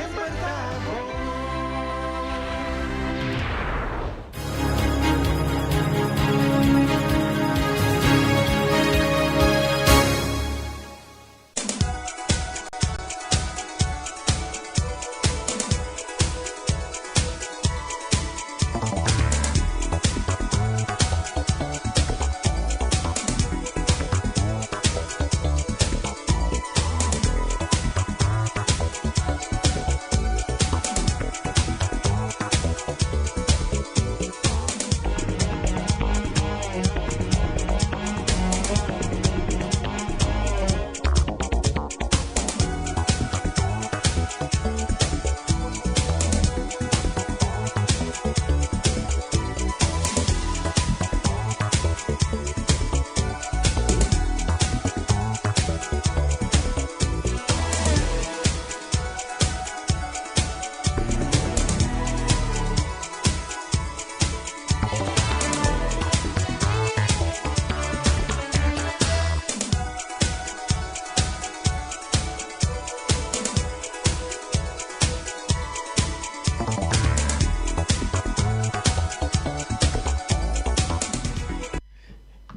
Semper ta bon.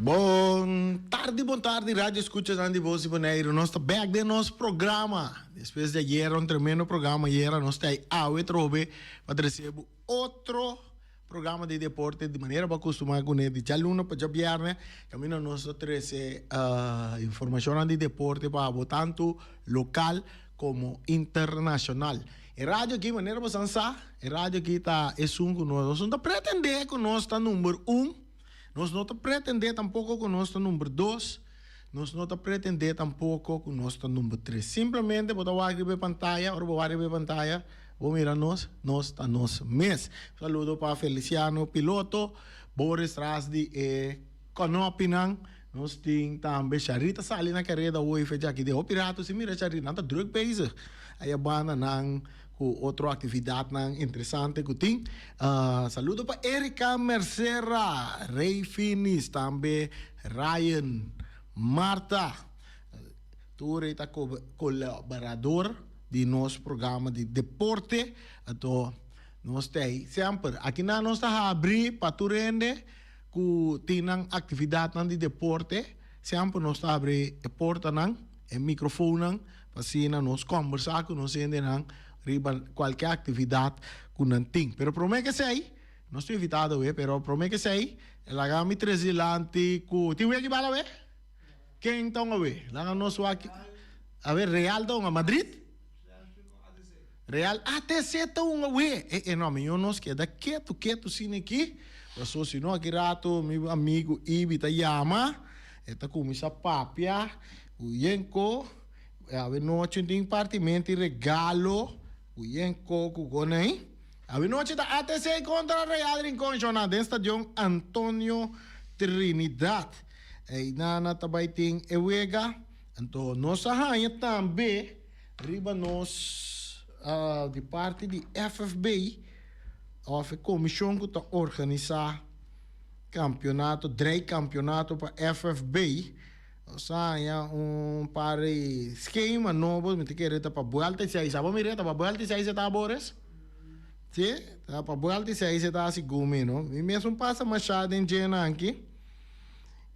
Bon tardi, bon tardi radio escuchanan di Voz di Boneiru. Nos ta bek den nos programa. Despues di ayera un tremendo programa ayera nos ta awe trobe pa trece bo otro Programa di deporte di manera bo a kustumá kuné di djaluna pa djabièrnè kaminda nos ta trese informashonnan di deporte pa bo tantu lokal komo internashonal. E radio aki manera bo san sa e radio aki ta esun ku nos nos no ta pretendé ku nos ta number un, nos no ta pretendé tampoko ku nos ta number dos, nos no ta pretendé tampoko ku nos ta number tres. Simplemente bo ta wak riba e pantaya, ora bo wak riba e pantaya. Bo mira nos, nos ta nos mes. Saludo pa Feliciano Piloto, Boris tras di e konopinan. Nos tin tambe Sharita sali na kareda hoy fecha aki. Den hopi rato si mira Sharita, nan ta druk bezig. Aya banda nan ku otro aktividatnan interesante ku tin. Saludo pa Erika Mercera, Rey Finis, tambe Ryan Marta. Tur e ta kolaborador di nos programa di deporte, anto nos ta ei semper. Akinan nos ta habri pa tur hende ku tin nan aktividatnan di deporte, semper nos ta habri e portanan, e mikrofonnan, pa asina nos kombersá ku nos hendenan riba kualke aktividat ku nan tin. Pero promé ke esei, nos tin invitado awe, pero promé ke esei, laga mi tres dilanti ku, tin weki bal awe? Ken ta un awe? Laga nos wak. Awe Real ta un a Madrid? Real ATC ta un awe. E e no, mi yo nos keda ketu ketu sine aki. Paso si no aki rato mi amigo Ibi ta yama, e ta kuminsá papia ku Yenko. Awe nochi tin partimento di regalo ku Yenko ku Gonei. Awe nochi ta ATC kontra Real Rincon Shona den stadion Antonio Trinidad. Einan ta bai tin e wega. Anto nos a haña tambe riba nos di parti di FFB of e komishon ku ta organisá kampionato, drei kampionato pa FFB. Nos a haña un par di skema nobo, mi ta kere ta pa buelta i seis. Abo mira ta pa buelta i seis e ta Boris? Si, ta pa buelta i seis e ta segun mi no. Mi mesun pasa masha den djenan aki.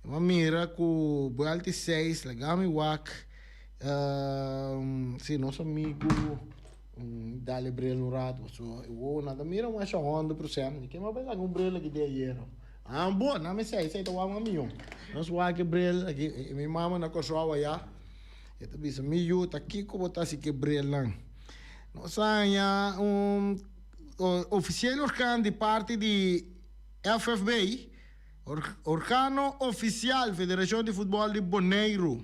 Mi a mira ku buelta i seis laga mi wak si nos amigu dal e bril un rato pasobra e wowonan ta mira masha hondo prosent. Mi ke m'a bai laga un bril aki di ayero. Ah bo, nan mi sei, esei ta wak mas mihó. Nos wak e bril aki, mi mama na Kòrsou ayá, e ta bisa, mi yu, ta kiko bo ta hasi ku e brilnan? Nos a haña un ofisiel organ di parti di FFB, Organo ofisial Federashon di Futbòl di Boneiru.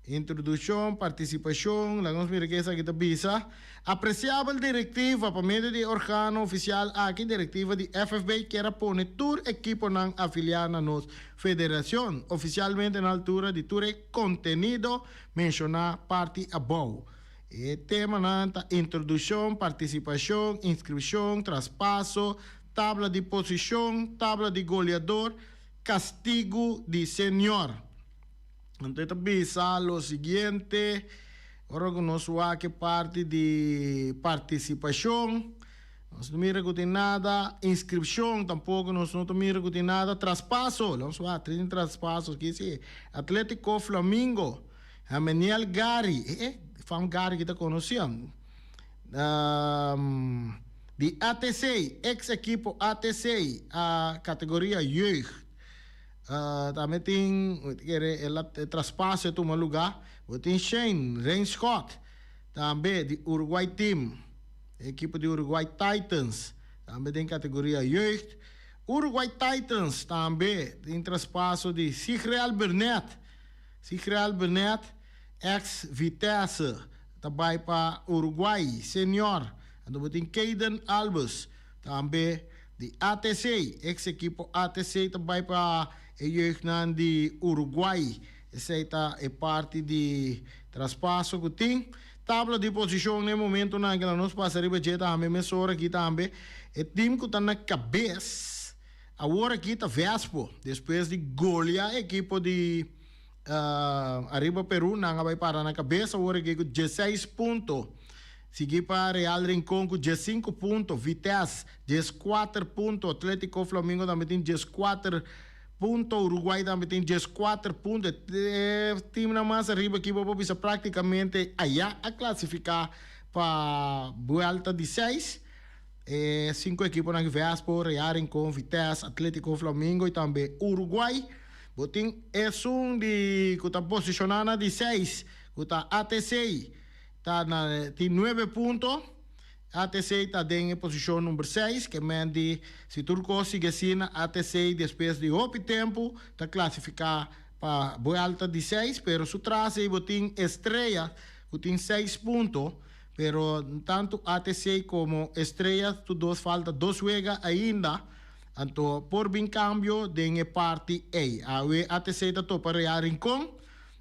Introduccion, participacion, laga nos mira ke esaki ta bisa. Apreciabel directiva, pa medio di e organo oficial aki, directiva di FFB kier a pone tur ekiponan afilia na nos federacion, oficialmente na altura di tur e contenido menciona parti abou. E temanan ta introduccion, participacion, inscripcion, traspaso, tabla di posicion, tabla di goleador, castigo di senior. Anto e ta bisa lo siguiente. Ora ku nos wak e parti di partisipashon, nos no mira ku tin nada. Inskripshon tampoko nos no ta mira ku tin nada. Traspaso, nos wak tin traspaso aki si. Atletico Flamingo, Hameniel Gary, e e fam Gary ki ta konosí. Di ATC, ex ekipo ATC, a kategoria jeugd. Tambe tin, mi ta kere el a traspaso a tuma lugá. Bo tin Shane Reinschot, tambe di Uruguay Team, e ekipo di Uruguay Titans, tambe den kategoria jeugd. Uruguay Titans tambe tin traspaso di Sigreal Burnett, Sigreal Burnett, ex Vitesse, ta bai pa Uruguay Senior. Anto bo tin Kayden Albus, tambe di ATC, ex ekipo ATC ta bai pa e jeugdnan di Uruguay. Esei ta e parti di traspaso ku tin. Tabla di posishon na e momentunan ku nos pasa riba dje tambe mesora aki tambe. E tim ku ta na kabes awor aki ta Vespo despues di golia ekipo di Arriba Peru. Nan a bai para na kabes awor aki ku dieseis punto. Sigui pa Real Rincon ku diesinku punto, Vitesse 14 punto, Atletico Flamingo tambe tin 14 punto, Uruguay tambe tin 14 punto. E teamnan mas ariba aki bo por bisa praktikamente aya a klasifiká pa buelta di seis. E sinku ekiponan aki Vespo, Real Rincon, Vitesse, Atletico Flamingo i tambe Uruguay. Bo tin esun di ku ta posishoná na di seis ku ta ATC. Ta na tin nuebe punto. ATC ta den e posishon number seis, ke men di si tur kos sigui asina ATC despues di hopi tempu ta klasifiká pa buelta di seis, pero su tras ei bo tin Estrella ku tin seis punto, pero tantu ATC komo Estrella tur dos falta dos wega ainda, anto por bin kambio den e parti ei. Awe ATC ta topa Real Rincon.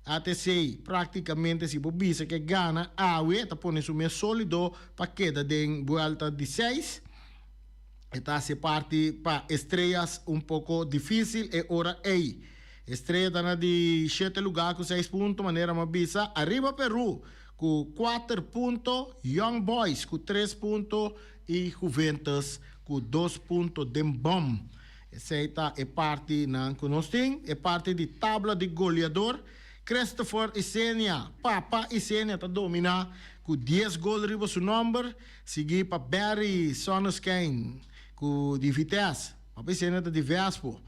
ATC práktikamente si bo bisa ke gana awe ta pone su mes sólido pa keda den buelta di seis. E ta hasi parti pa Estrellas un poko difísil e ora ei. Estrella ta na di shete lugá ku seis punto manera mi a bisa. Ariba Peru ku kuater punto, Young Boys ku tres punto i Juventus ku dos punto den bòm. Esei ta e parti nan ku nos tin, e parti di tabla di goleador. Christopher Isenia, Papa Isenia ta dominá ku dies gol riba su nòmber, siguí pa Barry Sonnenschein ku di Vitesse. Papa Isenia ta di Vespo.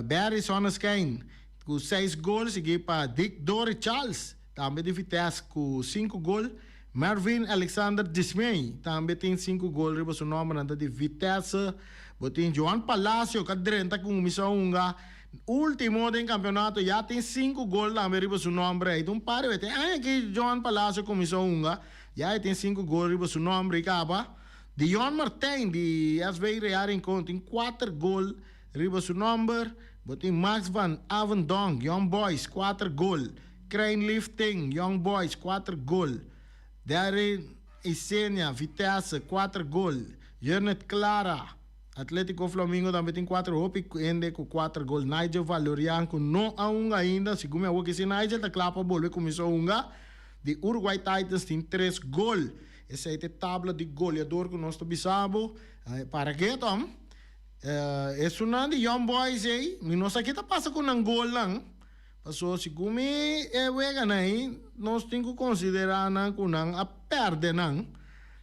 Barry Sonnenschein ku seis gol, siguí pa Dick Dory Charles, tambe di Vitesse ku sinku gol. Mervin Alexander Dismay tambe tin sinku gol riba su nòmber, nan ta di Vitesse. Bo tin Joan Palacio ka drenta kuminsá hunga último den kampeonato ya tin sinku gol tambe riba su nòmber. Ei ta un par di wet. E aña aki Joan Palacio kuminsá hunga ya e tin sinku gol riba su nòmber i kaba. Dion Martijn di SV Real Rincon tin kuater gol riba su nòmber. Bo tin Max van Avendonk, Young Boys, kuater gol. Crane Lifting, Young Boys, kuater gol. Darren Isenia, Vitesse, kuater gol. Jernet Clara, Atletico Flamingo tambe tin kuater hopi hende ku kuater gol. Nigel Valorian ku no a hunga ainda, segun mi awor kisi Nigel ta kla pa bolbe kuminsá hunga. Di Uruguay Titans tin tres gol. Esei ta e tabla di goleador ku nos ta bisa bo. Para ke Tom? Esunnan di Young Boys ei, mi no sa ke ta pasa ku nan golnan. Pasobra segun mi e weganan ei, nos tin ku konsiderá nan ku nan a pèrdè nan.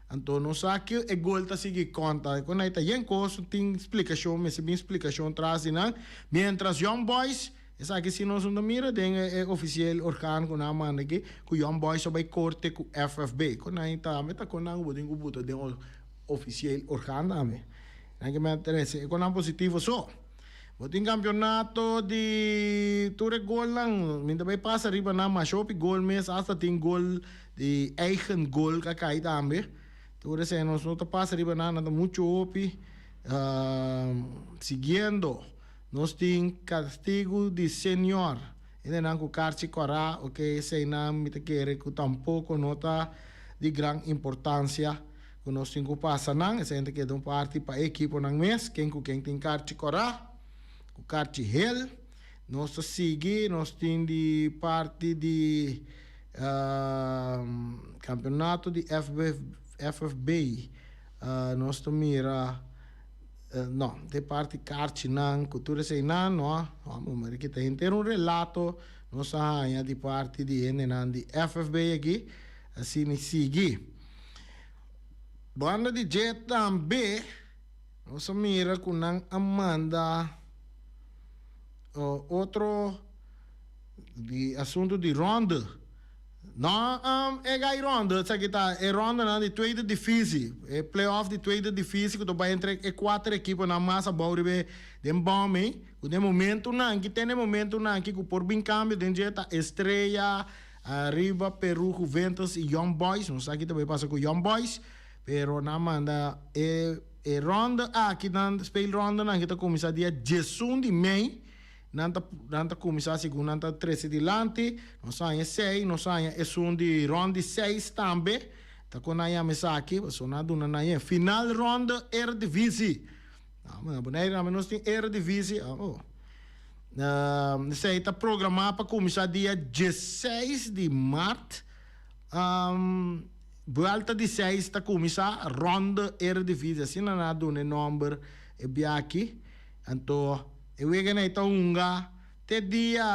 Anto nos sa ku e gol ta sigui konta. Kon ei ta yen kos, tin splikashon, mester bin splikashon tras di nan. Miéntras Young Boys, esaki si nos no ta mira den e ofisiel orgaan ku nan a manda aki, ku Young Boys a bai korte ku FFB. Kon ei tambe ta kon nan ku bo tin ku buta den ofisiel orgaan tambe. Nan ke mester trese e konan positivo so. Bo tin kampionato di tur e golnan, mi ta bai pasa riba nan masha hopi gol mes, asta tin gol di eigen gol ka kai tambe. Tur esei nos no ta pasa riba nan, nan ta muchu hopi. Siguiendo nos tin kastigu di senior, hendenan ku karchi kòrá, oke eseinan mi ta kere ku tampoko no ta di gran importansia. Ku nos tin ku pasa nan, esei ta keda un parti pa e ekiponan mes, ken ku ken tin karchi kòrá, ku karchi hel. Nos ta sigui, nos tin di parti di. Campeonato di FFB nos ta mira no de parti karchinan ku tur eseinan no a kita henter un relato nos a haña di parti di hendenan di FFB aki asina sigui. Banda di dje tambe nos a mira ku nan a manda otro di asuntu di ronde. No e gai ronde, esaki ta e rondenan di tweede divisie, e play-off di tweede divisie ku ta bai entre e kuater ekiponan mas abou riba e den bòm ei, ku den momentunan ki tene momentunan ki ku por bin kambio den dje ta Estrella, Ariba Peru, Juventus y Young Boys. Nos sa ki ta bay pasa cu Young Boys, pero nan manda e e ronde aki nan speelrondenan aki ta cuminsa dia diesun di mei. Nan ta nan ta cuminsa segun nan ta trece dilanti. Nos a haña esey, nos a haña esun di rond di seis tambe. Ta con nan yama esaki, pasobra nan a duna nan e final ronde Eredivisie. Na Bonaire tambe nos tin Eredivisie. Oh. Esei ta programá pa kuminsá dia diesseis di mart. Buelta di seis ta kuminsá Ronde Eredivisie, asina nan a duna e nòmber e biaha aki. Anto e weganan ei ta hunga te dia,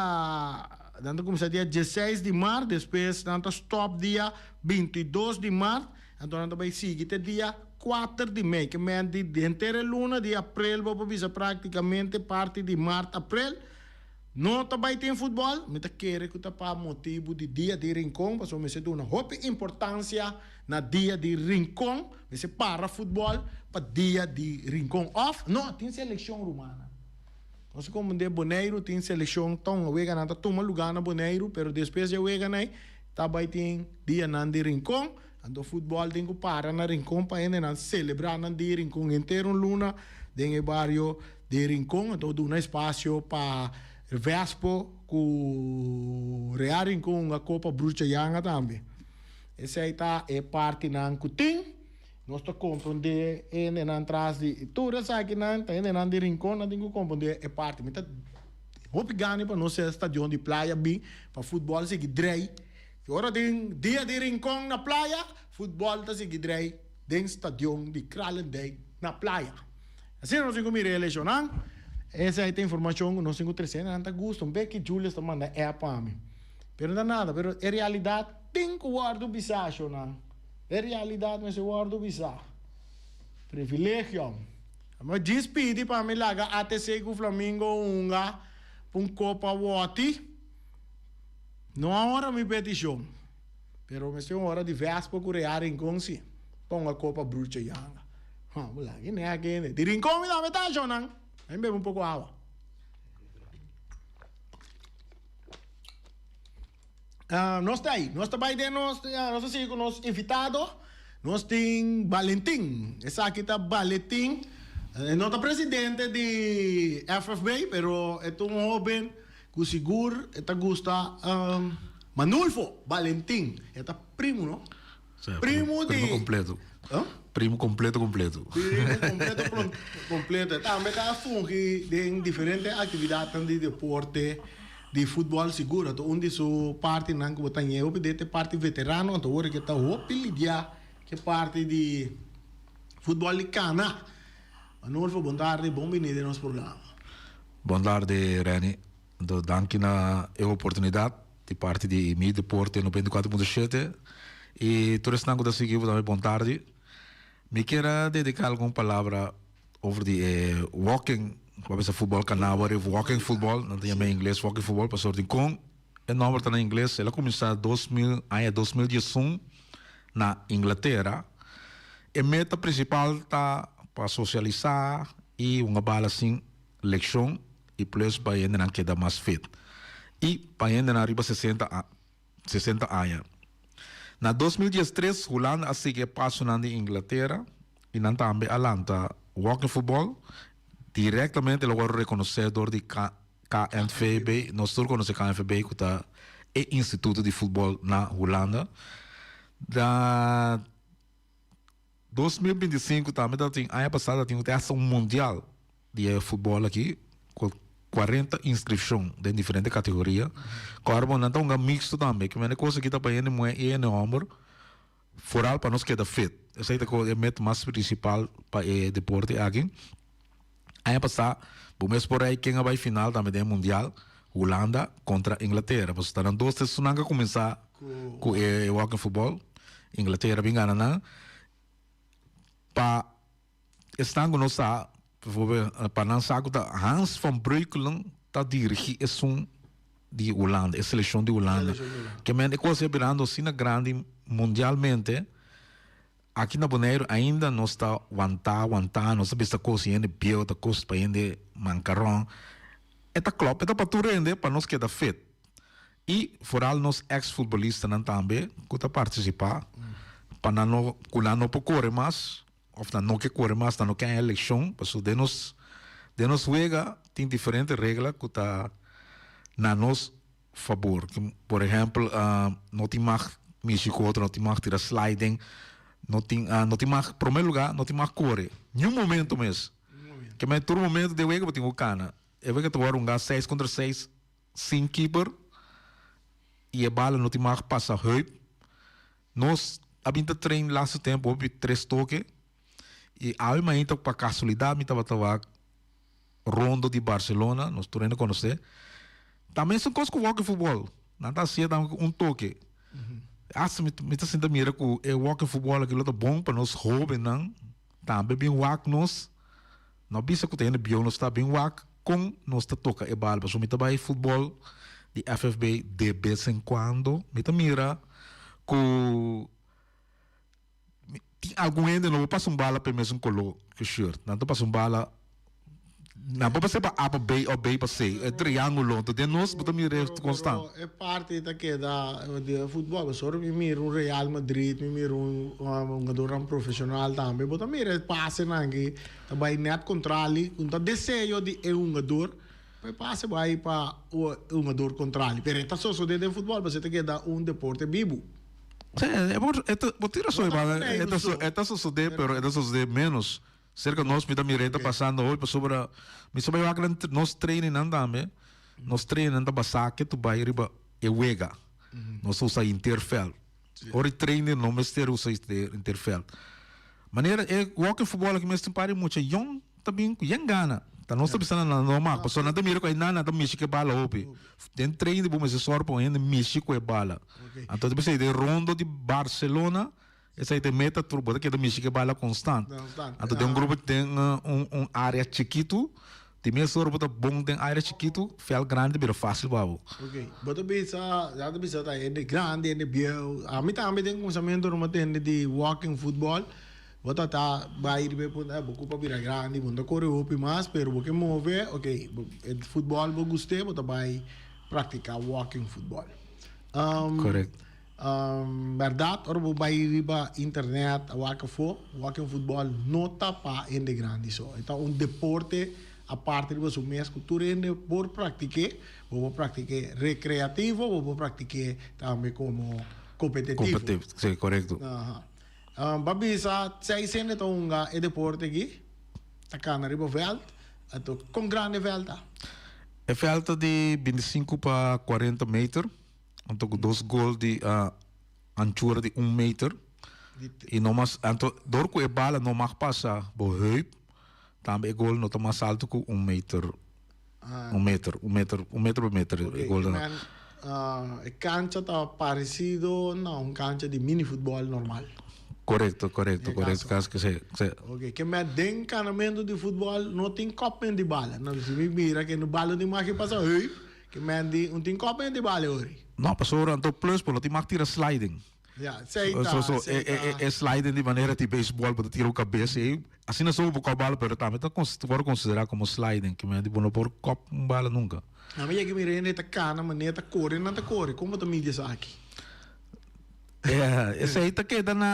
nan ta kuminsá dia diesseis di mart, despues nan ta stòp dia bintidos di mart. Anto nan ta bai sigui te dia kuater di mei, ke men di henter e luna di aprel bo por bisa praktikamente parti di mart aprel no ta bai tin futbòl. Mi ta kere ku ta pa motibu di dia di Rincon pasobra mester duna hopi importansia na dia di Rincon, mester para futbòl pa dia di Rincon òf no tin selekshon rumannan. Nos a komprendé Boneiru tin selekshon ton weganan ta tuma lugá na Boneiru pero despues di e weganan ei ta bai tin dianan di Rincon. Anto futbòl tin ku para na Rincon pa hendenan selebrá nan di Rincon henter un luna den e bario di Rincon. Anto duna espasio pa Vespo ku Real Rincon hunga Kopa Brucha Yanga tambe. Esei ta e partinan ku tin. Nos ta komprondé e hendenan tras di tur esakinan ta hendenan di Rincon nan tin ku komprondé e parti. Mi ta hopi gana pa nos e stadion di Playa bin pa futbòl sigui drei. I ora tin dia di Rincon na Playa, futbòl ta sigui drei den stadion di Kralendijk na Playa. Asina nos tin ku mira e eleshonnan. Esei ta informashon ku nos tin ku trese. Nan ta gusta un bek ki Julius ta manda app pa mi. Pero no ta nada, pero e realidat tin ku wòrdu bisá, shonnan. E realidat mester wòrdu bisá. Privilegio. Mi a djis pidi pa mi laga ATC ku Flamingo hunga pa un kopa wòti. No a ora mi peticion, pero mester un ora di Vespa cu Real Rincon si, pa un a copa Brucha Yanga. Ha, bo laga ne aki hende. Di Rincon mi tambe ta shonnan. Mi bebe un poco awa. Ah, nos ta ahí. Nos ta bai den nos, nos ta sigui cu nos invitado. Nos tin Valentin. Esaki ta Valentin. E no ta presidente di FFB, pero e ta un hoben Ku sigur e ta gusta Manulfo Balentin. E ta primu no? Sí, primu di. Primu kompleto. Huh? Primu kompleto kompleto. Primu kompleto kompleto. E tambe ta fungi den diferente aktividatnan di deporte di futbòl sigur. Anto un di su partinan ku bo ta ñe hopi den ta e parti veterano. Anto wor ke ta hopi lidiá ku e parti di futbòl di kana. Manulfo bon tardi, bon bini den nos programa. Bon tardi Renny, anto danki na e oportunidad di parti di Mi Deporte 94.7 y tur esnan cu ta sigui bo tambe bon tardi. Mi kier a dedica algun palabra over di e walking, cu a bisa futbol cana wor walking football, nan ta yama en ingles walking football pasobra tin con e nomber ta na ingles, el a cuminsa 2000 aña 2011 na Inglatera. E meta principal ta pa socialisa y hunga bala sin lekshon i plus pa hendenan keda mas fit i pa hendenan riba sesenta sesenta aña. Na 2013 Hulanda a sigui e pasonan di Inglatera i nan tambe a lanta walking football direktamente lo wòrdu rekonosé dor di KNVB, nos tur konosé KNVB ku ta e instituto di futbòl na Hulanda. Na 2025 tambe ta tin aña pasá ta tin hasta un mundial di e futbòl aki ku. 40 inskripshon den diferente kategoria. Kòrda bo nan ta hunga miksto tambe, ke mende kos aki ta pa hende muhé i hende hòmber, foral pa nos keda fit. Esei ta e meta mas prinsipal pa e deporte aki. Aña pasá bo mes por rei ken a bai final tambe den e mundial, Hulanda kontra Inglatera. Pasobra ta nan dos ta esunnan ku a kuminsá ku e walking football. Inglatera bin gana nan. Pa esnan ku no sa, bijvoorbeeld pa nan sa ku ta Hans van Breukelen ta dirigí esun di Hulanda, e selekshon di Hulanda. Ke men e kos a birando asina grandi mundialmente. Aki na Boneiru ainda nos ta wantá, wantá, nos ta bisa kos di hende bieu, ta kos pa hende mankaron. E ta klòp, e ta pa tur hende pa nos keda fit. I foral nos eks futbolistanan tambe ku ta partisipá pa nan no, ku nan no por kore mas òf nan no ke kore mas, nan no ke haña lekshon, pasobra den nos, den nos wega tin diferente regla ku ta na nos fabor. Por ehempel, no tin mag mishi ku otro, no tin mag tira sliding, no tin, no tin mag, prome luga, no tin mag kore. Niun momento mes. Ke men tur momento den wega bo tin ku kana. E wega ta wòrdu hunga seis kontra seis sin keeper i e bala no tin mag pasa heup. Nos a bin ta train laatste tempo hopi tres toke i awe mainta pa kasualidat mi tabata wak Rondo di Barcelona, nos tur hende konosé. Ta mesun kos ku walking futbòl. Nan ta hasié tambe ku un toke. Asta mi mi ta sinta mira ku e walking futbòl aki lo ta bon pa nos hóbennan tambe bin wak nos. No bisa ku ta hende bieu nos ta, bin wak kon nos ta toka e bal. Pasobra mi ta bai futbòl di FFB de bes en kuando. Mi ta mira ku. Tin algun hende no por pasa un bala pa e mesun koló ku shirt. Nan ta pasa un bala, nan por pasa pa A pa B òf B pa C, e triángulo. Anto den nos bo ta mira e konstant. Pero e parti ta keda di e futbòl. Pasobra mi mira un Real Madrid, mi mira un hungadornan profeshonal tambe, bo ta mira e pasenan aki ta bai nèt kontrali ku ta deseo di e hungador pa e pase bai pa e hungador kontrali. Pero e ta sosodé den futbòl pasobra e ta keda un deporte bibu. Sí, e por, e ta, bo tin rason, Iván. E ta, e ta sosodé, pero e ta sosodé menos. Cerca nos mi ta mira e ta pasando hopi pasobra mi sa bai wak nan nos trainingnan tambe. Nos trainingnan ta basá ke tu bai riba e wega. Nos ta usa interveld. Ora e trainer no mester usa interveld. Manera e walking football aki mes tin par di mucha yong ta bin ku yen gana. Ta nos ta bisa nan nan no mak pasobra nan ta mira ku ai nan nan ta mishi ku e bala hopi. Den train di bo mester sòru pa un hende mishi ku e bala. Anto ta bisa den rondo di Barcelona esei ta e meta tur bo ta keda mishi ku e bala konstant. Anto den un grupo den un area chikitu Di mes ora bo ta bon den aire chikitu, veld grandi bira fácil pa bo. Ok, bo ta bisa, ya ta bisa ta hende grandi, hende bieu. Ami tambe den kuminsamentu no tende di walking football. Bo ta ta bai riba e punto, eh, bo kupa bira grandi, bo no ta kore hopi mas, pero bo ke move, ok, e football bo gust'é, bo ta bai praktiká walking football. Correct. Bèrdat, ora bo bai riba internet a wak afó, walking football no ta pa hende grandi so. E ta un deporte aparte riba su mes ku tur hende por praktik'é. Bo por praktik'é rekreativo, bo por praktik'é tambe komo kompetitivo. Kompetitivo, si, korekto. Aha. Bo a bisa seis hende ta hunga e deporte aki, ta kana riba vèlt. Anto, kon grandi e vèlt ta? E vèlt ta di bintisinku pa kuarenta meter. Anto ku dos gol di anchura di un meter. I no mas, anto dor ku e bala no mag pasa bo heup, tambe e gol no ta mas alto ku un meter, un meter, un meter, un meter pa meter e gol ta. E kancha ta paresido na un kancha di mini futbòl normal. Korekto, korekto, korekto, kasi ke si, si. Oke, ke men den kanamentu di futbòl no tin kòpment di bala. No, si mi mira ke no bala no tin mag pasa heup. Ke men di un tin kòp en di bale ori. No, pasobra anto plus bo no tin mag tira sliding. Ja, sei ta, So, sei e, e, ta. e sliding di manera di baseball bo ta tira un kabes ei. Asina so bo kòp bala, pero tambe ta kons wòrdu konsiderá komo sliding. Ke men di bo no por kòp un bala nunka. Ami yega mira hende ta kana manera ta kore nan ta kore. Kon bo ta midi esaki? Ja, esei ta keda na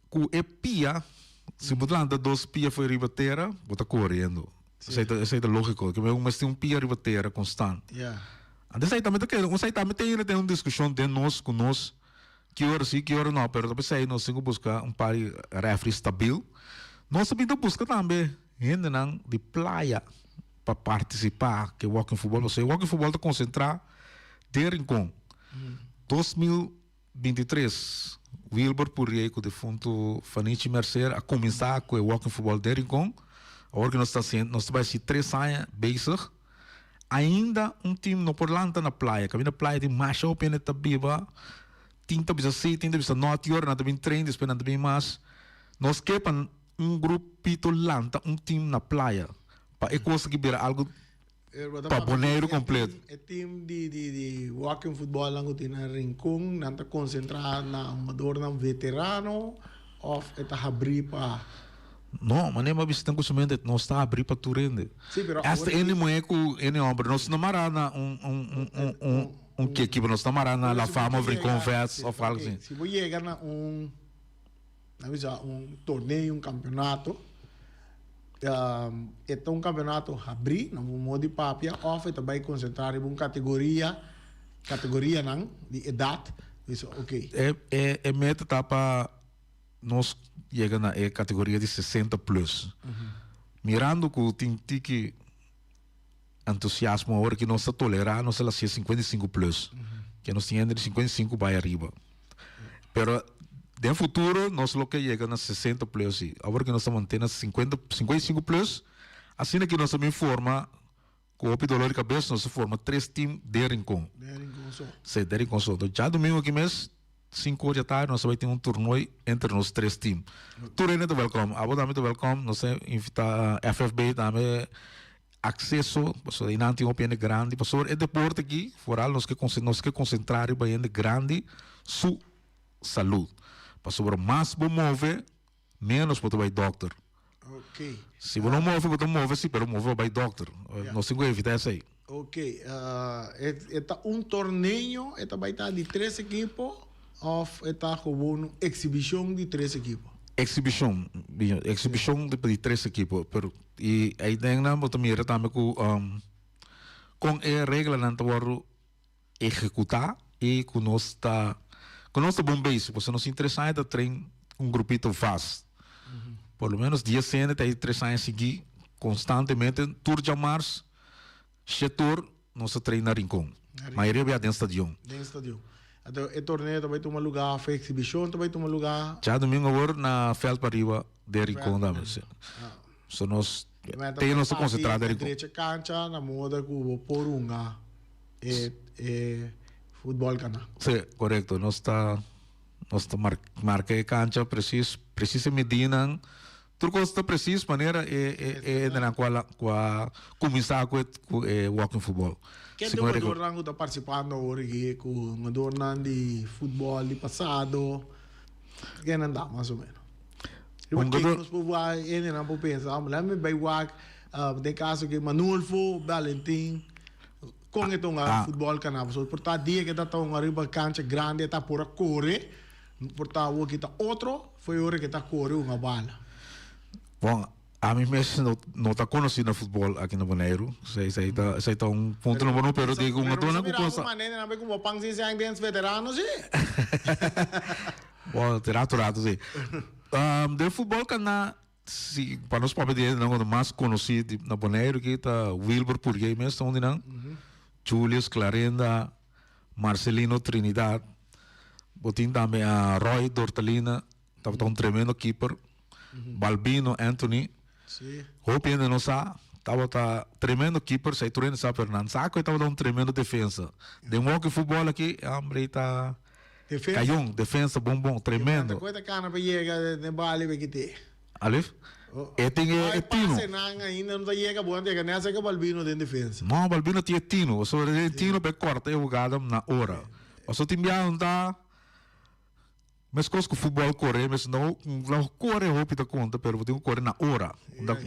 Ku e pia, si bo ta lanta dos pia for riba tera, bo ta koriendo. Esei ta, esei ta lógiko. Ke un mester un pia riba tera konstant. Anto esei tambe ta keda, esei tambe ta ten un diskushon den nos ku nos, ki ora si, ki ora no, pero ta p'esei nos tin ku buska un par di refri stabil. Nos ta bin ta buska tambe hendenan di playa. pa partisipá ku e walking football pasobra e walking football ta konsentrá den Rincon. 2023 Wilbur Purier ku defuntu Fanichi Mercer a kuminsá ku e walking football den Rincon. Awor ku nos ta hasiendo nos ta bai hasi tres aña bezig. Ainda un team no por lanta na playa. Kaminda playa tin masha hopi hende ta biba. Tin ta bisa si, tin ta bisa no. Tin ora nan ta bin train, despues nan ta bin mas. Nos ke pa un grupito lanta un team na playa pa e kos aki bira algu pa Boneiru kompleto. E team di di di walking football nan ku tin na Rincon nan ta konsentrá na hungadornan veterano òf e ta habrí pa. No, manera mi a bisa den kushamentu nos ta habrí pa tur hende. Sí, pero Hasta awor hende muhé ku hende hòmber. Nos no mará na un un un un un un ke ekipo. Nos ta mará na La Fama òf Rincon Vets òf algu así. Si bo yega na un. Nan bisa un torneo, un campeonato. E ta un campeonato habrí, na un modo di papia, of e ta bai concentra riba un categoria, categorianan di edad. Bisa ok. E e e meta ta pa nos yega na e categoria di 60 plus. Mirando cu tin tiki entusiasmo awor ki nos ta tolera, nos ta hacié 55 plus. Ke nos tin hende di 55 bai ariba. Pero den futuro nos lo ke yega na 60 plus si. Awor ki nos ta mantene na 50, 55 plus, asina ki nos ta bin forma ku hopi dolor di kabes nos ta forma tres team den Rincon. Den Rincon so. Si, den Rincon so. Djadumingu aki mes Sinku or dja tardi nos ta bai tin un toernooi entre nos tres team. Tur hende ta welkom. Abo tambe ta welkom. Nos ta invita FFB tambe acceso pasobra einan tin hopi hende grandi. Pasobra e deporte aki vooral nos ke nos ke concentra riba hende grandi su salud. Pasobra mas bo move menos bo ta bai dokter. Ok. Si bo no move bo ta move si pero move bo bai dokter. Nos tin ku evita esei. Ok. E ta un torneo e ta bai ta di tres ekipo of e ta gewoon un exhibicion di tres ekipo? Exhibicion. Exhibicion di tres ekipo. Pero y ei den nan bo ta mira tambe ku kon e reglanan ta wordo ehecuta y cu nos ta cu nos ta bon bezig pasobra nos tin tres aña ta train un grupito vast por lo menos dies hende ta e tres aña sigui constantemente tur djamars shetor nos ta train na Rincon mayoria bia den stadion. Den stadion. Anto e torneo ta bay tuma lugar of e exhibicion ta bay tuma lugar? Djadomingo awor na veld pariba den Rincon tambe si. So nos te nos ta concentra den Rincon. Drecha cancha na moda cu bo por hunga. E e futbol kana. Sí, korekto. Nos ta nos ta mar marka e kancha presis, presis e midinan. Tur kos ta presis manera e e e hendenan ku a ku a kuminsá ku e ku e walking futbol. Ken ta hungadornan ku ta partisipando awor aki ku hungadornan di futbol di pasado? Ken nan ta mas o menos? Riba ken nos por wak hendenan por pensa, lambe mi bai wak den kaso ke Manulfo Valentin. Kon e ta un futbol kana pasobra por ta dia ke ta ta un ariba kancha grandi e ta por a kore por ta awor ki ta otro foi ora ke ta kore un a bala. Bon, ami mes no no ta konosí na futbol aki na Boneiru. Esei esei ta esei ta un punto number uno, pero di un dona ku kosa. Pero manera nan bai ku bo pan sin sean den veterano si. Bon, te rato rato si. Den futbol kana Si, pa nos papia di hendenan ku ta mas konosí di na Boneiru aki ta Wilbur Purgey mes ta un di nan, Julius Clarenda, Marcelino Trinidad, bo tin tambe a Roy Dortalina, tabata un tremendo keeper, Balbino Anthony, hopi hende no sa, tabata tremendo keeper, si tur hende sa pero nan sa ku e tabata un tremendo defensa. Den hockey futbol aki e hombre ta Defensa. Cayon, defensa bon bon, tremendo. Koe ta cana pa yega den bali pa kite. Alif? E tin e tino. Pase nan ainda no ta yega bon, ta yega net acerca Balbino den defensa. No, Balbino tin e tino, pasobra e tino pa e corta e hugada na ora. Pasobra tin biaha no ta mescos cu futbol core, mes no no core hopi ta conta, pero bo tin cu core na ora.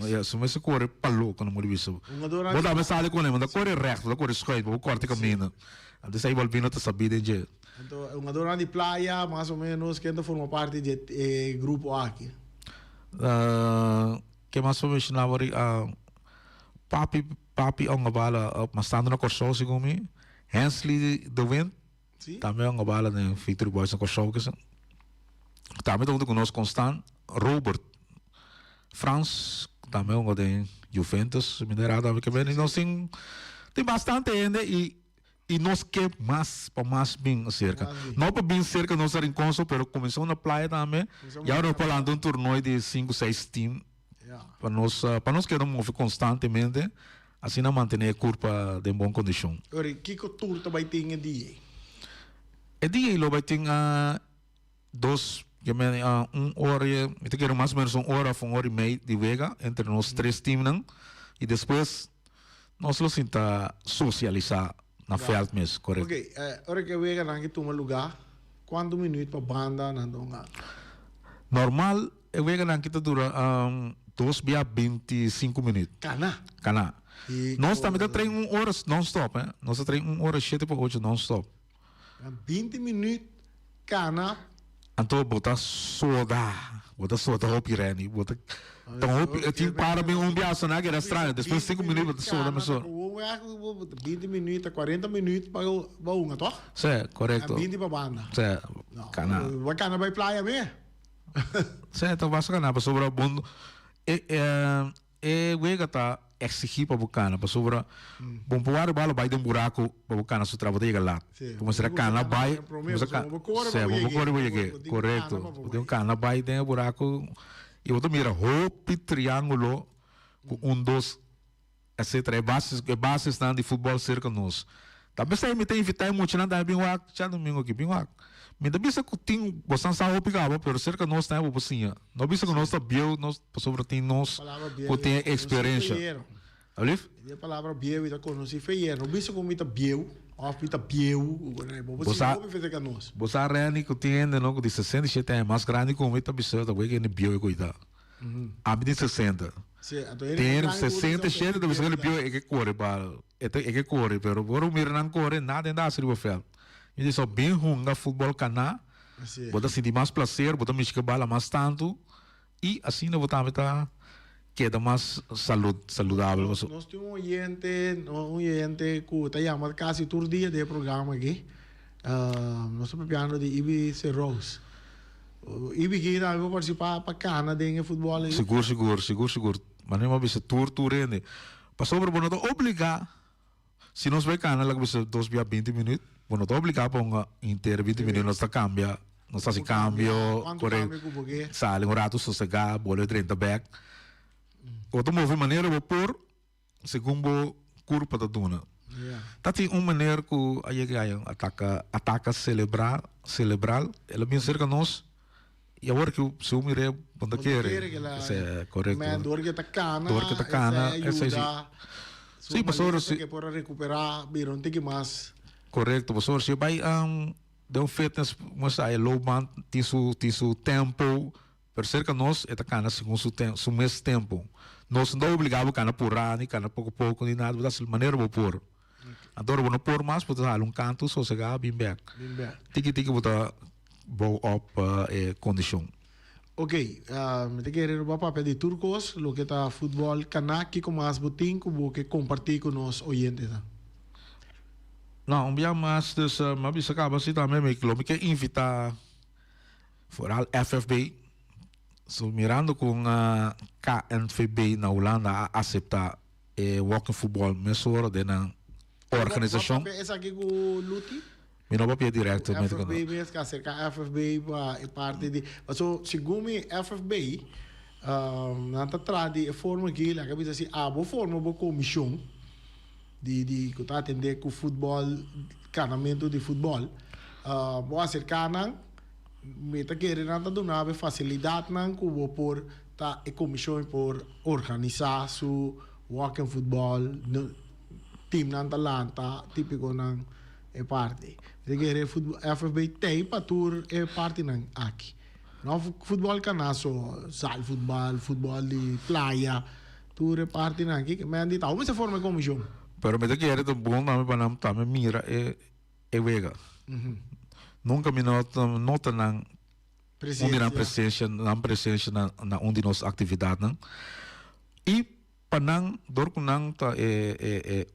Yes, bo mester core pa loco, no muri bisa. Bo tambe sali con e, bo ta core recht, bo ta core schuin, bo corta e camino. Antes ay Balbino ta sabi den dje. Anto e hungadornan di Playa mas o menos ken ta forma parti di e grupo aki? Ken mas por menshona por Papi Papi a hunga bala mas tantu na Kòrsou segun mi. Hensley de Wind tambe a hunga bala den Victory Boys na Kòrsou kisa. Tambe ta huntu ku nos Constant Robert Frans tambe a hunga den. Juventus, mi no erá tambe ke men nos tin tin bastante hende i i nos ke mas pa mas bin aserka. No pa bin serka nos a Rincon so pero kuminsá na playa tambe i awor nos por lanta un torneo di sinku seis team pa nos pa nos keda move konstantemente asina mantené e kurpa den bon kondishon. Ora kiko tur ta bai tin e dia ei? E dia ei lo bai tin Dos, yo me un ora y mi ta kere mas o menos un ora of un ora y mei di wega entre nos tres teamnan y despues nos lo sinta socialisa na veld mes, correcto. Ok, ora ke weganan ke tuma luga, cuanto minuut pa banda nan ta hunga? Normal e weganan ki ta dura dos bia 25 minuut. Kana? Kana. Nos tambe ta train un ora non stop, eh. Nos ta train un ora shete pa ocho non stop. 20 minuut Kana. Anto bo ta soda, bo ta soda hopi Renny, bo ta ta hopi, e tin para bin un biaha sona keda straño, despues sinku minuut bo ta soda mesora. 20 minuut ta 40 minuut pa pa hunga toch? Sí, korekto. 20 pa banda. Sí, kana. Bo kana bai playa me. Sí, ta basta kana pasobra bo e E wega ta exigí pa bo cana pasobra bo por wak riba lo bai den buraco pa bo cana su tra bo ta yega lat. Bo mester a cana bai bo mester a sí bo por core bo yeg'é corecto bo tin cana bai den e buraco y bo ta mira hopi triangulo cu un dos etcetera e bases e basesnan di futbol cerca nos. Ta pesey mi ta invita e muchanan tambe bin wak djadomingo aki bin wak. Mi ta bisa ku tin bosan sa hopi kaba pero serka nos tambe bo por siña. No bisa ku nos ta bieu nos pasobra tin nos ku tin e eksperensha. Alblief? E palabra bieu mi ta konosí fe yer. No bisa ku mi ta bieu òf mi ta bieu. Bo por siña hopi fe serka nos. Bo sa Renny ku tin hende no ku di 67 aña mas grandi ku mi ta bisa ta wak hende bieu e koitá. Ami tin 60. Tin hende 67 ta bisa ku hende bieu e ke kore bal. E ta e ke kore pero ora bo mira nan kore nada hende hasi riba veld. Mi di so bin hunga futbol kana bo ta sinti mas placer bo ta mishi ku bala mas tantu i asina bo tambe ta keda mas salud saludabel. Nos tin un oyente un oyente ku ta yama kasi tur dia den e programa aki nos ta papiando di Ibi Serous. Ibi ki tambe por participa pa kana den e futbol ei? Sigur sigur sigur sigur manera mi a bisa tur tur hende. Pasobra bo no ta obligá, si nos bai kana laga bisa dos bia binti minüt, bo no ta obligá pa un henter binti minüt, nos ta kambia, nos ta hasi kambio, kore, sali un ratu sosegá, bolbe drenta bèk. Bo ta move manera bo por, segun bo kurpa ta duna. Ta tin un meneer ku a yega aya ataka, ataka selebrá, selebral, el a bin serka nos. Y awor cu si un mir'é bo no ta kere. Esei corecto. Men door ke ta cana. Door ke ta cana. Esei ayuda. Si pasobra si. Ke por a recupera bira un tiki mas. Corecto pasobra si bai den un fitness como sa e loopband tin su tin su tempo pero cerca nos e ta cana segun su su mes tempo. Nos no ta obliga bo cana pura ni cana poco poco ni nada bo ta haci manera bo por. Anto ora bo no por mas bo ta hala un canto sosega bin bek. Tiki tiki bo ta bou op e kondishon. Ok, mi ta kere bo a papia di tur kos, loke ta futbòl kaná, kiko mas bo tin ku bo ke kompartí ku nos oyentenan? No, un bia mas, dus mi a bisa kaba si tambe mi lo mi ke invitá foral FFB, so mirando kon KNVB na Hulanda a aseptá e walking futbòl mesora den nan organisashon. Bo a papia esaki ku Luti? Mi no papia directo met ku. FFB mes ka acerca FFB pa e parti di paso segun mi FFB nan ta traha di e forma aki laga bisa si abo forma bo comision di di ku ta atende ku futbol kanamento di futbol bo acerca nan mi ta kere nan ta duna bo e facilidadnan ku bo por ta e comision por organisa su walking futbol teamnan ta lanta tipiconan. E parti. Mi ta kere FFB tei pa tur e partinan aki. No futbol canaso, zaalvoetbal, futbol di playa, tur e partinan aki. Mi a di ta mester forma e comision. Pero mi ta kere ta bon tambe pa nan tambe mira e e wega. Nunca mi no nota nan un di nan presencia, nan presencia na na un di nos actividadnan. Y pa nan dor cu nan ta e e e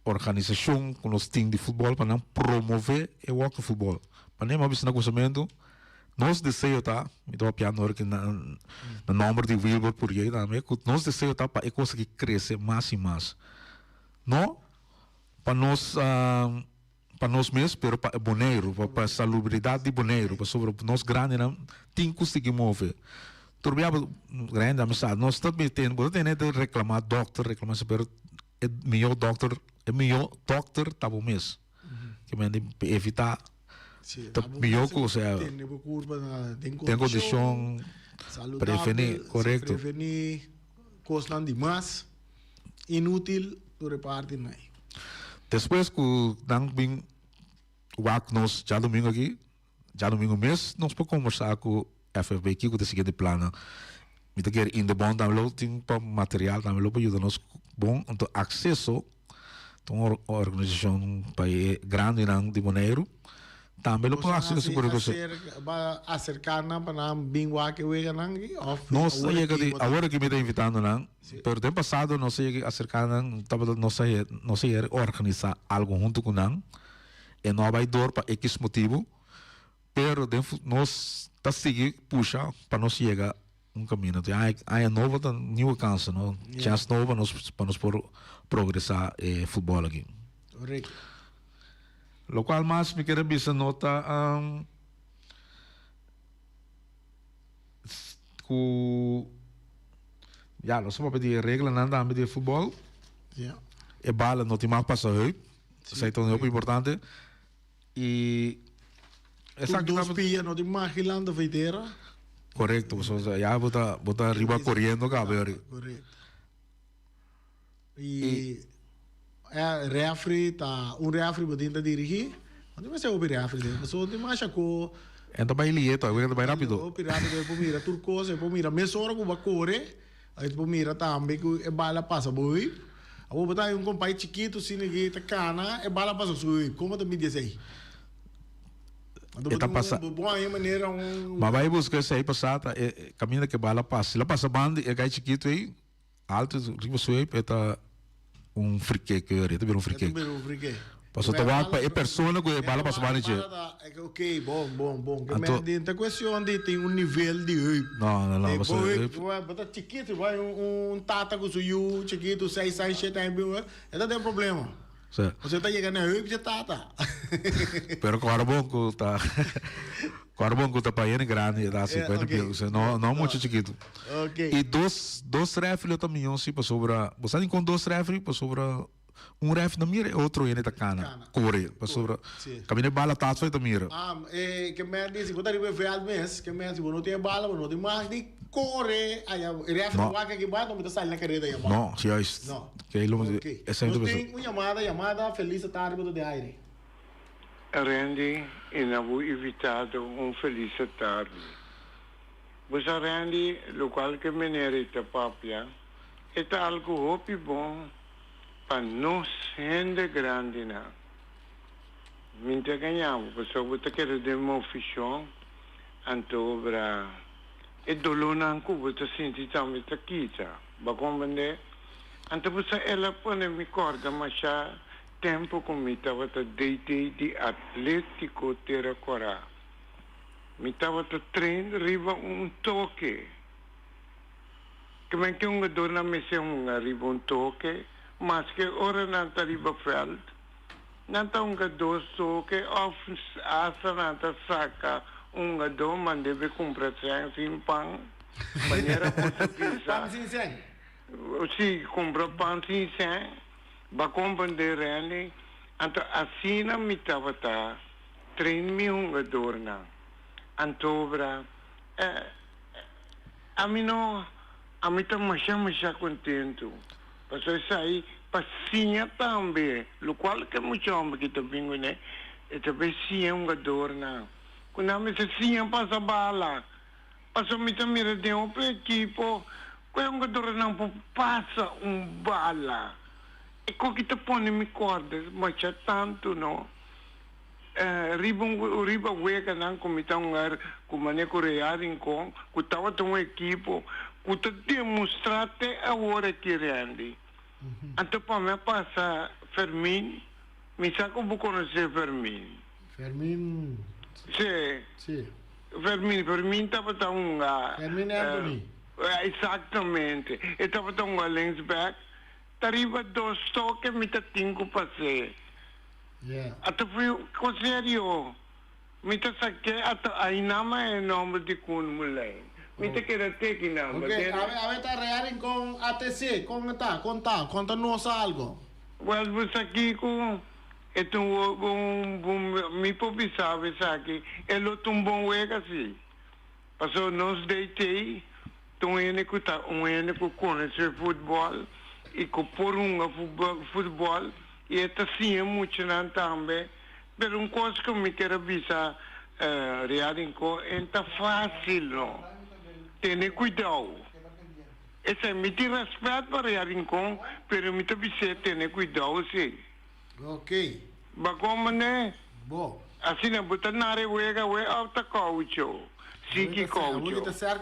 Organisashon ku nos tin di futbòl pa nan promové e wòk futbòl. Manera mi a bisa na kuminsamentu, Nos deseo ta, mi ta papiando ora ki na na nomber di Wilbur Purier tambe, ku nos deseo ta pa e kos aki krese mas i mas. No pa nos pa nos mes, pero pa e Boneiru, pa pa salubridat di Boneiru, pasobra nos grandinan tin ku sigui move. Tur bia bo grandi ami sa, nos ta meten, bo ta tene di reklamá dòkter, reklamá esei, pero e mihó dòkter, e mihó dòkter ta bo mes. Ke men di evitá ta mihó ku, osea, Tene bo kurpa na den den kondishon, kondishon, prevení, saludabel, si korekto. prevení kosnan di mas inútil tur e partinan ei. Despues ku nan bin wak nos djadumingu aki, djadumingu mes nos por kombersá ku FFB kiko ta e siguiente plannan. Mi ta kere Indebon tambe lo tin pa material tambe lo por yuda nos bon. Anto Akseso ta un organisashon pa e grandinan di Boneiru tambe lo por hasi Boso a hasi ba aserká nan pa nan bin wak e weganan aki òf Nos a awor yega aki di bo ta awor aki mi ta invitando nan pero den pasado nos a yega aserká nan tabata nos a nos a yega organisá algu huntu ku nan e no a bai dor pa ekis motibu. Pero den nos ta sigui pusha pa nos yega un camino. Te aña, aña nobo ta nieuwe kansen, no? Yeah. Chance nobo pa nos, pa nos por progresa e futbol aki. Correcto. Locual mas mi quiere bisa no ta um, cu ya nos a papia di e reglanan tambe di e futbol. Yeah. E bala no tin mag pasa heup. Esei ta un hopi importante. Y Tur dos pia no tin mag hilando for tera. Correcto, pasobra ya bo ta bo ta riba coriendo caba yori. Correcto. Y e refri ta un refri bo tin ta dirigi, no tin mester hopi refri den, pasobra tin masha cu. En ta bay lihe to, ta bay rapido. Hopi rapido, e por mira tur cos, e por mira mesora cu bo a core. Ahí bo mira tambe ku e bala pasa bo heup. Awor bo ta hay un kompay chikitu asina ki ta kana, e bala pasa su heup. Komo ta midi esei? Anto E bo ta tin pasa. un, bo haña manera un. Ma bai buska esei pasá ta e kaminda ku e bala pasa. Si lo pasa banda di e gai chikitu ei, altu riba su heup, e ta un free kick, e ta bira un free E ta kick. bira un free kick. Pasobra ta wak pa e persona ku e bala pasa banda dje. Ok, bon, bon, bon. Ke Anto. men ta kuestion di tin un nivel di heup. No, no, no, E bo pasobra heup, heup. bo ta chikitu, bo hay un tata ku su yu chikitu, seis aña, shete aña, e ta den problema. Sí. Pasobra e ta yega na heup dje tata. Pero kòrda bon ku ta, kòrda bon ku ta pa hende grandi e ta hasi, pa hende bieu, osea no, no mucha chikitu. Ok. I dos, dos refri lo ta mihó si pasobra, bo sa dikon dos refri? Pasobra. Un ref no mira e otro hende ta cana, core, pasobra caminda e bala ta e ta mira. Ah, e ke men di si bo ta riba e veld mes, ke men si bo no tin e bala, bo no tin mag di core aya, e ref ta wak aki banda, bo ta sali na careda aya banda. No, juist. No. Ke lo Ok. Esei Nos tin un yamada, yamada, felis tardi bo ta den aire. Randy y na bo invitado un felis tardi. Bo sa Randy, locual ke meneer ei ta papia, e ta algo hopi bon Pa nos hende grandinan. Mi n'ta gaña bo, pasobra bo ta keda den mofishon, anto obra e dolónan ku bo ta sinti tambe ta kita. Bo a komprendé? Anto bo sa el a pone mi kòrda masha tempu ku mi tabata DT di Atlétiko Tera Kòrá. Mi tabata train riba un toke. Kimen ki hungadornan mester hunga riba un toke, maske ora nan ta riba veld, nan ta hunga dos toke of hasta nan ta saka un hungador mand'e be kumpra sèn sin pan, manera bo ta bisa. Pan sin sèn. Si, kumpra pan sin sèn, ba komprende Randy, anto asina mi tabata train mi hungadornan, antobra e. Ami no, ami ta masha masha kontentu, pasobra esei pa siña tambe, lokual ku e mucha hòmber ki ta bin kuné, e ta bai siña e hungadornan ku nan mester siña pasa bala, pasobra mi ta mira den otro ekipo ku e hungadornan por pasa un bala, e koki ta pone mi kòrda masha tantu no. Riba un riba weganan ku mi ta hunga ku Mané ku Real Rincon ku tabata un ekipo ku ta demostrá te awor aki Randy. Anto pa mi a pasa Fermin, mi sa ku bo konosé Fermin. Fermin, Sí. sí. Fermin, Fermin tabata hunga. Fermin Anthony. Exactamente. E tabata hunga linksback. Ta riba dos toke mi ta tin ku pas'é. Yeah. Ata fui ku serio. Mi ta sak'é ata aina ma e nomber di Koen Moulijn. Mi ta keda teki nan. Ok, awe awe ta Real Rincon ATC. Kon e ta? Kon ta? Konta nos algo. Wel bo sa kiko? E ta un un mi por bisa bo esaki, e lo ta un bon wega si. Pasobra nos DT ta un hende ku ta un hende ku konosé futbòl i ku por hunga futbòl i e ta siña muchanan tambe. Pero un kos ku mi kier a bisa Real Rincon, e ta fásil no. Tene kuidou. Esei mi tin rèspèt pa Real Rincon, pero mi ta bis'é tene kuidou si. Ok. Ba kon manera? Bo. Asina bo ta nara e wega awe of ta koucho? Siki Awor koucho. ta ser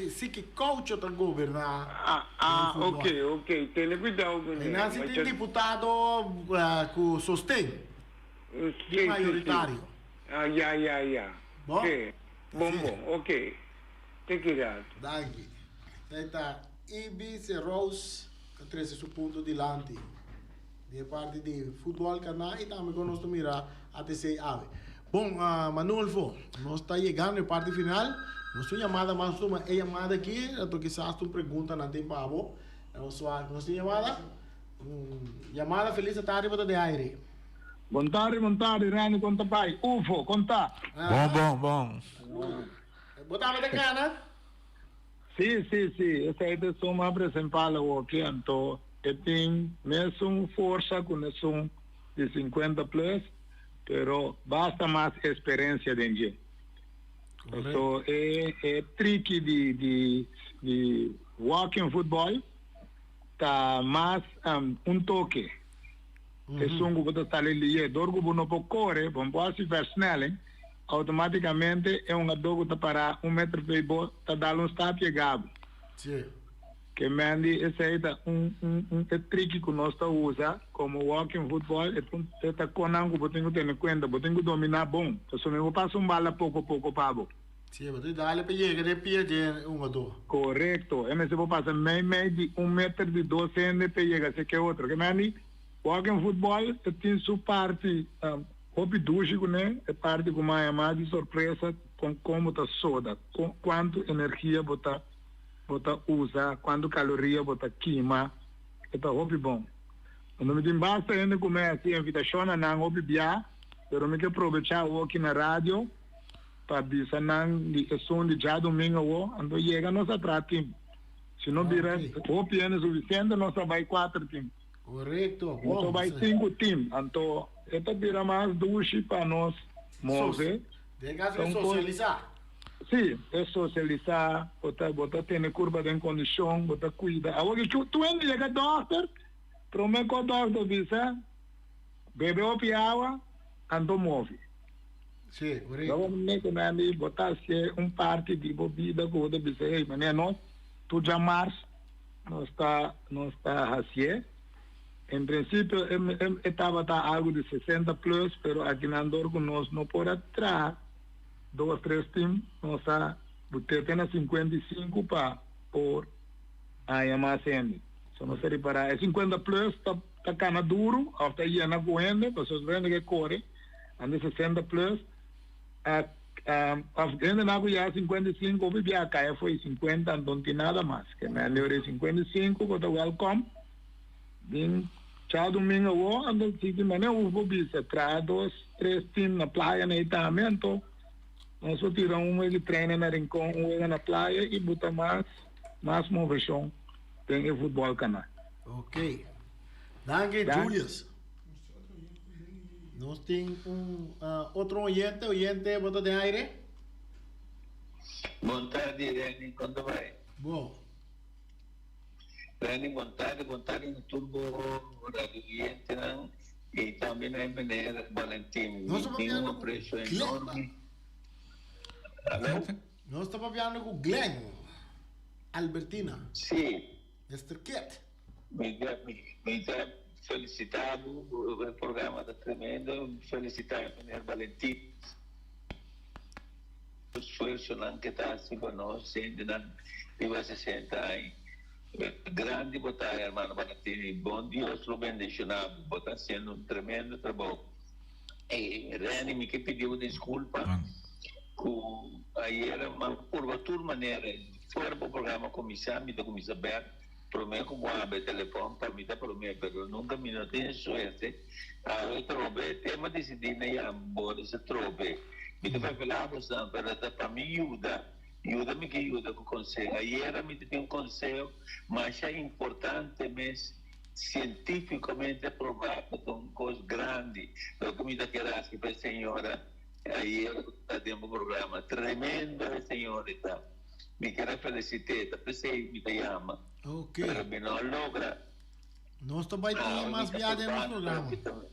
siki koucho ta goberná Ah, ah, den futbòl. ok, ok. Tene kuidou ku E ne. nan si tin diputado ku sosten Sí, di sí, sí. mayoritario. Ah, ya, ya, ya. Bo? Sí. Bon, Así. bon, ok. Te keda. Danki. Esei ta Ibis Rose ta trese su punto dilanti. Di e parti di futbol kaná i tambe kon nos ta mira ATC awe. Bon, Manulfo, nos ta yegando e parti final. Nos tin un yamada mas tuma e yamada aki, anto kisas tin preguntanan tin pa bo. Nos wak, nos tin yamada? Yamada Feliz tardi bo ta den aire. Bon tardi, bon tardi, Reni kon ta bai? Ufo, kon ta? Bon, bon, bon. Bo tambe ta kana? Sí, sí, sí, esei ta esun mas presempal awoki, anto e tin mesun forsa ku esun di sinkuenta plus, pero basta mas esperensia den dje. Paso e e triki di di di walking futbòl ta mas un toke, esun ku bo ta sali lié, dor ku bo no por kore, bo no por hasi versnelling. Automáticamente e hungadó ku ta pará un metro fei bo ta dal un stap yega bo. Sí. Ke men di esei ta un un un e triki ku nos ta usa komo walking football e ta un e ta konan ku bo tin ku tene kuenta bo tin ku dominá bon pasobra mi bo pasa un bala poko poko pa bo. Sí, bo tin dale pa yega den pia dje hungadó. Korekto, e mester bo pasa mei mei di un meter di dos hende pa e yega seke otro. Ke men di walking football e tin su parti. Hopi dushi kuné, e parti ku maya mas di sorpresa kon kon bo ta soda, kon kuantu energia bo ta bo ta usa, kuantu kaloria bo ta kima, e ta hopi bon. Anto mi tin basta hende ku mi hasi invitashon na nan hopi bia, pero mi ke probechá awoki na radio pa bisa nan di esun di djadumingu awo, anto yega nos a traha tim. Si no bira hopi hende sufisiente nos a bai kuater tim. Korekto, Nos bon. ta bai sinku tim, anto e ta bira mas dushi pa nos move. Den kaso di sosialisá. Sí, e sosialisá, bo ta bo ta tene kurpa den kondishon, bo ta kuida. Awor ki tur hende yega dòkter, promé ku dòkter bisa, bebe hopi awa, anto move. Sí, korekto. Bo mane ku nan di bo ta hasié un parti di bo bida ku bo ta bisa, hey, manera nos tur djamars. Nos ta nos ta hacié. En principio e e tabata algo di 60 plus, pero akinan dor cu nos no por a traha dos tres team, nos a but'é te na 55 pa por haña mas hende. So nos a ripara e 50 plus ta ta cana duro of ta yena cu hende, pasobra hende ke core, anda 60 plus a Of hendenan ku ya 55 hopi bia kaya fo'i 50 anto no tin nada mas. Ke men di ora e 55 bo ta wèlkòm bin djadumingu awo anto si tin manera uf bo bisa traha dos tres tim na playa na ei tambe anto nos por tira un wega di treina na Rincon un wega na playa i buta mas mas moveshon den e futbòl kana. Ok. Danki Julius. Nos tin un otro oyente. Oyente, bo ta den aire? Bon tardi, Renny. Kon ta bai? Bon. Renny, bon tardi. Bon tardi na tur bo radioyentenan i tambe na e meneer Valentin. Nos ta Mi tin un papiando ku aprecio Glenn. enorme. Alo? Nos ta papiando ku Glenn Albertina. Sí. Mister Kit. Mi ta felicita bo, e programa ta tremendo, felicita e meneer Valentin. Esfuersonan ke ta hasi pa nos hendenan riba 60 aña. Grandi bo ta, hermano Valentini. Bon Dios lo bendiciona bo. Bo ta haciendo un tremendo trabou. Ey, Renny, mi ke pidi bo disculpa cu ayera mi a purba tur manera. Fuera bo programa cuminsa, mi ta cuminsa bek prome cu bo habri e telefon pa mi ta prome, pero nunca mi no tin e suerte. Awe trobe, te mi a dicidi na yama bo disa trobe. Mi ta prefera bo esnan, pero ta pa mi yuda. Yuda mi ke yuda ku konseho. Ayera mi ta tin un konseho masha importante mes, sientifikamente probá ku ta un kos grandi. Loke mi ta kier hasi pa e señora ayera ku ta den bo programa. Tremendo e señora e ta. Mi kier a felisit'é, ta p'esei mi ta yama. Pero mi no a logra. Nos ta bai tin mas bia den nos programa.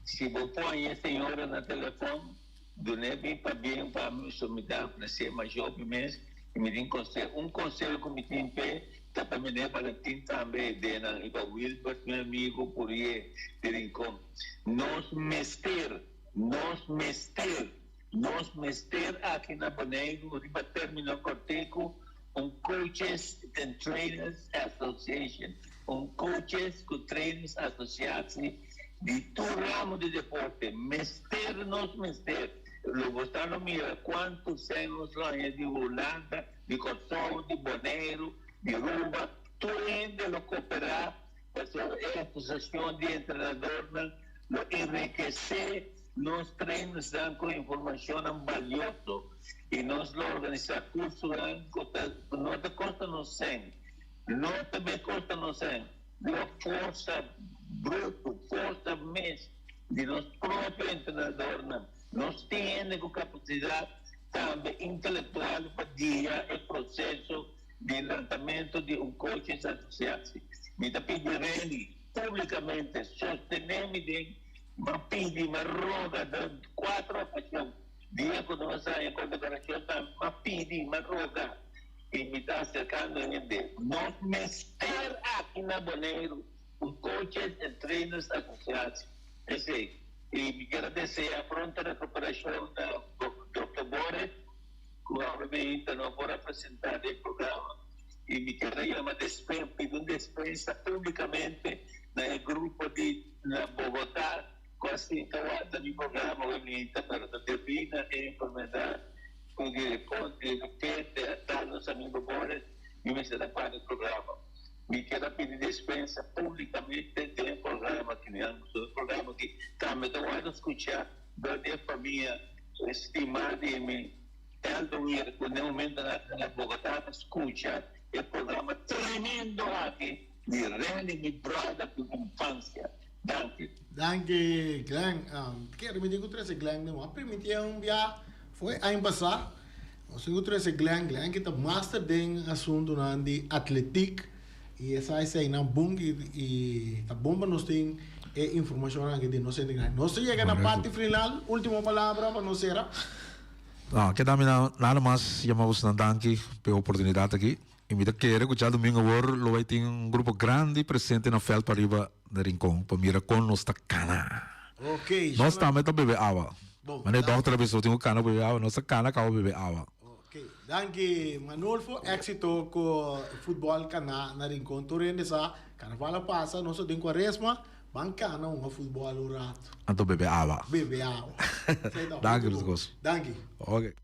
Si bo pon e señora na telefon. Dun'é bin pabien pa mi so mi ta apreci'é masha hopi mes y mi tin conseho. Un conseho cu mi tin p'e ta pa Meneer Valentin tambe e denan y pa Wilbert mi amigo Purié di Rincon. Nos mester, nos mester, nos mester aki na Boneiru riba termino cortico un Coaches and Trainers Association, un Coaches cu Trainers Associatie di tur ramo di deporte. Mester nos mester. Lo bo sta lo mira cuanto sèn nos lo haña di Hulanda, di Kòrsou, di Boneiru, di Aruba. Tur hende lo cooperá pasobra e asociacion di entrenadornan lo enriquecé Nos trainersnan ku informashonnan balioso i nos lo organisá kursonan ku ta no ta kosta nos sèn, no ta bai kosta nos sèn, lo forsa brutu, forsa mes di nos propio entrenadornan. Nos tin hende ku kapasidat tambe intelektual pa guia e proseso di lantamentu di un coaches associatie. Mi ta pidi Reni publikamente sostené mi den. M'a pidi, m'a roga den cuatro ocasion, dia cu nos a haña condecoracion tambe, m'a pidi, m'a roga y mi ta acercando hende. Nos mester aki na Boneiru un Coaches and Trainers Associatie. Esey. Y mi kier a desea pronto recuperacion na Doctor Boris, cu awe meinta no por a presenta den programa. Y mi kier a yama despen, pidi un despensa publicamente na e grupo di. Na Bogotá cu a sinta warda mi programa hoy minta pero ta debí na e enfermedad cu di repente a dal nos amigo Boris mi mester a para e programa. Mi kier a pidi despensa publicamente den e programa aki mi amo e programa aki tambe ta warda scucha dor di e famia estima di mi Eldo Weir cu na e momento na Bogotá ta scucha e programa tremendo aki. Mi Renny mi brother di infancia. Danki. Danki Glenn. Kere mi tin ku trese Glenn den a primiti un bia foi aña pasá. Nos tin ku trese Glenn. Glenn ki ta master den asuntunan di atletik i esa eseinan bon i ta bon pa nos tin e informashonnan aki di nos hende grandi. Nos ta yega na parti final. Ultimo palabra pa nos sera. No, keda mi nada mas yama bosonan danki pa e oportunidat aki. I mi ta kere ku djadumingu awor lo bai tin un grupo grandi presente na vèlt pariba na Rincon pa mira kon nos ta kana. Ok, Nos tambe ta bebe awa. Bon, Manera e dòkter a bisa, bo tin ku kana bebe awa, nos ta kana kaba bebe awa. Ok, danki Manolfo, éksito ku futbòl kana na Rincon. Tur hende sa, karnaval a pasa, nos ta den kuaresma, ban kana hunga futbòl un ratu. Anto bebe awa. Bebe awa. Esei ta Danki, hopi bon. Rusgos. Danki. Ok.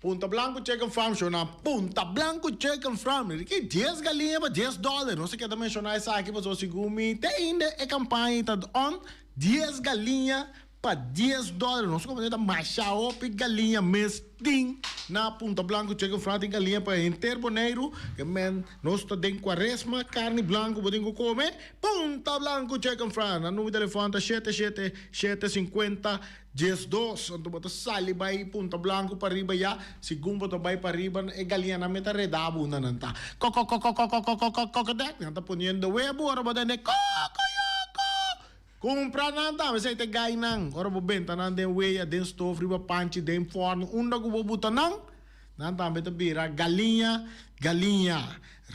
Punta Blanco Chicken Farm show na Punta Blanco Chicken Farm. Ricky, 10 galiña pa 10 dólar. No se keda menciona esaki pasobra segun mi te ainda e campaña ta on. 10 galiña. Pa dies dòler nos komo ta masha hopi galiña mes tin na Punta Blanco Chicken Fry tin galiña pa henter Boneiru ke men nos ta den kuaresma karni blanco bo tin ku kome Punta Blanco Chicken Fry nan numero di telefòn ta shete shete shete sinkuenta 12 anto bo ta sali bai Punta Blanco pariba ya segun bo ta bai pariba e galiñanan me ta reda bo unda nan ta kokokokokokokokokokokdek nan ta poniendo webu ora bo tende kokoyoko. Kumpra nan tambe, esei ta e gainan. Ora bo benta nan den weya, den stof, riba panchi, den fòrnu, unda ku bo buta nan, nan tambe ta bira galiña, galiña.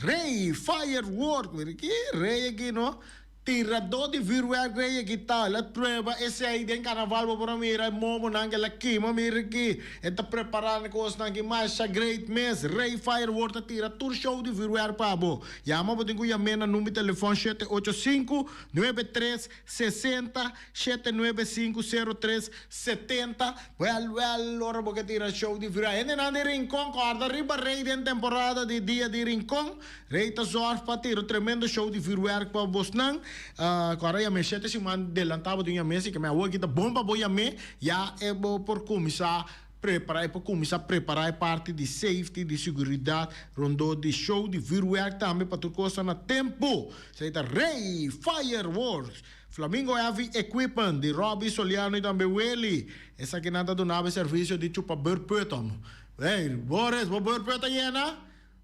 Rei Firework, mira ki rei aki no, tiradó di vürwèrk rei aki ta. El a prueba esei den karnaval, bo por a mira e momonan ku el a kima, mira aki. E ta prepará e kosnan aki masha great mes. Rei Firework ta tira tur show di vürwèrk pa bo. Yama bo tin ku yam'é na number di telefòn shete ocho sinku, Nuebe tres sesenta shete nuebe sinku sero tres setenta Wèl wèl ora bo ke tira show di vira hendenan di Rincon kòrda riba Rey den temporada di dia di Rincon Rey ta zòrg pa tira un tremendo show di vürwèrk pa bosnan Kòrda yam'é shete siman delantá bo tin yam'é si ke mi awor ki ta bon pa bo yam'é ya e bo por kuminsá Prepara e por cuminsa prepara e parti di safety, di seguridad rondó di show di vuurwerk tambe pa tur cos ta na tempo. Esey ta Rey Fireworks, Flamingo Heavy Equipment di Robby Soliano y tambe Willy. Esakinan ta dunabo e servicio di chupa beurput om. Hey, Boris, bo beurput a yena?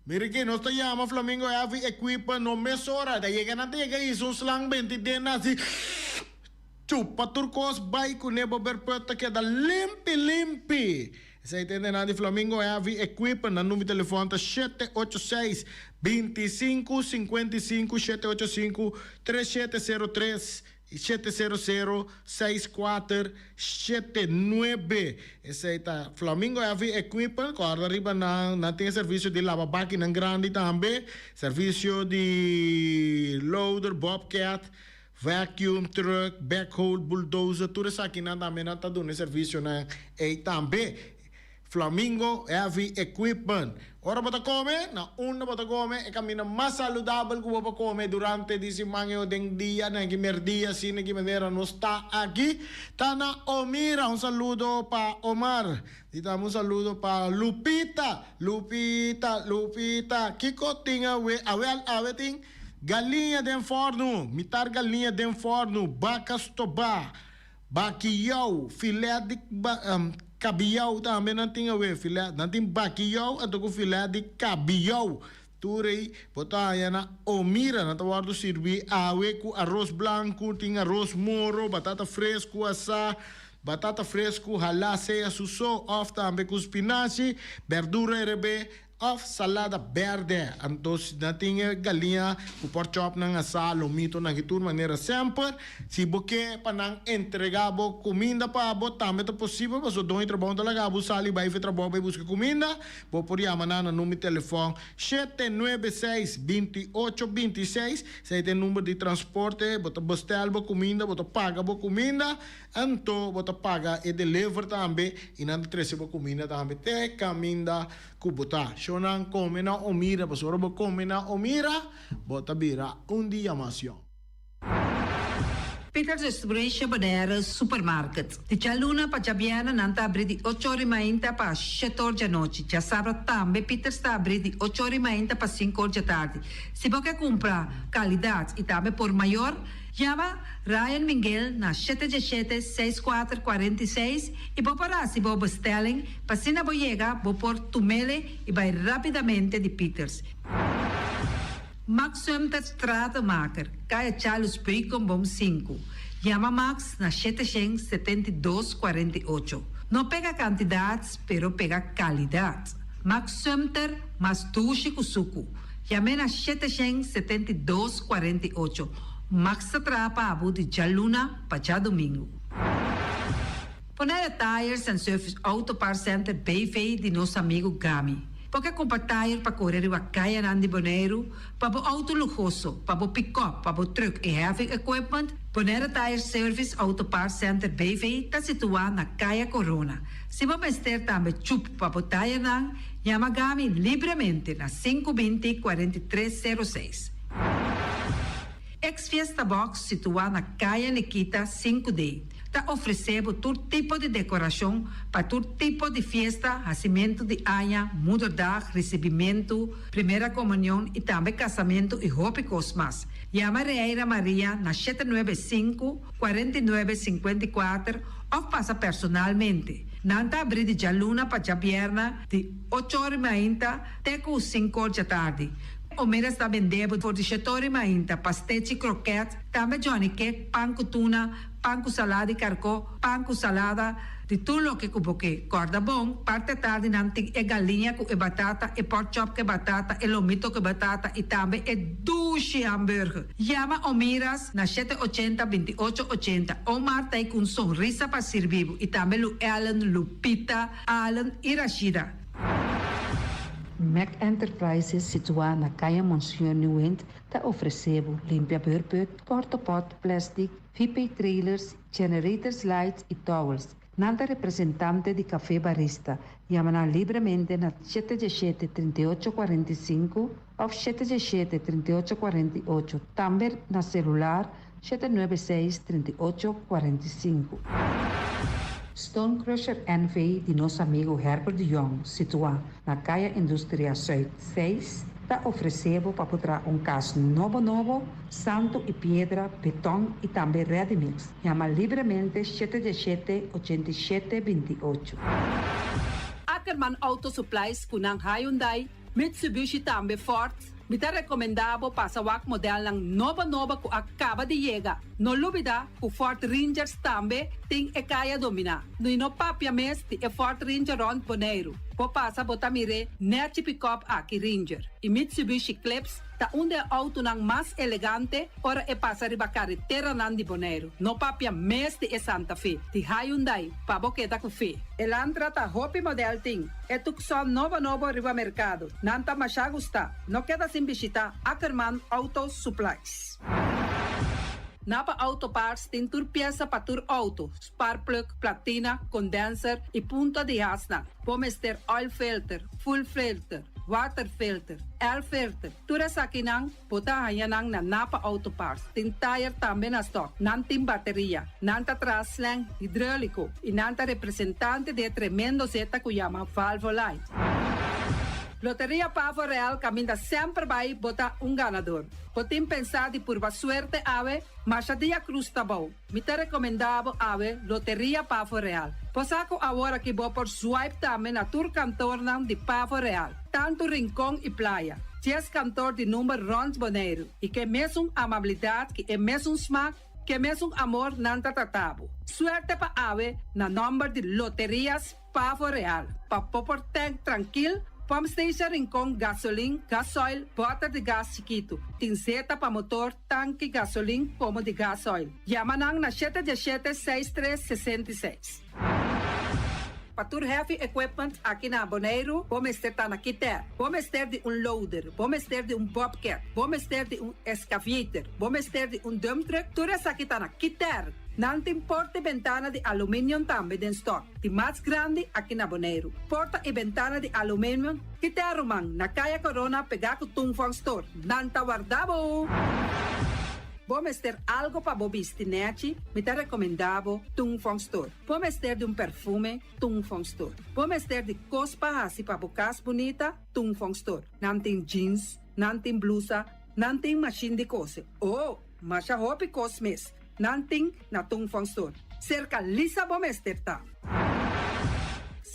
Mira aki, nos ta yama Flamingo Heavy Equipment no mesora. Ta yega nan ta yega hisa un slang benti den nan asi chupa tur kos bai kuné bo berput ta keda limpi limpi. Esei ta hende nan di Flamingo Heavy Equipment. Nan number di telefòn ta shete ocho seis, 25, 55, shete ocho sinku, tres shete sero tres. Shete sero sero, seis kuater, shete nuebe. Esei ta Flamingo Heavy Equipment. Kòrda riba nan, nan tin e servisio di laba bakinan grandi tambe, servisio di loader, bobcat, vacuum truck, backhoe, bulldozer, tur esakinan tambe nan ta duna e servisionan ei tambe. Flamingo Heavy Equipment. Ora bo ta kome, na unda bo ta kome, e kaminda mas saludabel ku bo por kome durante di siman e o den dia, na ki merdia, asina ki manera nos ta aki, ta na Omira. Un saludo pa Omar. Di tambe un saludo pa Lupita. Lupita, Lupita, kiko tin awe? Awel, awe tin galiña den fòrnu, mitar galiña den fòrnu, baka stobá. Bakiyou, filet di kabiyou tambe nan tin awe, filet, nan tin bakiyou anto ku filet di kabiyou. Tur ei bo ta haña na Omira, nan ta wòrdu sirbí awe ku aros blanku, tin aros moro, batata fresku asá, batata fresku halá sea su so òf tambe ku spinashi, bèrdura erebé, Of salada berde. Anto si nan tin e galiña ku por chop nan asá, lomito nan ki tur manera semper. Si bo ke pa nan entrega bo kuminda pa bo tambe ta posibel pasobra doño di trabou no ta laga bo sali bai for trabou bai buska kuminda. Bo por yama nan na number di telefòn shete nuebe seis, binti ocho, binti seis. Esei ta e number di transporte. Bo ta bestel bo kuminda, bo ta paga bo kuminda. Anto bo ta paga e deliver tambe i nan ta trese bo kuminda tambe te kaminda ku bo ta. Shownan kome na Omira pasobra ora bo kome na Omira bo ta bira un dia mas yòn. Peter Distribution Bonaire Supermarket. Di djaluna pa djabièrnè nan ta abrí di ocho or i mainta pa shete or djanochi. Djasabra tambe Peters ta abrí di ocho or i mainta pa sinku or djatardi. Si bo ke kumpra kalidat i tambe por mayor, Yama Ryan Minguel na shete djeshete seis kuater 46 i bo por hasi bo bestelling pa asina bo yega bo por tumele i bai rapidamente di Pieters. Max Sumter Stratenmaker, Kaya Charles Beukenboom sinku. Yama Max na shete shen 72 48. No pega kantidat pero pega kalidat. Max Sumter mas dushi ku suku. Yam'é na shete shen 72 48. Max ta traha pa abo di djaluna pa djadumingu. Bonaire Tires and Service Auto Parts Center BV di nos amigu Gami. Bo ke kumpra tire pa kore riba kayanan di Boneiru, pa bo auto luhoso, pa bo pikòp, pa bo trùk i heavy equipment? Bonaire Tire Service Auto Parts Center BV ta situá na Kaya Corona. Si bo mester tambe chup pa bo tirenan, yama Gami libremente na sinku binti 43 sero seis. Ex Fiesta Box situá na Kaya Nikita sinku D. ta ofresé bo tur tipo di dekorashon pa tur tipo di fiesta, hasimentu di aña, moederdag, risibimentu, primera komunion i tambe kasamentu i hopi kos mas. Yama Reira Maria na 795, 49 54 òf pasa personalmente. Nan ta abrí di djaluna pa djabièrnè di ocho or mainta te ku sinku or djatardi. Omeras ta bende bo for di shete or mainta pastechi, krokèt, tambe johnny cake, pan ku tuna, pan ku salada di karkó, pan ku salada, di tur loke ku bo ke. Kòrda bon, parti atardi nan tin e galiña ku e batata, e pork chop ku e batata, e lomito ku e batata i tambe e dushi hamburger. Yama Omiras na shete ochenta, 28 80. Omar ta ei ku un sonrisa pa sirbi bo i tambe Lu Ellen, Lupita, Allen i Rashida. Mac Enterprises situá na Kaya Monseñor Nieuwind ta ofresé bo limpia beurput, portapot, plèstik, VP trailers, generators lights i towels. Nan ta representante di Café Barista. Yama nan libremente na 717 38 45 òf 717 38 48. Tambe na selular 796 38 45. Stone Crusher NV di nos amigu Herbert de Jong, situá na Kaya Industria Zuid 6, ta ofresé bo pa por traha un kas nobo nobo, santu i piedra, beton i tambe ready mix. Yama libremente 717 87 28. Ackerman Auto Supplies ku nan Hyundai, Mitsubishi tambe Ford, mi ta rekomendá bo pasa wak modelnan nobo nobo ku a kaba di yega. No lubidá ku Ford Rangers tambe tin e kaya dominá. I no papia mes di e Ford Ranger rònt Boneiru. Bo pasa bo ta mir'é nèchi pick-up aki Ranger. I Mitsubishi Eclipse ta un di e outonan mas elegante ora e pasa riba kareteranan di Boneiru. No papia mes di e Santa Fe, di Hyundai, pa bo keda ku fe. Elantra ta hopi model tin. E Tucson nobo nobo riba merkado. Nan ta masha gustá. No keda sin bishitá Ackerman Auto Supplies. Napa Auto Parts tin tur piesa pa tur outo, spark plug, platina, condenser i punta di hasnan. Bo mester oil filter, fuel filter, water filter, air filter. Tur esakinan bo ta haña nan na Napa Auto Parts. Tin tire tambe na stock. Nan tin bateria. Nan ta traha slang hidráuliko i nan ta representante di e tremendo zeta ku yama Valvoline. Loteria Pavo Real kaminda semper bai bo ta un ganador. Bo tin pensá di purba suerte awe? Masha dia krus ta bou. Mi ta rekomendá bo awe Loteria Pavo Real. Bo sa ku awor aki bo por swipe tambe na tur kantornan di Pavo Real, tantu Rincon i Playa. 10 kantor di number rònt Boneiru i ku e mesun amabilidat, ku e mesun smak, ku e mesun amor nan ta trata bo. Suerte pa awe na nòmber di Loterias Pavo Real. Pa bo por tank trankil, pump station Rincon, gasolin, gasoil, bòter di gas chikitu. Tin zeta pa motor, tanki gasolin komo di gasoil. Yama nan na 717 63 66. Pa tur heavy equipment aki na Boneiru, bo mester ta na Kiter. Bo mester di un loader, bo mester di un bobcat, bo mester di un excavator, bo mester di un dump truck, tur esaki ta na Kiter. Nan tin porta i bentana di aluminium tambe den stock. Di mas grandi aki na Boneiru. Porta i bentana di aluminium, Kiter ruman, na Kaya Corona pegá ku Tung Fong Store. Nan ta warda bo! Bo mester algo pa bo bisti nèchi, mi ta rekomendá bo Tung Fong Store. Bo mester di un perfume, Tung Fong Store. Bo mester di kos pa hasi pa bo kas bunita, Tung Fong Store. Nan tin jeans, nan tin blusa, nan tin mashin di kose. Oh, masha hopi kos mes. Nan tin na Tung Fong Store. Serka Lisa bo mester ta.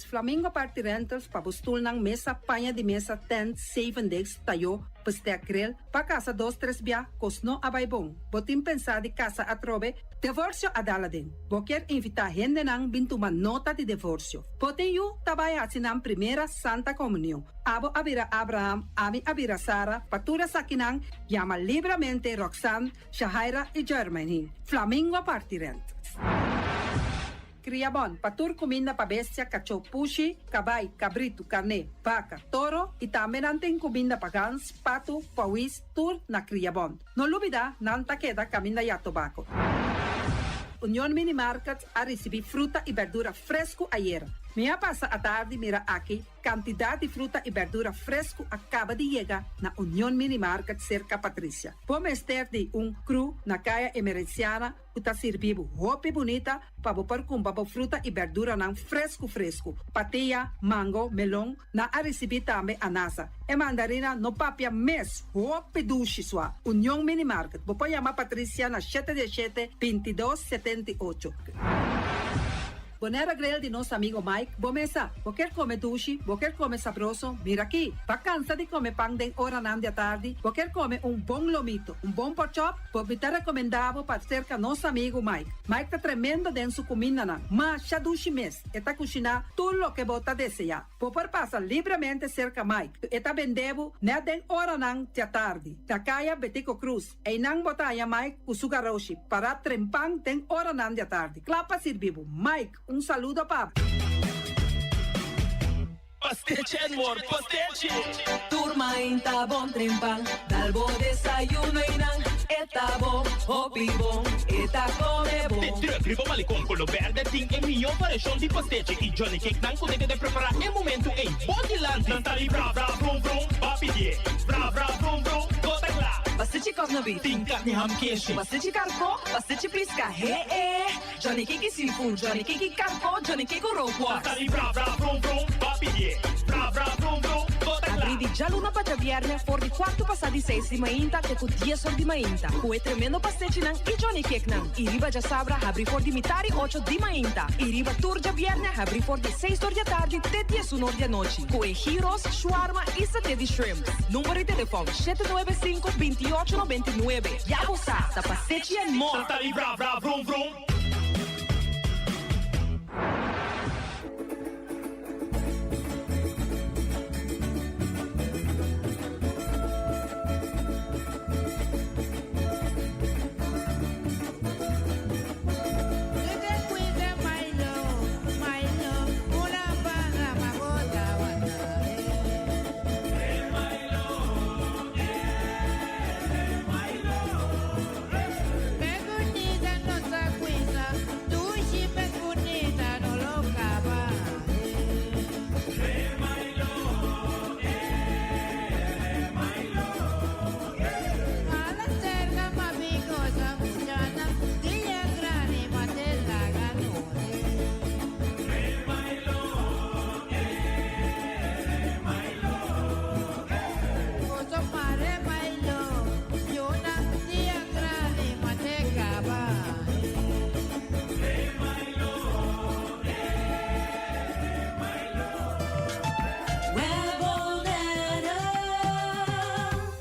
Flamingo Party Rentals pa bo stulnan, mesa, paña di mesa, tent, seven days, tayó, bestek grill, pa kasa dos tres bia, kos no a bai bon. Bo tin pensá di kasa atrobe? Divorsio a dal aden. Bo kier invitá hendenan bin tuma nota di divorsio. Bo tin yu ta bai hasi nan primera Santa Komunion. Abo a bira Abraham, ami a bira Sara, pa tur esakinan yama libremente Roxanne, Shahaira i Jermaine. Flamingo Party Rentals. Kriabon, pa tur kuminda pa bestia, kachó, pushi, kabai, kabritu, karné, baka, toro i tambe nan tin kuminda pa gans, patu, pawis, tur na Kriabon. No lubidá, nan ta keda kaminda ya tobako. Union Mini Market a risibí fruta i berdura fresku ayera. Mi a pasa atardi mira aki kantidat di fruta i bèrdura fresku a kaba di yega na Union Mini Market serka Patricia. Bo mester di un kru na Kaya Emerenciana ku ta sirbi bo hopi bunita pa bo por kumpra bo fruta i bèrduranan fresku fresku. Patia, mango, melon, nan a risibí tambe anasa. E mandarina no papia mes, hopi dushi sua. Union Mini Market, bo por yama Patricia na shete diesshete, bintidos, setenti'ocho. Bonaire Grill di nos amigo Mike, bo mesa, bo kier come dushi, bo kier come sabroso, mira aki! Ba cansa di come pan den oranan di atardi, bo kier come un bon lomito, un bon porkchop, bo mi ta recomenda bo pa cerca nos amigo Mike. Mike ta tremendo den su cumindanan, masha dushi mes, e ta cushina tur loke bo ta desea. Bo por pasa libremente cerca Mike, e ta bende bo net den oranan di atardi, na caya Betico Cruz. Einan bo ta haña Mike ku su garoshi pará trempan den oranan di atardi, kla pa sirbi bo. Mike, un saludo pa bo. Pastechi and more pastechi! Tur mainta bon trempan, dal bo desayuno einan e ta bon, hopi bon, e ta come bon. De truck riba Malecon Colo Berde tin e mihó variashon di pastechi y Johnny Cake nan ku ta keda prepará e momentu ei bo dilanti. Nan ta di bra bra brum brum, ba pidié bra bra brum brum, bo ta kla. Pastechi kòf na bif. Tin karni ham keshi. Pastechi karkó, pastechi piska, he e. Johnny Cake seafood, Johnny Cake karkó, Johnny Cake rookworst. Nan ta di bra bra brum brum, ba pidié bra bra brum brum, bo ta kla. Abrí di djaluna pa djabièrnè for di kuartu pasá di seis di mainta te ku dies or di mainta ku e tremendo pastechinan i Johnny Cakenan. I riba djasabra habrí for di mitari ocho di mainta i riba tur djabièrnè habrí for di seis or di atardi te diesun or di anochi ku e gyros, shawarma i saté di shrimps. Number di telefòn, shete nuebe sinku, bintiòcho nobentinuebe. Ya bo sa, ta pastechi and more! Nan ta di bra bra vrum vrum.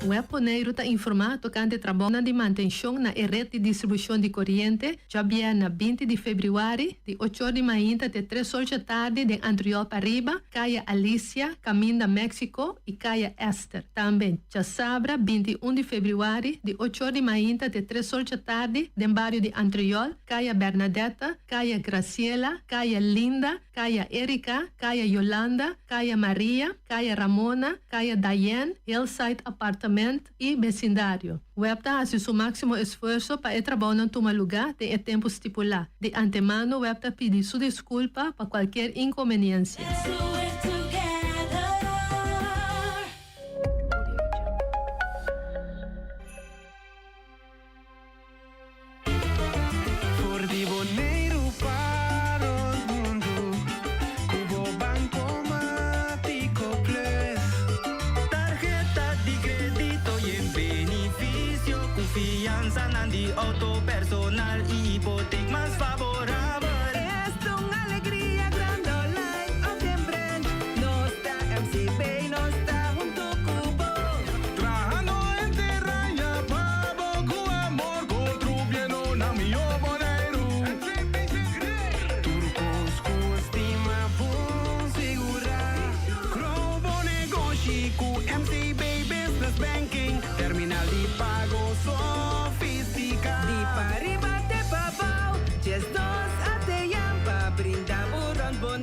Web Boneiru ta informá tokante trabounan di mantenshon na e ret di distribushon di koriente djabièrnè 20 di febrüari di ocho or di mainta te tres or djatardi den Antriol Pariba, Kaya Alicia, Kaminda Mexico i Kaya Esther. Tambe djasabra 21 di febrüari di ocho or di mainta te tres or djatardi den bario di Antriol, Kaya Bernadetta, Kaya Graciela, Kaya Linda, Kaya Erika, Kaya Yolanda, Kaya Maria, Kaya Ramona, Kaya Diane, Hillside Apartament i besindario. Web ta hasi su máksimo esfuerso pa e trabounan tuma lugá den e tempu stipulá. Di antemano web ta pidi su diskulpa pa kualkier inkonbeniensia. For di Boneiru pa rond mundu ku bo Bankomatiko Plus. Tarheta di kredito yen benifisio ku fiansanan di outo personal i hipotek mas faborabel. Es un alegria grandi online of den branch. Nos ta MCB, nos ta huntu ku bo. Trahando henter aña pa bo ku amor contribuyendo na mihó Boneiru. Tur kos ku estima bon sigurá. Grow bo negoshi ku MCB Business Banking, terminal di pago sofisticá. Di pariba te pabou, djes dos ATM pa brinda bo rond Boneiru.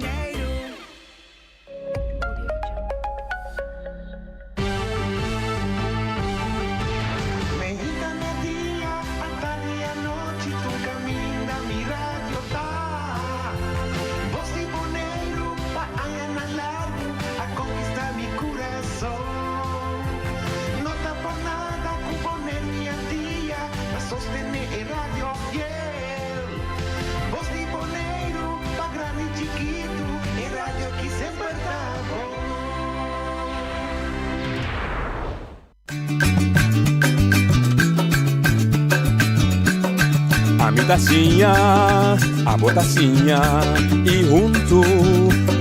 ta siña, abo ta siña y huntu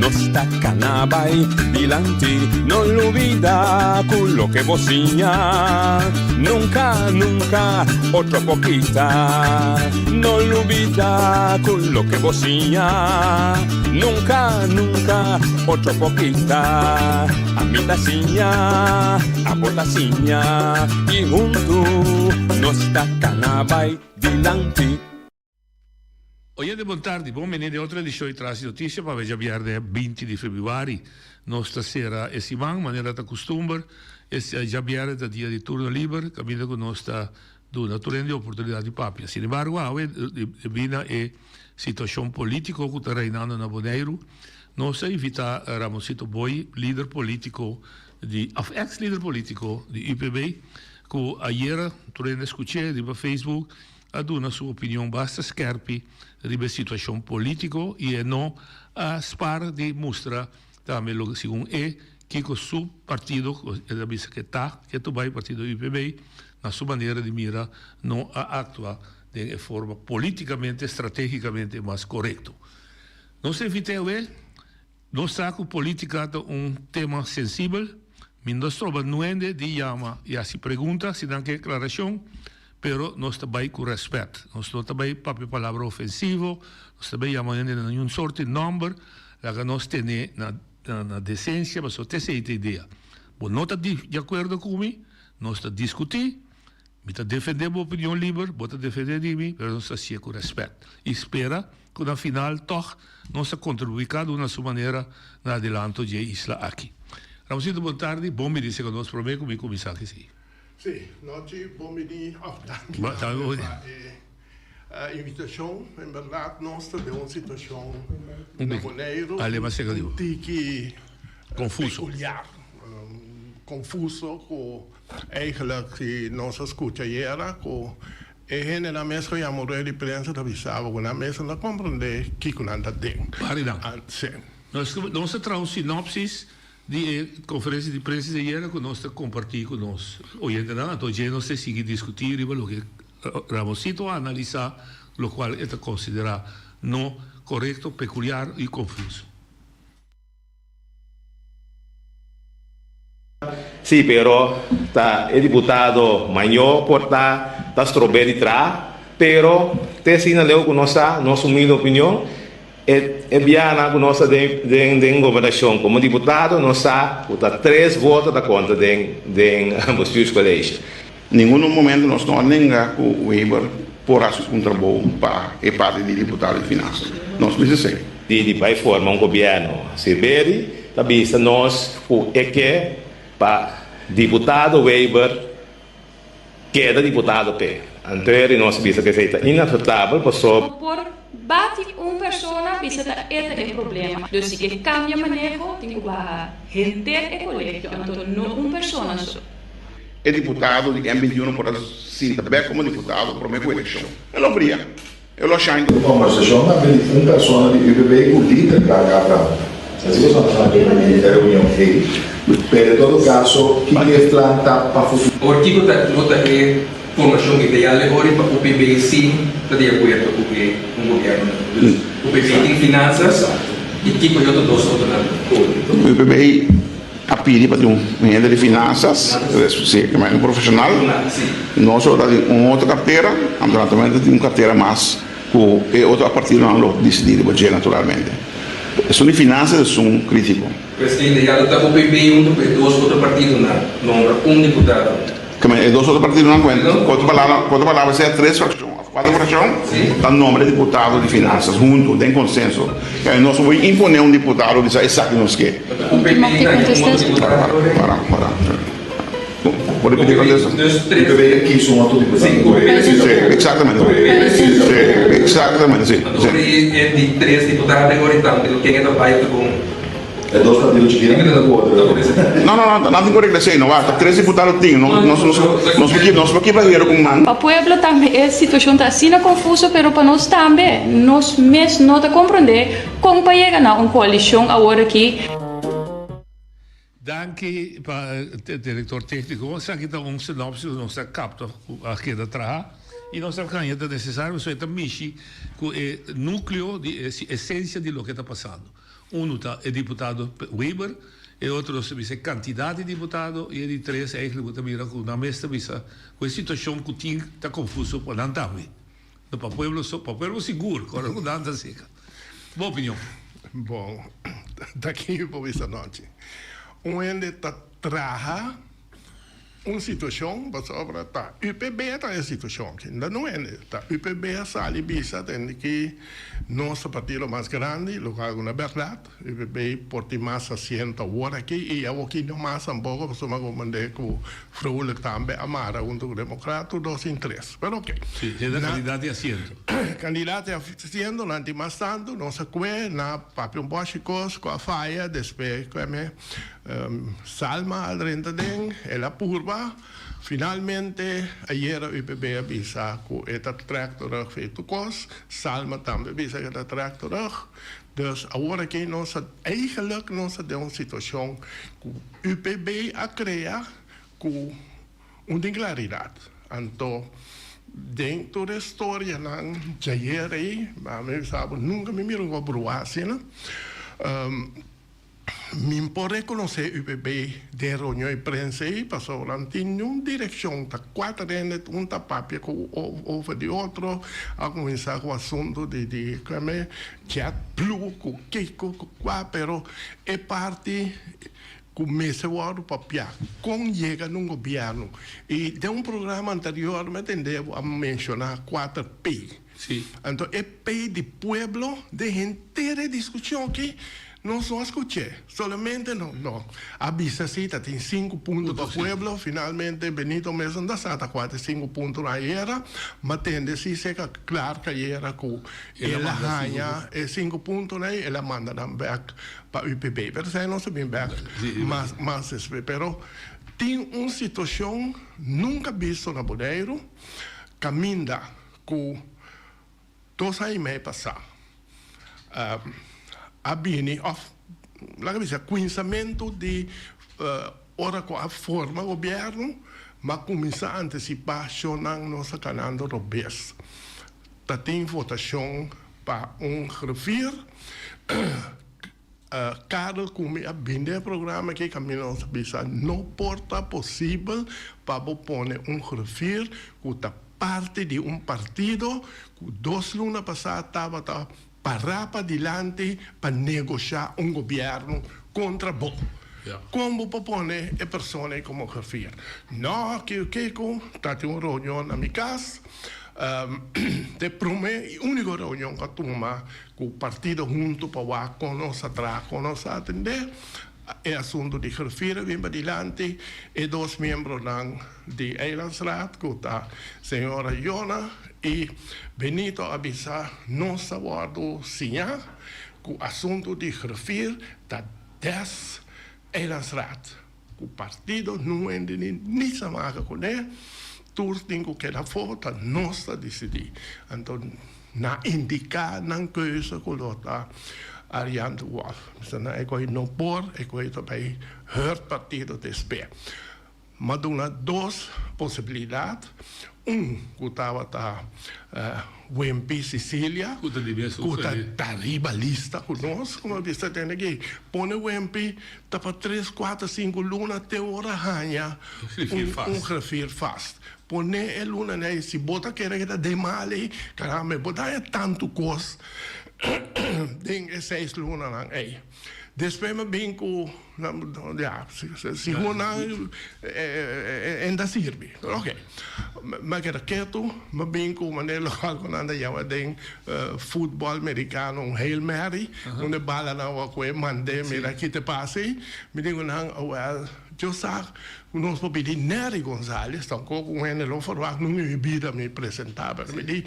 nos ta cana bay dilanti. No lubida cu loke bo siña nunca, nunca otro por kita. No lubida cu loke bo siña nunca, nunca otro por kita. Ami ta siña, abo ta siña y huntu nos ta cana bay dilanti. Oyente bon tardi, bon bini den otro edicion di Tras di Noticia pa beja bierne 20 di februari. Nos ta cera e siman manera ta custumber, e djabierne ta dia di turno liber caminda cu nos ta duna tur hende oportunidad di papia. Sin embargo awe debi na e situacion politico cu ta reinando na Boneiru, nos a invita Ramoncito Boy, lider politico di of ex lider politico di UPB cu ayera tur hende a scuche riba Facebook a duna su opinion basta skerpi riba e situacion politico y e no a spar di mustra tambe loke segun e kico su partido cu e ta bisa cu e ta ke ta bay partido UPB na su manera di mira no a actua den e forma politicamente strategicamente mas corecto. Nos a invita awe. Nos sa ku polítika ta un tema sensibel. Mi no stroba nuende di yama i hasi pregunta si nan ke aklarashon, pero nos ta bai ku rèspèt. Nos no ta bai papia palabra ofensivo, nos ta bai yama hende na niun sorti nòmber. Laga nos tene na na desensia pasobra ta esei ta idea. Bo no ta di akuerdo ku mi, nos ta diskutí. Mi ta defendé bo opinion liber, bo ta defendé di mi, pero nos ta hasié ku rèspèt i spera ku na final tòg nos ta kontribuí kada un na su manera na adelanto dje isla aki. Ramosito bon tardi, bon bini serka nos promé ku mi kuminsá aki si. Sí, nochi bon bini òf danki tambe pa e invitashon. En bèrdat nos ta den un situashon na Boneiru un tiki pekuliar, konfuso ku Eigenlijk si nos a scucha ayera cu e hendenan mes cu yama un rueda di prensa ta bisa bo cu nan mes no ta comprende kico nan ta den. Paridan. Si. Nos nos ta traha un sinopsis di e conferencia di prensa di ayera cu nos ta comparti cu nos oyentenan anto dje nos ta sigui discuti riba loke Ramosito a analisa locual e ta considera no corecto, peculiar y confuso. Sí, pero ta e diputado mayor por ta ta strob'é di traha, pero te asina leu ku nos sa, nos humilde opinion, e e bianan ku nos ta den den den gobernashon komo diputado nos sa ku ta tres voto ta konta den den bestuurscollege. Ningun momento nos no a nenga ku Weber por hasi un trabou pa e parti di diputado di finansa. Nos mester esei. Di di bai forma un gobièrnu. Silveri ta bisa nos ku e ke pa diputado Weber keda diputado p'e. Anto nos a bisa ku esei ta inaseptabel pasobra. No por bati un persona bisa ta e ta e problema. Dus si ke kambia maneho tin ku baha henter e kolegio anto no un persona so. E diputado di M 21 por a sinta bek komo diputado promé ku elekshon. E lo bria. E lo shine. E kombersashon ta bini un persona di UPB ku lider Frank Abraham. Así ku nos a di e reunion ei. Pero en todo kaso, kiko e plan ta pa futuro? Awor kiko ta no ta e formashon ideal e ora pa UPB sin ta di akuerdo ku e un gobièrnu? Dus UPB tin finansas i kiko e otro dos otronan kore? UPB A pidi pa tin un hende di finansas, si, un profesional. Nos lo ta tin un otro cartera, anto naturalmente tin un cartera mas cu e otro partidonan lo dicidi riba dje naturalmente. Esun di finansas es un critico. Presidente, ya lo ta UPB hunto cu e dos otro partidonan nombra un diputado. Keme e dos otro partidonan cu cu otro palabra, cu otro palabra sea tres fraccion of cuatro fraccion ta nombra e diputado di finansas hunto den consenso. Keme nos no por impone un diputado bisa esaki nos ke. Para para para Por repeti contesta? UPB ta kies un otro diputado. Si, exactamente. Si, exactamente, si. E di tres diputado ken e ta bay ta con. E dos partido chikito nan ta ku otro. No, no, no, nan tin ku regla esei, no wak, ta tres diputado tin, no, nos, nos, nos por nos por kibra hero ku man. Pa pueblo tambe e situacion ta asina confuso pero pa nos tambe, nos mes no ta comprende con pa yega na un coalicion awor aki. Danki pa director tecnico. Esaki ta un synopsis cu nos a capta cu a keda traha. I nos ta haña ta nesesario pasobra e ta mishi ku e núkleo di e esensia di loke ta pasando. Unu ta e diputado Weber, e otro nos ta bisa e kantidat di diputado i e di tres eigentlik bo ta mira ku nan mes ta bisa ku e situashon ku tin ta konfuso pa nan tambe. No pa pueblo so, pa pueblo sigur, kòrda ku nan ta seka. Bo opinion? Bon, ta ki bo bisa nochi. Un hende ta traha un situacion pasobra ta UPB ta e situacion aki. No no hende, ta UPB a sali bisa tende ki nos ta partido mas grandi, locual cu na berdad. UPB por tin mas asiento awor aki y awoki no mas tampoco pasobra mi a comprende cu Vrolijk tambe a mara hunto cu Democraat tur dos tin tres. Pero ok. Si, e ta candidato di asiento. Candidato di asiento nan tin mas tanto, nos a cue na papia un boshi cos cu a faya despues cu me Salma a drenta den, el a purba. Finalmente ayera UPB a bisa cu e ta trek terug for e tur cos. Salma tambe a bisa cu e ta trek terug. Dus awor aki nos a eigenlijk nos ta den un situacion cu UPB a crea cu un tin claridad. Anto den tur e storianan djayer ey, mi bisa bo nunca mi mira un cos bruha asina. Mi por rekonosé UPB den reunion di prensa ei pasobra nan tin niun direkshon, ta kuater hende un ta papia ku over di otro, a kuminsá ku asuntu di di keme jet blue ku kiko ku kua pero e parti ku mester wòrdu papiá kon yega na un gobièrnu i den un programa anterior mi a tende bo a menshoná kuater P. Anto e P di pueblo den henter e diskushon aki nos no a skuch'é. Solamente no no a bisa si ta tin sinku punto pa pueblo. Finalmente Benito mes no ta sa ta kua ta e sinku puntonan ayera. Ma tende si seka Clark ayera ku el a haña e sinku puntonan ei el a manda nan bèk pa UPB. Pero esei nos a bin bèk mas mas despues. Pero tin un situashon nunka bisto na Boneiru kaminda Ku dos aña i mei pasá a bini òf laga bisa kuinsamentu di ora ku a forma gobièrnu ma kuminsá antisipá shonnan nos ta kanando robes. Ta tin votashon pa un griffier. Karel ku mi a bin den e programa aki kaminda nos a bisa no por ta posibel pa bo pone un griffier ku ta parti di un partido ku dos luna pasá tabata pará padilanti pa negoshá un gobièrnu kontra bo. Kon bo por pone e persona ei komo griffier? No, kiko kiko, ta tin un reunion na mi kas. Ta e promé i úniko reunion ku a tuma Ku partido huntu pa wak kon nos a traha, kon nos a atendé e asuntu di griffier a bin padilanti. E dos miembronan di Eilandsraad ku ta señora Jona i Benito a bisa nos ta wòrdu siñá ku asuntu di griffier ta des Eilandsraad. Ku partido no hende ni niets a maka kuné, tur tin ku keda afó, ta nos ta disidí. Anto nan indiká nan keuze ku lo ta Arjan de Wolff. Mester nan e koe no por, e koe ta bai hurt partido despe. M'a duna dos posibilidat, un ku tabata Wimpy Cecilia, Ku ta di mes ku ta ta riba lista ku nos, ku a bisa tende aki, pone Wimpy ta pa tres, kuater, sinku luna te ora haña un griffier vast. Pone e lunanan ei, si bo ta kere ku ta den mal ei, caramba, bo ta haña tantu kos den e seis lunanan ei. Despues mi a bin ku, ya, segun nan e ta sirbi. Oke. Mi a keda ketu, mi a bin ku manera lokual ku nan ta yama den futbòl merikano un Hail Mary, unda e balanan a kue mand'é mira ki ta pasa ei. Mi di ku nan, awèl, Dios sa ku nos por pidi Nery Gonzalez, tampoko un hende lo ferwagt nunca en mi bida mi presentá, pero mi di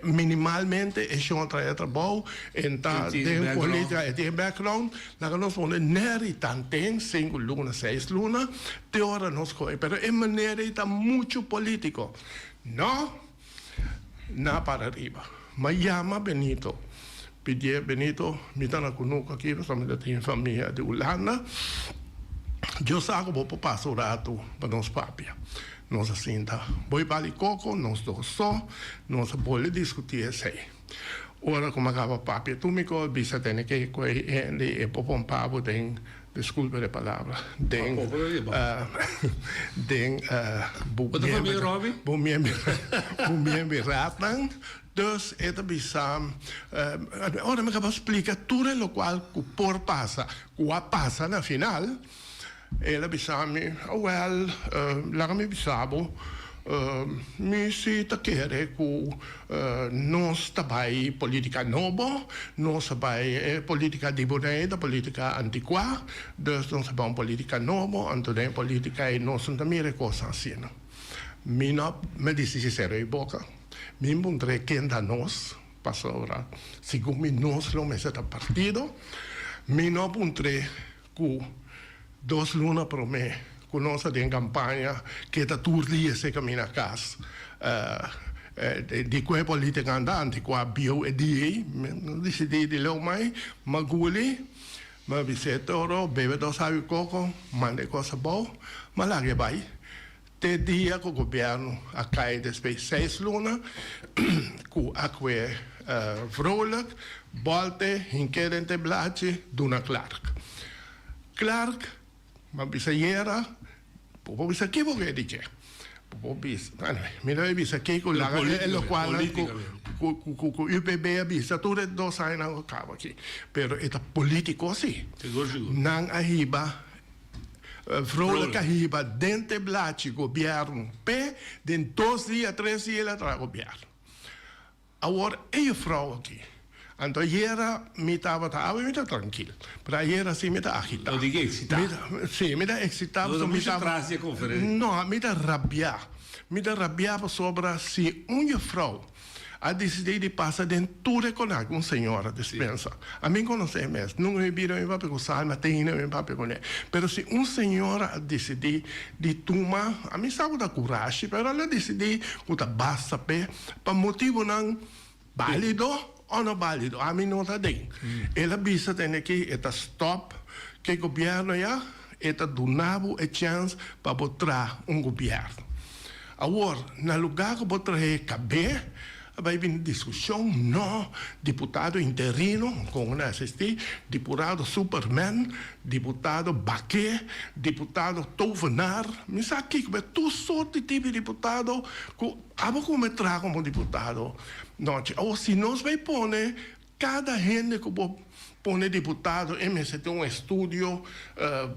minimalmente e shon a traha e trabou, e ta den politica, e tin e background, laga nos pone Nery tanten sinku luna, seis luna, te ora nos kohe, pero e manera ei ta muchu politico. No, na para riba. M'a yama Benito, pidié, Benito, mi ta na kunuku aki pasobra mi ta tin famia di Hulanda. Dios sa ku bo por pasa un ratu pa nos papia. Nos a sinta boi pali koko, nos dos so, nos a bolbe diskutí esei. Ora ku mi a kaba papia tur mi kos, bisa tene ke koe hende e por pompa bo den, diskulpe de palabra, den den bo bo miembro raadnan. Dus e ta bisa, ora mi kaba splika tur e lokual ku por pasa, ku a pasa na final, El a bisa mi, Awel, laga mi bisa bo, mi si ta kere ku nos ta bai politica nobo, nos a bai e politica di Bonei ta politica antikua, dus nos a bai un politica nobo, anto den e politica ei nos no ta mira e kosnan asina. Mi no, mi a disisi sera e boka, mi puntr'é ken ta nos, pasobra segun mi nos lo mester ta partido, mi no a puntr'é Ku dos luna promé ku nos a den kampaña keda tur dia se kamina kas di ku e politika andante ku a bieu e dia ei mi no disidí di leu mai ma guli mi a bis'é toro bebe dos awi koko manda e kos abou ma laga e bai te dia ku gobièrnu a kai despues seis luna ku a kue Vrolijk bòlte hink'é den te blachi duna Clark. Clark m'a bisa yera bo por bisa ki bo ke di dje bo por bisa anyway mi no e bisa kiko laga e lokualnan ku ku UPB a bisa tur e dos añanan ku kaba aki pero e ta politiko si nan a hiba Vrolijk a hiba den te blachi gobierno p'e den dos dia tres dia el a traha gobierno. Awor e juffrouw aki anto ayera mi tabata awe mi ta trankil pero ayera si mi ta agita. No diga exita. Si mi ta exita No ta mucho tras di e conferencia. No mi ta rabia mi ta rabia pasobra si un juffrouw A disidí di pasa den tur e konak, un señora despensa. A mi konosé mes, nunka mi bira mi papia ku Salma, te hende mi papia kuné. Pero si un señora a disidí di tuma, a mi sa ku ta kurashi, pero el a disidí ku ta basta p'e, pa motibunan bálido o no bálido, ami no ta den. El a bisa tende ki e ta stòp ku e gobièrnu ya, e ta duna bo e chèns pa bo traha un gobièrnu. Awor, na lugá ku bo trahe kab'é, a bai bini diskushon, no, diputado interino, kon nan asistí, dipurado superman, diputado baké, diputado tovenaar, mi sa kiko, pero tur sort di tipo di diputado ku abo kume traha komo diputado nochi. Awor, si nos bai pone kada hende ku bo pone diputado e mester tin un estudio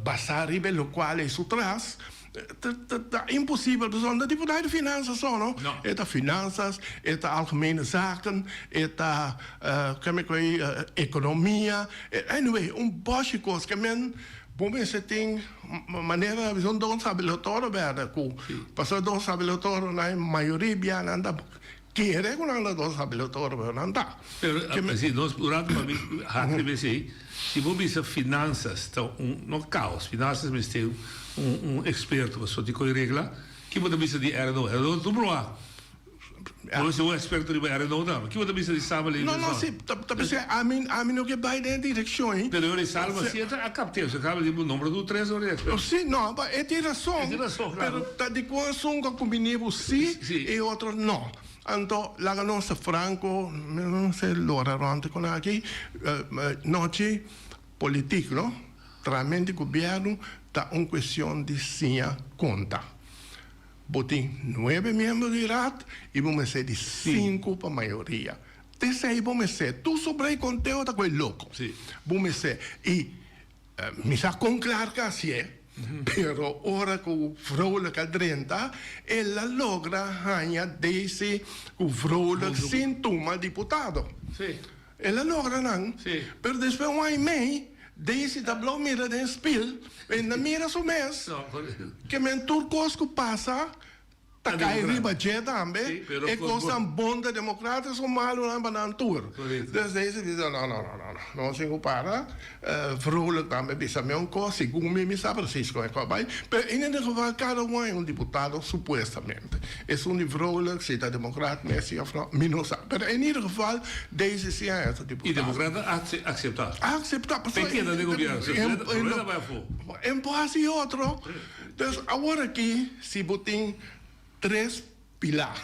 basá riba e lokual ei su tras, ta imposibel pasobra no ta diputado di finansas so no, e ta finansas, e ta algemene zaken, e ta keme ku ei ekonomia, anyway un bòshi kos ke men bo mester tin manera bisa un don sabelotoro bèrdè ku pasobra don sabelotoro nan e mayoria bia nan ta Kere ku nan ta dos habilator pero nan ta. Pero si nos un rato pa mi hak riba esei, si bo bisa finansas ta un no kaos, finansas mester un un eksperto pasobra tin koe regla, ki bo ta bisa di RNO? RNO ta tur proba. Bo mester un eksperto riba RNO tambe. Ki bo ta bisa di samenleving? No no si, ta bisa ami ami no ke bai den e direkshon ei. Pero e Salma si e ta a kapte, e kaba di bo nombra tur tres ora di eksperto. Si no, e tin rason. E tin rason, klaro. Pero ta di kon esun ku a kumbini bo si e otro no. Anto laga nos ta franco, mi no se lora rond con aki, nochi politic no, trahamento di gobierno ta un cuestion di siña conta. Bo tin nuebe miembro di raad y bo mester di cinco pa mayoria. T'esey bo mester, tur sobra e conteo ta coe loco. Bo mester y Mi sa kon klar ka hasié, pero ora ku Vrolijk a drenta, el a logra haña Daisy ku Vrolijk sin tuma diputado. El a logra nan, pero despues un aña i mei, Daisy ta blou mira den spil, e na mira su mes, ke men tur kos ku pasa, Ta kai riba dje tambe. E kosnan bon ta demokrata, esun malunan pa nan tur. Dus deze bisa no no no no no nos tin ku para. Vrolijk tambe bisa mi un kos, segun mi mi sa presis kon e kos bai. Pero in ieder geval kada un hay un diputado supuestamente. Esun di Vrolijk si ta demokrat mes si of no mi no sa. Pero in ieder geval deze si hay su diputado. Y demokrat a aksepta. A aksepta. P'e keda den gobierno. En por hasi otro. Dus awor aki si bo tin. Tres pilá.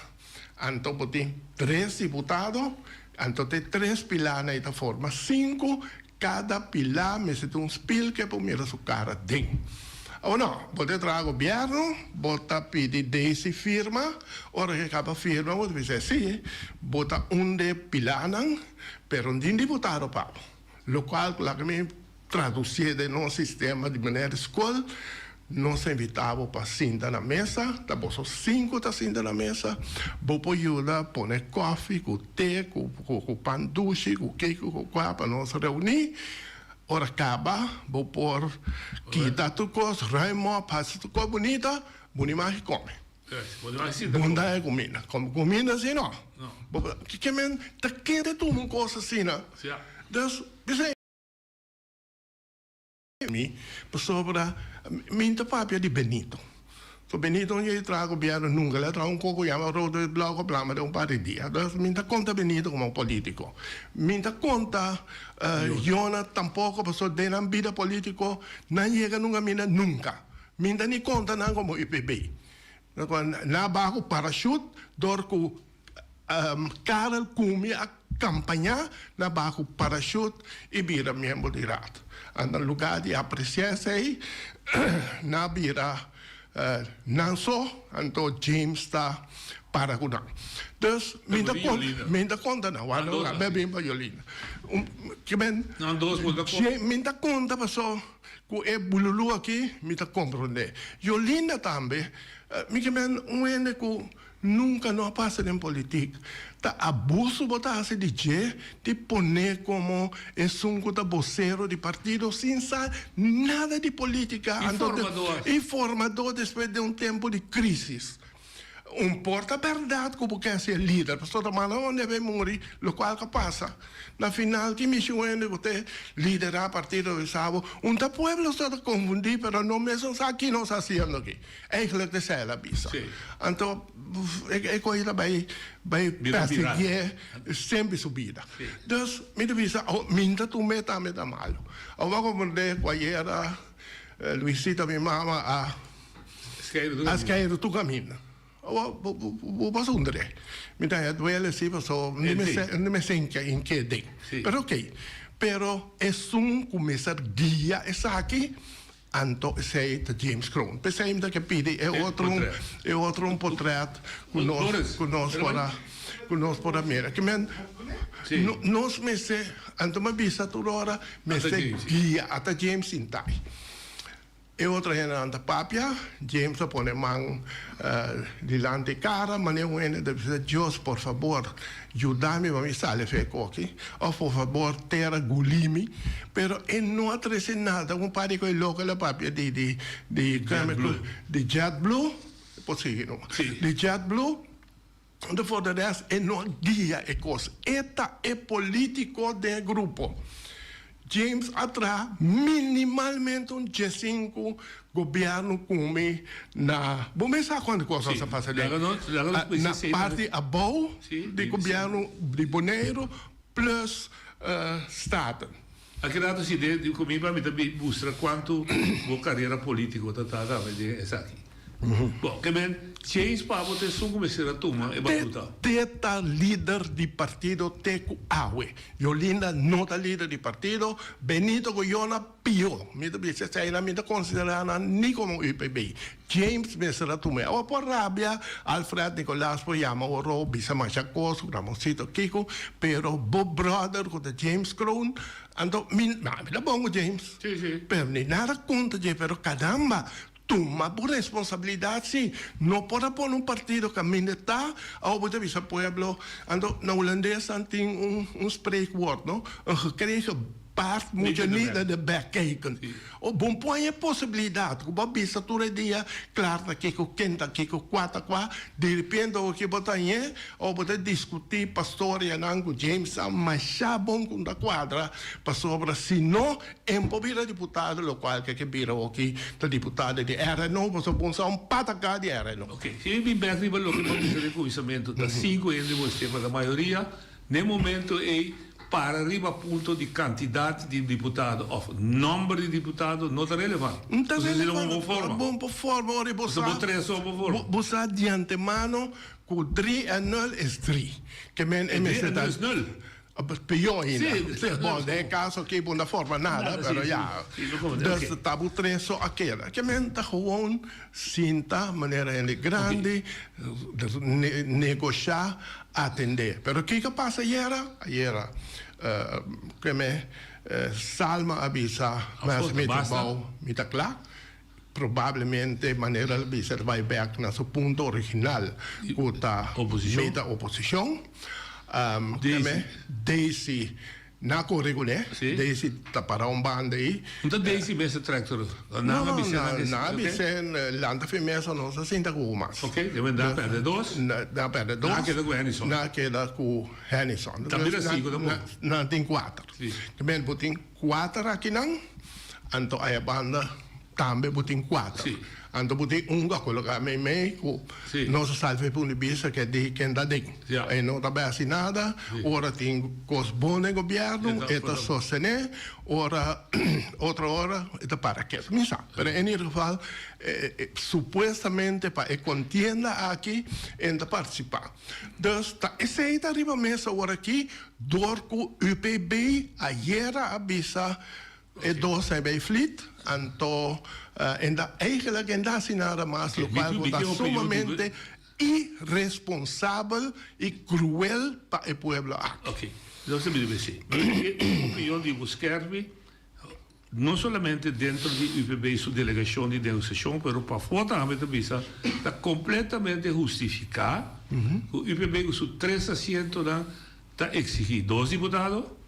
Anto bo tin tres diputado, anto te tres pilánan ei ta forma sinku, kada pilá mester tin un spil ke por mira su kara den. Awor no, bo ta traha gobièrnu, bo ta pidi Daisy firma, ora ke kaba firma bo ta bisa sí, bo ta un de pilánan, pero no tin diputado pa bo. Lokual ku laga mi tradusié den nos sistema di manera di skol, nos a invitá bo pa sinta na mesa, ta boso sinku ta sinta na mesa, bo por yuda pone kòfi ku te ku ku pan dushi ku kiko ku kua pa nos reuní. Ora kaba bo por kita tur kos, ruim op, hasi tur kos bunita, bo ni mag kome. Bon da e kuminda. Kuminda si no. Ke men ta kere tuma un kos asina. Dus p'esei mi pasobra mi ta papia di Benito. So Benito un dje traha gobierno nunka el a traha un koko yama Rode Blauw ku plama den un par di dia. Dus mi ta konta Benito komo un politiko. Mi ta konta Yona tampoko pasobra den nan bida politiko nan yega nunka mina nunka. Mi ta ni konta nan komo UPB. Na baho parachute dor ku Karel Kumi a kampañá na baho parachute i bira miembro di Raad. Anto na lugá di apresiá esei nan a bira nan so, anto James ta para ku nan. Dus mi ta mi ta konta nan, wak mi a bin pa Yolinda. Mi ta konta paso. Ku e bululu aki mi ta komprondé. Yolinda tambe, mi ke men un hende ku nunka no a pasa den politik. Ta abuso bo ta hasi di dje di pon'é komo esun ku ta bosero di partido sin sa nada di politika. I formador. I formador despues den un tempu di krisis. Un por ta berdad cu bo ken ser lider, pasobra ta manda un debe muri, locual ca pasa. Na final ki mishi un hende cu te lidera partido bisa bo, un ta pueblo so ta confundi pero no mesun sa ki nos haciendo aki. Eigenlijk ta esey el a bisa. Anto e coy ta bay bay persigie semper su bida. Dus mi ta bisa, mi ta tume tambe ta malo. Awor comprende cu ayera Luisita mi mama a. A skeiru tur kaminda. Bo pas undre. Mi ta haña duele si paso ni me sentia in ke den. Pero ok. Pero esun ku mester guia esaki anto esei ta James Kroon. P'esei mi ta ke pidi e otro e otro un potret ku nos ku nos por a ku nos por a mira. Ke men nos mester anto mi a bisa tur ora mester guia ata James sintai. E otro hendenan ta papia, James a pone man dilanti e kara, manera un hende ta bisa, Dios, por fabor, yuda mi pa mi sali fe e koki, òf por fabor, tera guli mi. Pero e no a trese nada, un par di koe loko el a papia di di di di JetBlue, por sigui numa, di JetBlue. Anto for de rest e no a guia e kos. E ta e politico den e grupo. James a traha minimalmente un diesinku gobierno ku mi na, bo mes sa kuantu kos a pasa den, na parti abou di gobierno di Boneiru plus Staten. Aki rato si den ku mi pa mi ta mustra kuantu bo karera politiko ta ta tambe den esaki. Bo ke men James pa bo ta esun ku mester a tuma e batuta. Te ta lider di partido te ku awe. Yolinda no ta lider di partido, Benito ku Yona pio. Mi ta bisa eseinan mi ta konsidera nan ni komo UPB. James mester a tuma e awa por rabia, Alfred Nicolaas por yama oro bisa masha kos, Ramoncito kiko, pero bo brother ku ta James Kroon, anto mi mi ta bon ku James, pero ni nada kontra dje, pero caramba, Tuma bo responsabilidad si no por a pone un partido caminda ta awo bo ta bisa pueblo anto na hulandes nan tin un un spreekwoord no een gekregen paard moet je niet naar de bek kijken o bo pon e posibilidad cu bo a bisa tur e dia klaar ta kiko ken ta kiko cua ta cua diripiente awo ki bo ta ñe awo bo ta discuti pastorianan cu James a masha bon cu ta cuadra pasobra si no En por bira diputado lokual ke ke bira oki ta diputado di RNO pasobra bo sa un pataka di RNO. Ok, si mi bin bek riba loke bo a bisa den kuminsamentu, ta sinku hende bo estima ta mayoria, n'e momento ei. Para riba punto di kantidat di diputado òf nòmber di diputado no ta relevant. No ta Bo relevant. bo forma. Bo por forma ora bo sa. Bo tres so bo forma. Bo sa di antemano ku dri en nul is dri. Ke men e mester ta. Dri en nul is nul. Pió ainda. Sí. Bon, den e kaso aki bo no forma nada, Nada, pero sí, ya. sí. Sí, bo komprende, Dus oké. ta bo tres so a keda. Ke men ta gewoon sinta manera hende grandi, negoshá, atendé. Pero kiko a pasa ayera? Ayera ke me Salma a bisa, mi a hasi mi trabou, mi ta kla. Probablemente manera el a bisa el bai bek na su punto original ku ta meta oposishon. Daisy na kore kuné. Daisy ta para un banda ei. No ta Daisy mester trek tur? No, no, nan a bis'é lanta fin mesa nos a sinta ku mas. Ok, de men nan a pèrdè dos. Nan a pèrdè dos. Nan a keda ku Hennyson. Nan a keda ku Hennyson. Ta bira sinku ta bon. Nan tin kuater. De men bo tin kuater akinan. Anto aya banda tambe bo tin kuater. Anto bo tin un ku a koloká meimei ku nos a sali for di bista ke di ken ta den. E no ta bai hasi nada. Ora tin kos bon den gobièrnu e ta sostené, ora otro ora e ta para ketu. Mi sa. Pero en ieder geval supuestamente pa e kontienda aki e ta partisipá. Dus ta esei ta riba mesa ora aki dor ku UPB ayera a bisa E dos a bay flit, anto en ta eigenlijk en ta haci nada mas locual cu ta sumamente irresponsabel y cruel pa e pueblo aki. Ok, nos ta bira besi. E opinion di bo skerpi, no solamente dentro di UPB su delegacion di negociacion, pero pafó tambe ta bisa ta completamente hustifica cu UPB cu su tres asientonan ta exigi dos diputado,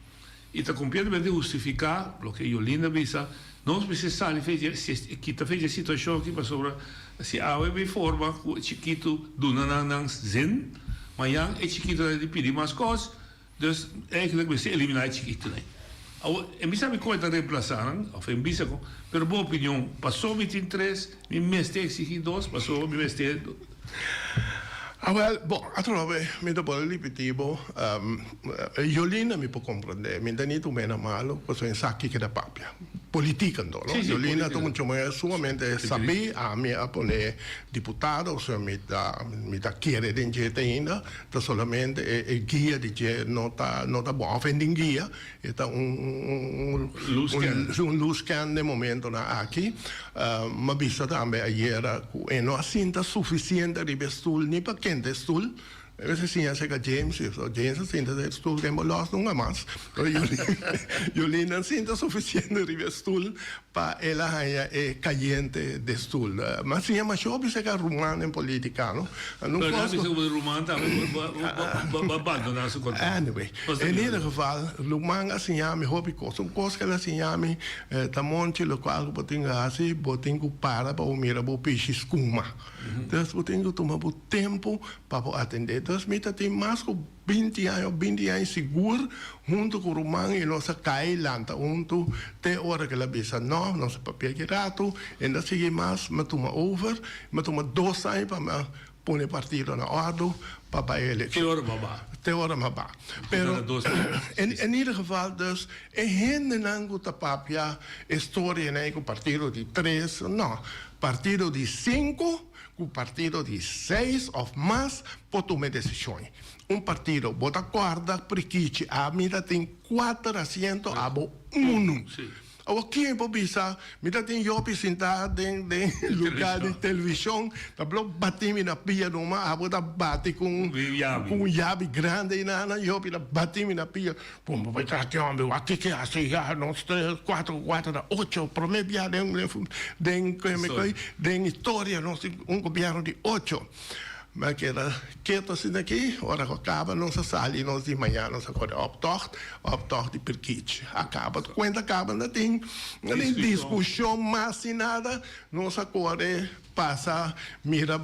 I ta kompletamente hustifiká loke Yolinda bisa, nos mester sali fe dje kita fe dje situashon aki pasobra si awe bay forma ku e chikitu duna nan nan zin, mañan e chikitunan di pidi mas kos, dus eigenlijk mester eliminá e chikitunan. Awor e mi sabi kon e ta remplasá nan òf e bisa kon, pero bo opinion, paso mi tin tres mi mester eksigí dos, paso mi mester. Awel, bon, atrobe mi ta por ripití bo, Yolina mi por comprendé, mi ta ni tum'é na malo, pasobra e sa kiko ta papia. Politica anto, no? Yolina ta un muchamuher sumamente sabí, ami a pone diputado, osea mi ta, mi ta kere den dje te ainda, ta solamente e guia di dje no ta, no ta bon, of e tin guia, E ta un un loose can den momentonan aki. M'a bisa tambe ayera cu e no a sinta suficiente riba e stoel ni pa kenta e stoel. E mester siña acerca James y so James a sinta riba e stoel den bo los nunca mas. Pero Yolin a sinta suficiente riba e stoel pa el a haña e cayente de stoel. M'a siña masha hopi acerca ruman den politica no. Pero nan bisa cu ruman tambe bo a bandona su contrato. Anyway, en ieder geval, ruman a siña mi hopi cos. Un cos cu el a siña mi ta monchi locual cu bo tin cu haci, bo tin cu para pa bo mira bo pishi scuma. Dus bo tin cu tuma bo tempo pa bo atende. Dus mi ta tin mas cu 20 aña o 20 aña sigur hunto cu ruman y nos a cay lanta hunto te ora cu el a bisa no, nos a papia ki rato, e no a sigui mas, mi a tuma over, mi a tuma dos aña pa mi a pone partido na ordo pa bay eleccion. Te ora bo a ba. Te ora mi a ba. Pero en ieder geval dus e hendenan cu ta papia e storianan cu partido di tres, no, partido di cinco Ku partido di seis òf mas por tuma e desishon. Un partido, bo ta kòrda prikichi, ami ta tin kuater asiento, abo unu. Awor ken por bisa, mi ta tin yopi sintá den den lugá di televishon, ta blo bati mi na pia numa, abo ta bati ku un ku un yabi grandi einan, yopi ta bati mi na pia. Kon bo bai traha ki homber? Wak kiko hasi ya nos tres kuater ku kuater ta ocho prome bia den den den historia nos tin un gobierno di ocho. Mi a keda keto asina aki ora ku a kaba nos a sali nos di mañana nos a kore optocht optocht di Pirkich a kaba kuenta kaba no tin no tin diskushon mas ni nada nos a kore Pasa mira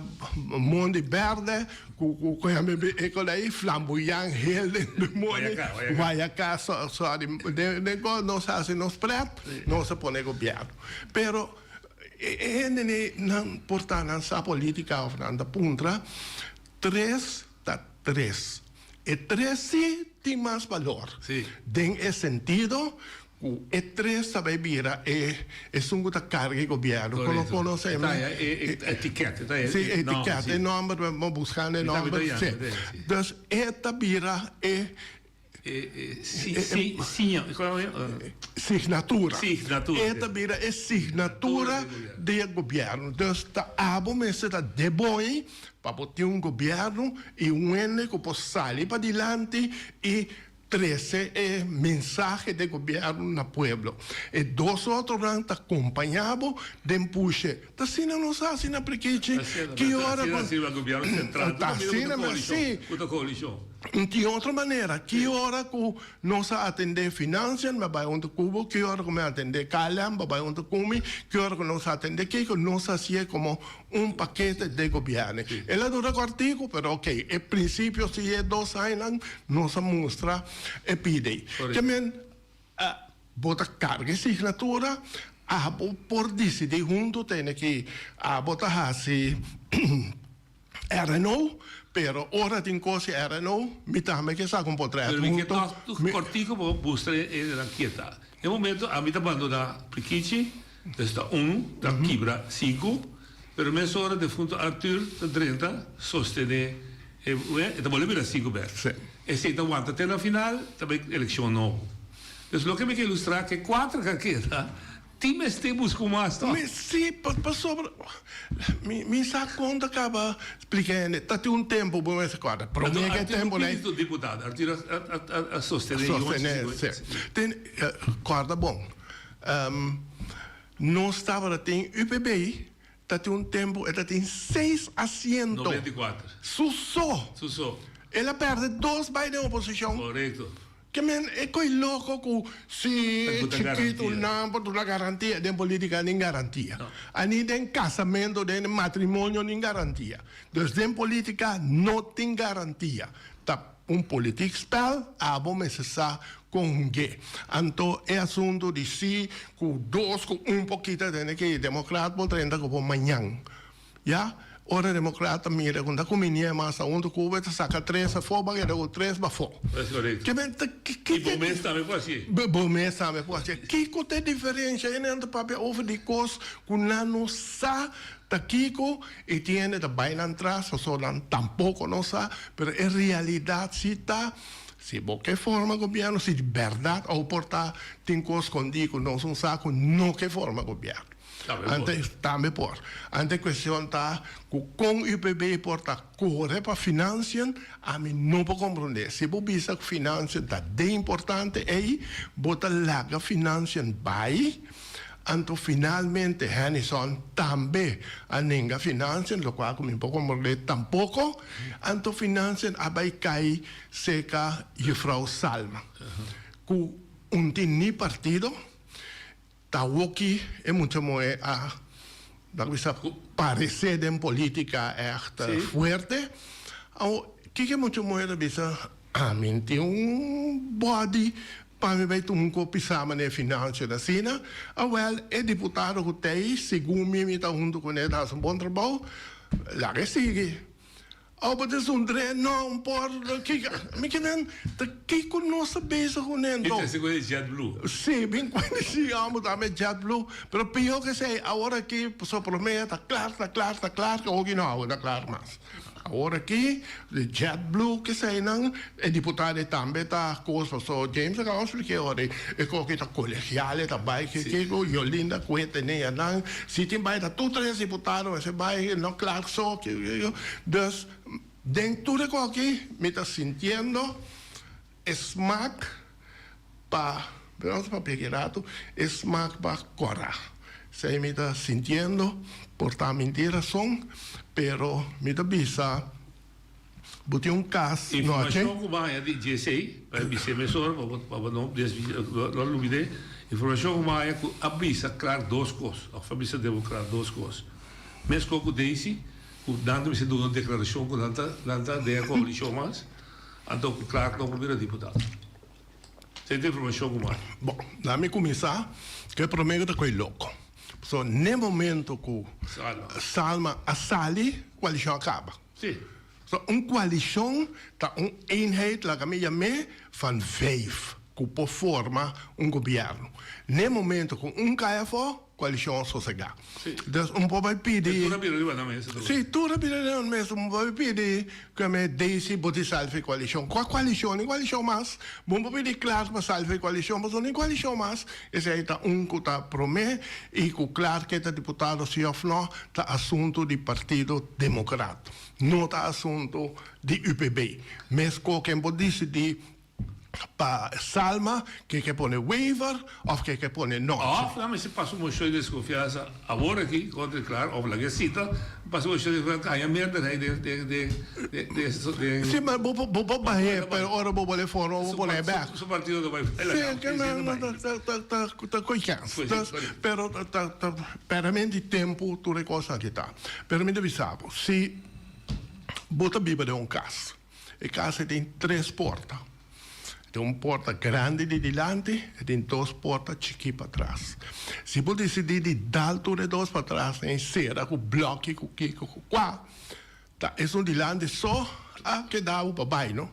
mondi berde cu cu cu e con ey flamboyan heel den de mondi Guayacá sorry den den con nos haci nos pret nos a pone gobierno pero e hende ni nan por ta nan sa politica of nan ta puntra tres ta tres e tres si. tin mas balor. Den e sentido ku e tres ta bai bira e esun ku ta karga e gobièrnu. Kono konosé mi? E etiket. Si, e etiket, e nòmber, bo buskando e nòmber. Si. Dus e ta bira e Signatura. E ta bira e signatura di e gobièrnu. Dus ta abo mester ta deboi pa bo tin un gobièrnu i un hende ku por sali padilanti i trese e mensahe di e gobièrnu na pueblo. E dos otronan ta kompañá bo den pushe. Ta asina nos hasi na Prikichi. Ki ora ku. Ta asina mes, si. Di otro manera, ki ora ku nos a atendé Financiën, mi a bai huntu ku bo, ki ora ku mi a atendé KLM, bo a bai huntu ku mi, ki ora ku nos a atendé kiko, nos a hasié komo un pakete de gobièrnu. El a dura kòrtiku, pero oke, e prinsipio si e dos añanan nos a mustra e pidi. Ke men, bo ta karga e signatura, abo por disidí huntu tene ki abo ta hasi. RNO, pero ora tin cos di RNO, mi tambe ke saca un potret Pero mi ke hunto. toch tu cortico bo bustra e rankieta. E momento ami ta bandona Prikichi, dus ta un, ta kibra sinku, pero mesora defunto Arthur ta drenta sostene e, e ta bolbe bira sinku bek. Esey ta wanta te na final, ta bay eleccion nobo. Dus loke mi ke ilustra ke cuater ka keda Tin mester busca un mas toch? Mi si, pasobra mi mi sa con ta caba splica hende. Ta tin un tempo bo mester corda. Prome ke tempo nei. Arturo diputado, Arturo a sostene. Sostene, si. Tin, corda bon. Nos tabata tin UPB, ta tin un tempo e ta tin seis asiento. 94. Su so. Su so. El a perde dos bay den oposicion. Correcto. Ke men e koe loko ku si chikitu nan por duna garantia den politika nin garantia. Ani den kasamentu den matrimonio nin garantia. Dus den politika no tin garantia. Ta un politik spel abo mester sa kon hung'é. Anto e asuntu di si ku dos ku un por kita tene ke demokrat por drenta ku por mañan. Ya, ora democrata mira cu ta cuminie mas aunto Cuba e ta saca tres afo ba keda cu tres bafo. Es correcto. Ke men ta Y bo mes tambe por hacié. Bo mes tambe por hacié. Kico ta e diferencia? E nan ta papia over di cos cu nan no sa ta kico y tin hende ta bay nan tras pasobra nan tampoco no sa, pero e realidad si ta si bo ke forma gobierno si di berdad ou por ta tin cos scondi cu nos un sa cu no ke forma gobierno. Ante tambe por. Ante cuestion ta cu con UPB por ta core pa financiën, ami no por comprende. Si bo bisa cu financiën ta de importante ey, bo ta laga financiën bay, anto finalmente Hennyson tambe a nenga financiën, locual cu mi por comprende tampoco, anto financiën a bay cay cerca juffrouw Salma, cu un tin ni partido, Ta woki e mucha moe a laga bisa parece den politica echt fuerte. Awo kiko e mucha moe ta bisa ami tin un body pa mi bay tuma un kopi sama den financiën asina. Awel e diputado ku ta ey segun mi mi ta hunto kune ta hasi un bon trabou laga e sigui. Oh, bo ta zundré? No, un por kiko. Mi ke men, ta kiko nos ta bezig kuné anto? Mi ta sigur di JetBlue. Sí, bin kuenta si amo tambe JetBlue. Pero pió ke esei, awor aki, pasobra promé ta klar, ta klar, ta klar, ke awor no awor ta klar mas. Awor aki, di JetBlue ke eseinan, e diputado ei tambe ta kos, pasobra James a kaba spliké ora ei, e koki ta kolegial, e ta bai ke kiko, Yolinda kue tene anan, si tin bai ta tur tres diputado mester bai, no klar so. Dus, den tur e koki mi ta sintiendo e smak pa, pero nos papia ki rato, e smak pa kora. Esei mi ta sintiendo, por ta mi tin rason, pero mi ta bisa bo tin un kas nochi. Informashon ku bo haña di djesei, pa e bis'é mesora pa bo pa bo no desvi no lubid'é, informashon ku bo haña ku a bisa Clark dos kos, òf a bisa Democraat dos kos. Meskos ku Daisy. Ku nan ta mester duna un deklarashon ku nan ta nan ta den e koalishon mas, anto ku Clark no por bira diputado. Esei ta informashon ku mi hay. Bon, laat mi kuminsá ku e promé ku ta koe loko. Pasobra n'e momento ku Salma a sali, koalishon a kaba. Sí. So un koalishon ta un eenheid, laga mi yam'é, van vijf ku por forma un gobièrnu. N'e momento ku un kai afó, koalishon a sosegá. Dus un por bai pidi. Tur a bira riba nan mesa tur. Sí, tur a bira riba nan mesa. Un por bai pidi ku e Daisy bo di salva e koalishon. Kua koalishon? Ni koalishon mas. Bo por pidi Clark pa salva e koalishon pasobra ni koalishon mas. Esei ta un ku ta promé i ku Clark ke ta diputado si òf nò ta asuntu di Partido Demokrat. No ta asuntu di UPB. Meskos ken por disidí pa Salma ke ke pone Wever of ke ke pone Nochi. Of nan mester pasa un moshon di deskonfiansa awor aki kontra di Klaar of laga e sita pasa un moshon di deskonfiansa haña meerderheid den den den den den. Si ma bo bo por bah'é pero ora bo bole forma bo pone bek. Su partido ta bai Si ke nan ta ta ta ta koe kèns. Pero ta ta pèrdimentu di tempu tur e kos aki ta. Pero mi ta bisa bo si bo ta biba den un kas. E kas ei tin tres porta. E tin un porta grandi di dilanti, e tin dos porta chikí patras. Si bo disidí di dal tur e dos patras ei sera ku blòki, ku kiko, ku kua, ta esun dilanti so a keda bo pa bai, no?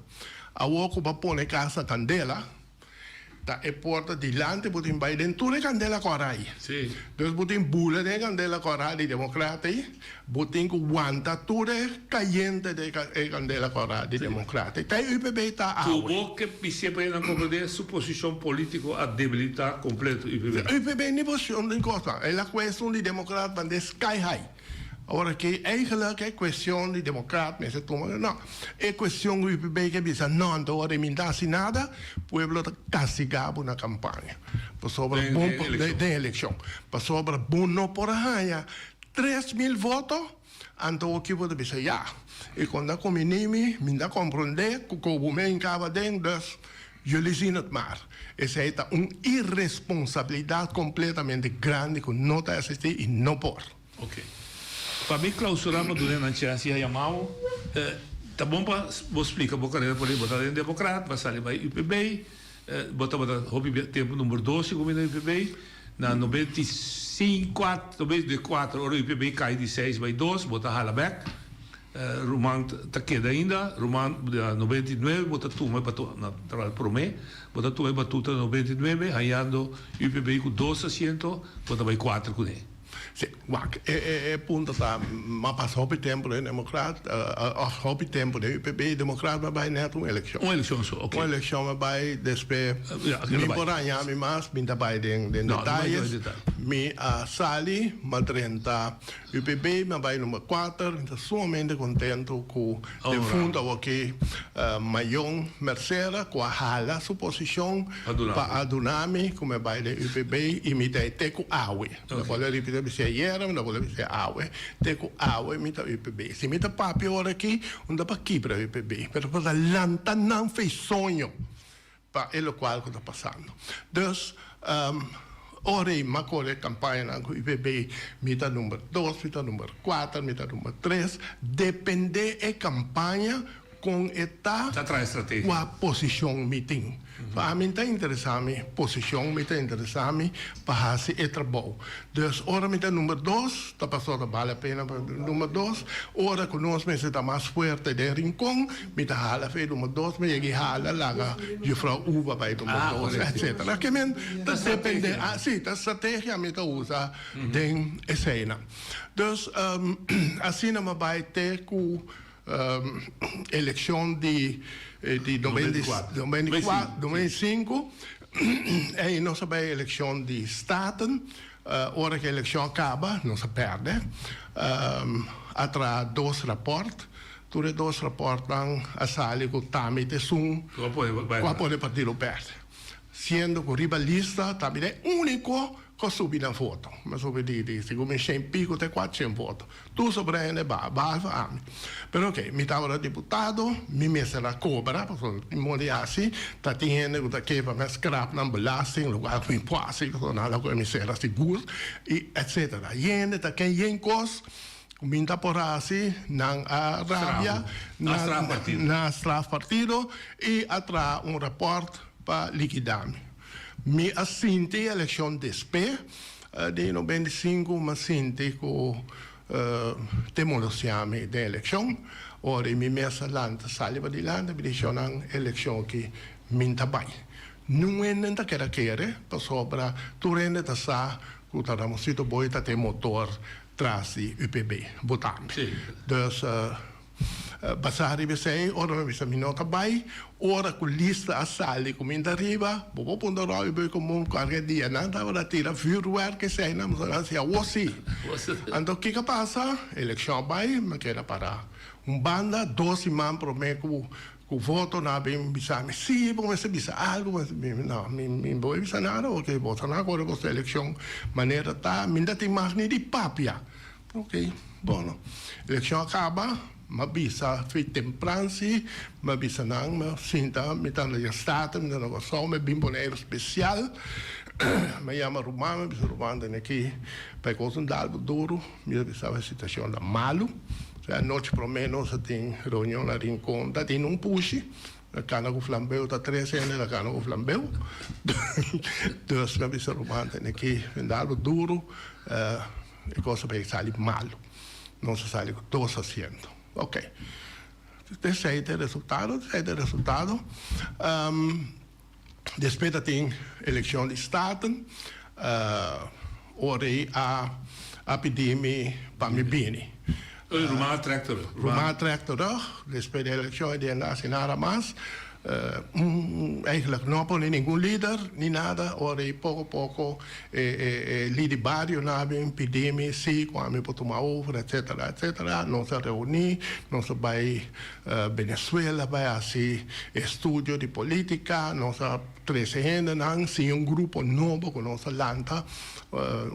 Awor ku bo a pone e kas na kandela, Ta e porta dilanti bo tin bai den tur e kandela kòrá ei. Dus bo tin bula den e kandela kòrá di demokrat ei, bo tin ku wanta tur e kayente den e kandela kòrá di demokrat ei. Ta e UPB ta awe. Ku bo ke bis'é pa nan komprendé su posishon polítiko a debilitá kompleto UPB. UPB ni posishon ni kos. E la kuestion di demokrat band'é sky high. Awor aki eigenlijk e cuestion di democraat mester tuma, no, e cuestion cu UPB ke bisa no, anto ora e minta haci nada, pueblo ta castiga bo na campaña, pasobra bo den eleccion, pasobra bo no por a haya 3000 voto, anto aki bo ta bisa ya, e con ta comini mi, mi ta comprende cu bo me hincaba den, dus jullie zien het maar. Esey ta un irresponsabilidad completamente grandi cu no ta existi y no por. Ok. Pa mi clausura pa duna nan chance y a yama bo, ta bon pa bo splica bo carera por bo ta den Democrat, bo a sali bay UPB, bo tabata hopi tempo number dos segun mi na UPB, na 94, 94 ora UPB cay di seis bay dos, bo ta hala bek, Ruman ta keda ainda, ruman na 99 bo ta tuma e batuta, na trabalho prome, bo ta tuma e batuta na 99 hayando UPB cu dos asiento, bo ta bay cuater cune. Si, wak, e e e punto ta, m'a pasa hopi tempu den Demokrat, òf hopi tempu den UPB, Demokrat m'a bai nèt un elekshon. Un elekshon so, oké. Un elekshon m'a bai, despe mi por haña mi mas, mi ta bai den den detayes. Mi a sali, m'a drenta UPB, m'a bai number kuater, mi ta sumamente kontentu ku defuntu awoki Mayon Mercera ku a hala su posishon pa a duna mi ku mi a bai den UPB i mi ta e te ku awe. Mi ta bolbe ripiti bis'é ayera, mi ta bolbe bis'é awe, te ku awe mi ta UPB. Si mi ta papia ora aki, un ta pa kibra UPB, pero pa ta lanta nan fe soño pa e lokual ku ta pasando. Dus, ora ei mi a kore kampañanan ku UPB, mi ta number dos, mi ta number kuater, mi ta number tres, dependé e kampaña Kon e ta, kua posishon mi tin. Pa ami ta interesá mi posishon, mi ta interesá mi pa hasi e trabou. Dus ora mi ta number dos, ta pasobra ta bale pena pa number dos. Ora ku nos mester ta mas fuerte den Rincon, mi ta hala fe number dos, mi yega i hala laga jufrou Uva bai number dos, etcetera. Ke men ta depende, si, ta strategia mi ta usa den eseinan. Dus asina mi a bai te ku. Elekshon di di 95 ei nos a bai elekshon di Staten. Ora ku e elekshon a kaba nos a pèrdè. A traha dos rapòrt. Tur e dos rapòrtnan a sali ku Tami ta esun ku a pone partido pèrdè. Siendo ku riba lista Tami ta e úniko Ku a subi nan voto. Mi a subi di di segun mi shen pico te kuatshen voto. Tur sobra hende baha, behalve ami. Pero oke, mi tabata diputado, mi mester a kobra, pasobra mi modo di hasi, ta tin hende ku ta ke pa mi a skrap nan belasting, lokual ku mi por hasi, pasobra nan lo ku mi sera sigur, i etsetera. Hende ta ken yen kos ku mi ta por hasi, nan a rabia, nan a straf partido i a traha un rapòrt pa likidá mi. Mi a sinti e elekshon despe di 95, mi a sinti ku te molostia mi den elekshon. Ora i mi mes a lanta sali padilanti mi di shonnan elekshon aki min ta bai. Niun hende ta keda kere pasobra tur hende ta sa ku ta Ramosito Boy ta den motor tras di UPB. Bo tambe. Dus basá riba esei ora mi bisa mi no ta bai, ora ku lista a sali ku mi ta riba, bo por puntra Robbie Boy komo kualke dia nan tabata tira vuurwerk eseinan, mi a hasi awor si. Anto kiko a pasa? Elekshon a bai, mi a keda para un banda dos siman promé ku Ku voto nan a bin bisa mi, si bo mester bisa algu, mi no, mi mi bo bisa nada oke bo ta na kore boso elekshon manera ta, mi no ta tin mas ni di papia. Oke, bono, elekshon a kaba, mi a bisa fi tempran si, mi a bisa nan, mi a sinta, mi ta na Staten, mi ta na Kòrsou, mi a bin Boneiru spesial, mi a yama ruman, mi a bisa ruman tene aki pa e kos un dal bo duru, mi a bisa e situashon ta malu. Anochi promé nos a tin reunion na Rincon, ta tin un pushi, na kana ku flambeu, ta tres hende na kana ku flambeu. Dus mi a bisa ruman tene ki benda algu duru, e kos a bay sali malu. Nos a sali ku dos asiento. Ok, esei ta e resultado, esei ta e resultado. Despues ta tin elekshon di Staten, ora ei a a pidi mi pa mi bini. Oye, Ruman a trek terug. Ruman a trek terug, despues di elekshon e di a hasi nada mas. Eigenlijk no a pone ningun lider ni nada, ora ei poko poko e e e li di barionan a bin pidi mi si ku ami por tuma over etcetera etcetera. Nos a reuni, nos a bai Venezuela bai hasi estudio di politica, nos a trece hendenan, siña un grupo nobo cu nos a lanta,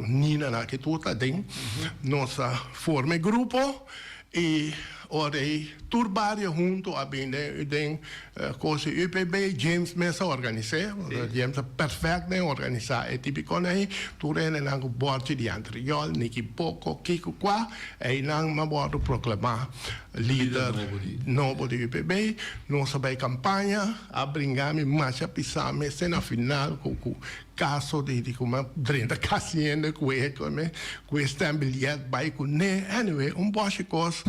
Nina na aki tur ta aden, nos a forma e grupo y ora ey tur bario hunto a bin den cos di UPB, James mes a organise, James a perfect den organisa e tipiconan ey, tur hendenan cu borchi di antriol, Nicky Poco, kico cua, eynan a wordo proclama. Lider nobo di UPB, nos a bai campaña, a bringa mi masha pisa mester na final cu cu caso di di cu mi drenta casi hende cu e cu e stembiljet bai cu ne, anyway un boshi cos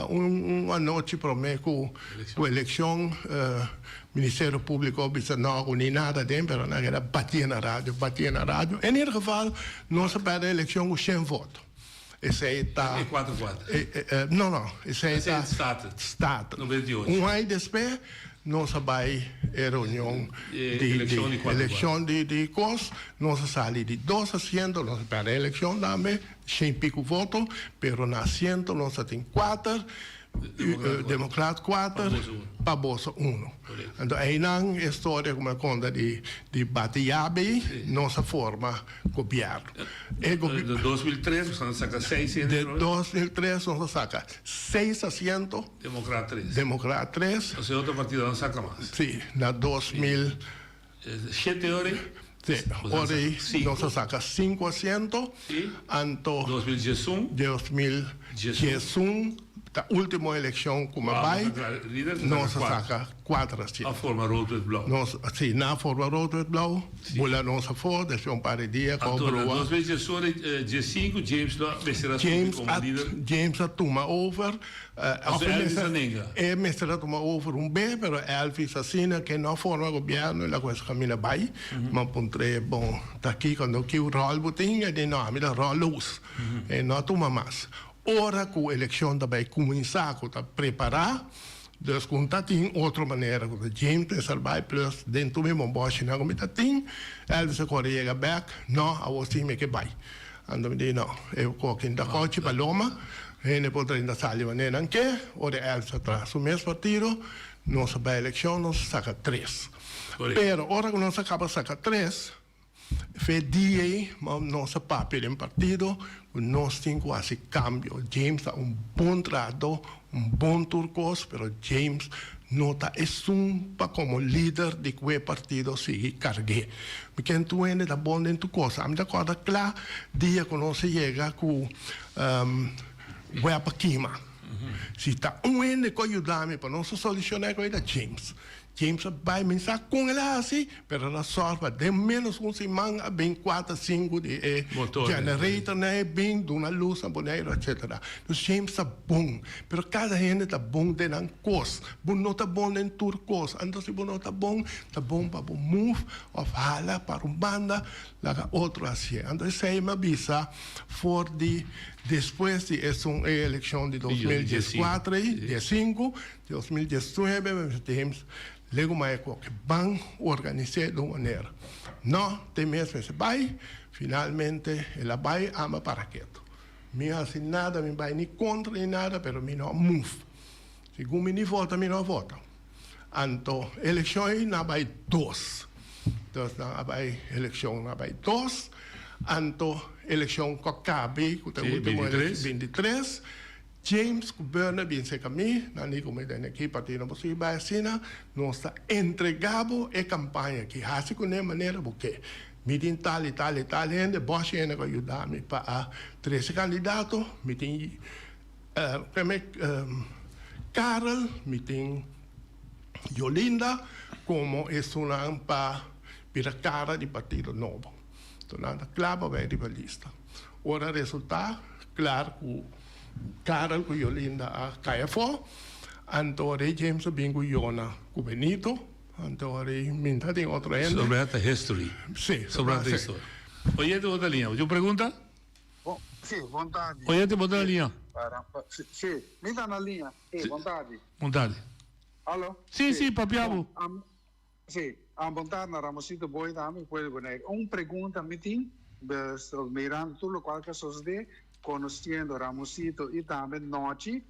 un anochi prome cu cu eleccion Ministerio Publico bisa no cu ni nada den pero nan a keda batie na radio batie na radio, en ieder geval nos a perde eleccion cu shen voto. Esei ta. E kuater kuater. No, no. Esei ta. Staten. Staten. 98. Un aña despues nos a bai e reunion di Elekshon di kuater kuater. Elekshon di di kos. Nos a sali di dos asiento, nos a pèrdè elekshon tambe, shen piku voto, pero na asiento nos a tin kuater. Democraat kuater, pa boso uno. Anto einan e storia ku mi a konta di di bati yabi, nos a forma gobièrnu. E gobi. De 2003 nos a saka seis asiento. De 2003 nos a saka seis asiento. Democraat tres. Democraat tres. Osea otro partido no saka mas. Si, na 2000. Shete ora ei. Si, ora ei nos a saka sinku asiento. Anto. 2011. 2011 ta ultimo elekshon ku mi a bai, nos a saka kuater asiento. A forma rood wit blauw. Nos, si, nan a forma rood wit blauw, bula nos afó, despues un par di dia ku a Anto na brua. 2011 diesinku James lo a mester a subi komo lider. James a tuma over. Pasobra Elvis a nenga. E mester a tuma over un be, pero Elvis asina ke no a forma gobièrnu, el a kuminsá kaminda bai. Mi a puntr'é, bon, ta kiko anto ki ròl bo tin? E di, no, ami ta ròl lous. E no a tuma mas. Ora ku elekshon ta bai kuminsá, ku ta prepará, dus ku ta tin otro manera ku ta James mester bai plus den tur mi bombòshinan ku mi ta tin, Elvis a kore yega bèk, no, awor sí mi ke bai. Anto mi di, no, e koki ta kochi paloma, hende por drenta sali manera nan ke, ora e Elsa traha su mes partido, nos a bai elekshon, nos a saka tres. Pero ora ku nos a kaba saka tres, fe dia ei nos a papia den partido ku nos tin ku hasi kambio. James ta un bon trahadó, Un bon tur kos, pero James no ta esun pa komo lider di ku e partido sigui karg'é. Mi ken tur hende ta bon den tur kos. Ami ta kòrda kla dia ku nos a yega ku web a kima. Si ta un hende ku a yuda mi pa nos a solushoná e kos ta James. James a bai mi sa kon el a hasi, pero el a sòrg pa den ménos un siman a bin kuater sinku di e generatornan e bin duna lus na Boneiru etcetera. Dus James ta bon, pero kada hende ta bon den nan kos. Bo no ta bon den tur kos, anto si bo no ta bon, ta bon pa bo move òf hala para un banda laga otro hasié. Anto esei mi a bisa for di despues di esun e elekshon di 2014 ei, diesinku, 2019 mi bisa James legu mai e koke ban organis'é di un manera. No, te mes mester bai, finalmente el a bai amba para ketu. Mi a hasi nada, mi bai ni kontra ni nada, pero mi no a move. Segun mi ni vota, mi no a vota. Anto elekshon ei nan a bai dos. Dus nan a bai elekshon nan a bai dos. Anto elekshon ku a kabi ku ta e ultimo elekshon 23. James ku Bernard bin serka mi, nan di ku mi den aki partido no por sigui bai asina, nos ta entrega bo e kampaña aki, hasi kuné manera bo ke. Mi tin tal i tal i tal hende, bòshi hende ku a yuda mi pa a trese kandidato, mi tin promé Karel, mi tin Yolinda komo esunnan pa bira kara di partido nobo. Enton nan ta kla pa bai riba lista. Ora resultá klar ku Karel ku Yolinda a kai afó, anto Rey James a bin ku Yona ku Benito, anto Rey minta tin otro hende. Sobre ta history. Sí, sobre ta historia. Oyente bo ta liña. Bo tin un pregunta? Bon, sí, bon tardi. Oyente bo ta na liña. Sí, mi ta na liña. Sí, bon tardi. Bon tardi. Alo? Sí, sí, papia bo. Sí, bon tardi na Ramosito Boy tambe pueblo di Bonaire. Un pregunta mi tin, dus mirando tur locual ke a sosode, conociendo Ramosito y tambe Nochi,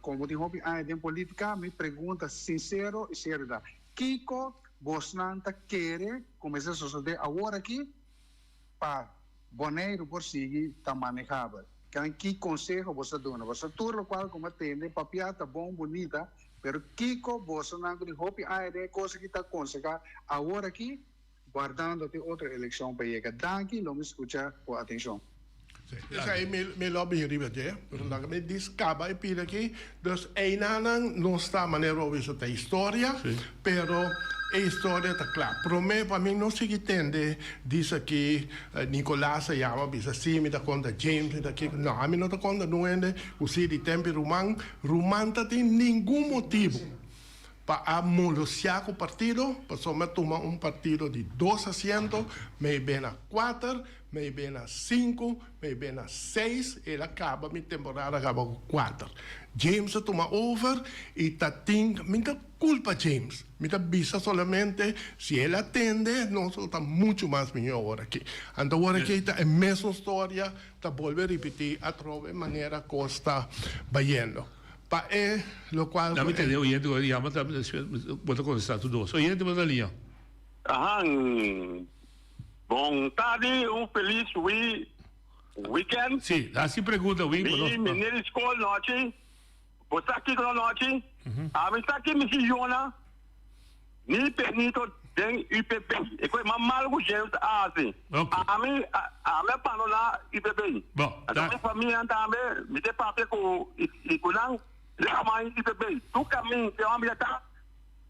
como tin hopi aña den politica, mi pregunta sincero y serio ta, kico bosnan ta kere cu mester sosode awor aki pa Boneiru por sigui ta manejabel? Ki conseho bo ta duna? Pasobra tur locual cu mi a tende papia ta bon bunita, Pero kiko bosonan ku di hopi aña den e kos aki ta konsehá awor aki, wardando te otro elekshon pa yega? Danki, lo mi skucha ku atenshon. Esei mi lo bin riba dje, pero laga mi dis kaba e pida aki. Dus einanan no sta manera bo bisa ta historia, pero e historia ta kla. Prome pa mi no sigui tende dis aki Nicolas a yama bisa si mi ta konta James mi ta kiko. No, ami no ta konta nun hende ku si di tempi ruman. Ruman ta tin ningun motibu pa a molosea ku partido, pasobra mi a tuma un partido di dos asiento, mi a bena kuater, mi a bena sinku, mi a bena seis, el a kaba mi temporada a kaba ku kuater. James a tuma over i ta tin, mi ta kulpa James, mi ta bisa solamente si el a tende nos lo ta muchu mas mihó awor aki. Anto awor aki ta e mesun storia. Ta bolbe ripití atrobe manera kos ta bayendo pa e lokual ku e. Dame tende oyente ku a yama ta bo ta kontestá tur dos. Oyente bo ta liña. Ahan. Bon tardi un felis wi weekend. Si, hasi pregunta wi pa nos. Mi meneer di skol nochi. Bo sa kiko no nochi? Ami sa ki mi si yona. Ni Benito den UPB. E koe mas malo ku James a hasi. Ami ami a bandoná UPB. Anto mi famianan tambe mi te papia ku i ku nan leu mai UPB. Tur kamin ke homber ya ta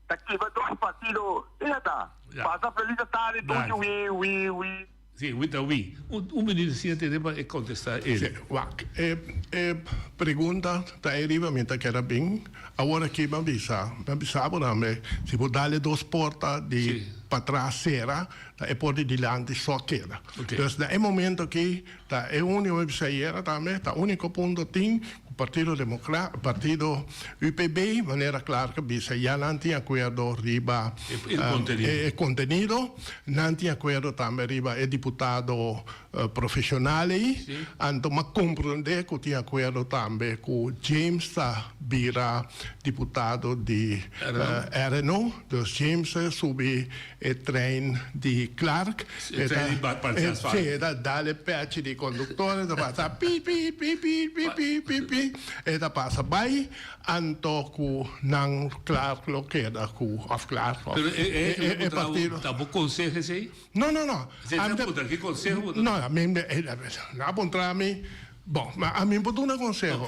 ta kibra dos partido e ya ta. Pasa felis tardi tur wi wi wi. Sí, wi ta wi. Un un minuut asina tene pa e contesta el. Sí, wak. E e pregunta ta ei riba mi ta keda bin. Awor aki mi a bisa, mi a bisa bo tambe, si bo dal e dos porta di patras sera, ta e porta di dilanti so keda. Dus na e momento aki ta e uniko, mi a bisa ayera tambe, ta uniko punto tin ku Partido Democra, Partido UPB, manera Clark a bisa, ya nan tin akuerdo riba e kontenido. Nan tin akuerdo tambe riba e diputado profesional ei. Anto m'a komprondé ku tin akuerdo tambe ku James ta bira diputado di RNO. Dus James a subi e trein di Clark. E trein di parti asfalto. Sí, e ta dal e pèchi di konduktor, e ta pasa pi pi pi pi pi pi pi pi, e ta pasa bai. Anto ku nan Clark lo keda ku of Clark of Pero e e e partido. Ta bo konseho esei? No no no. Esei ta puntra ki konseho bo ta No, mi na puntra mi. Bon, ma ami por duna konseho.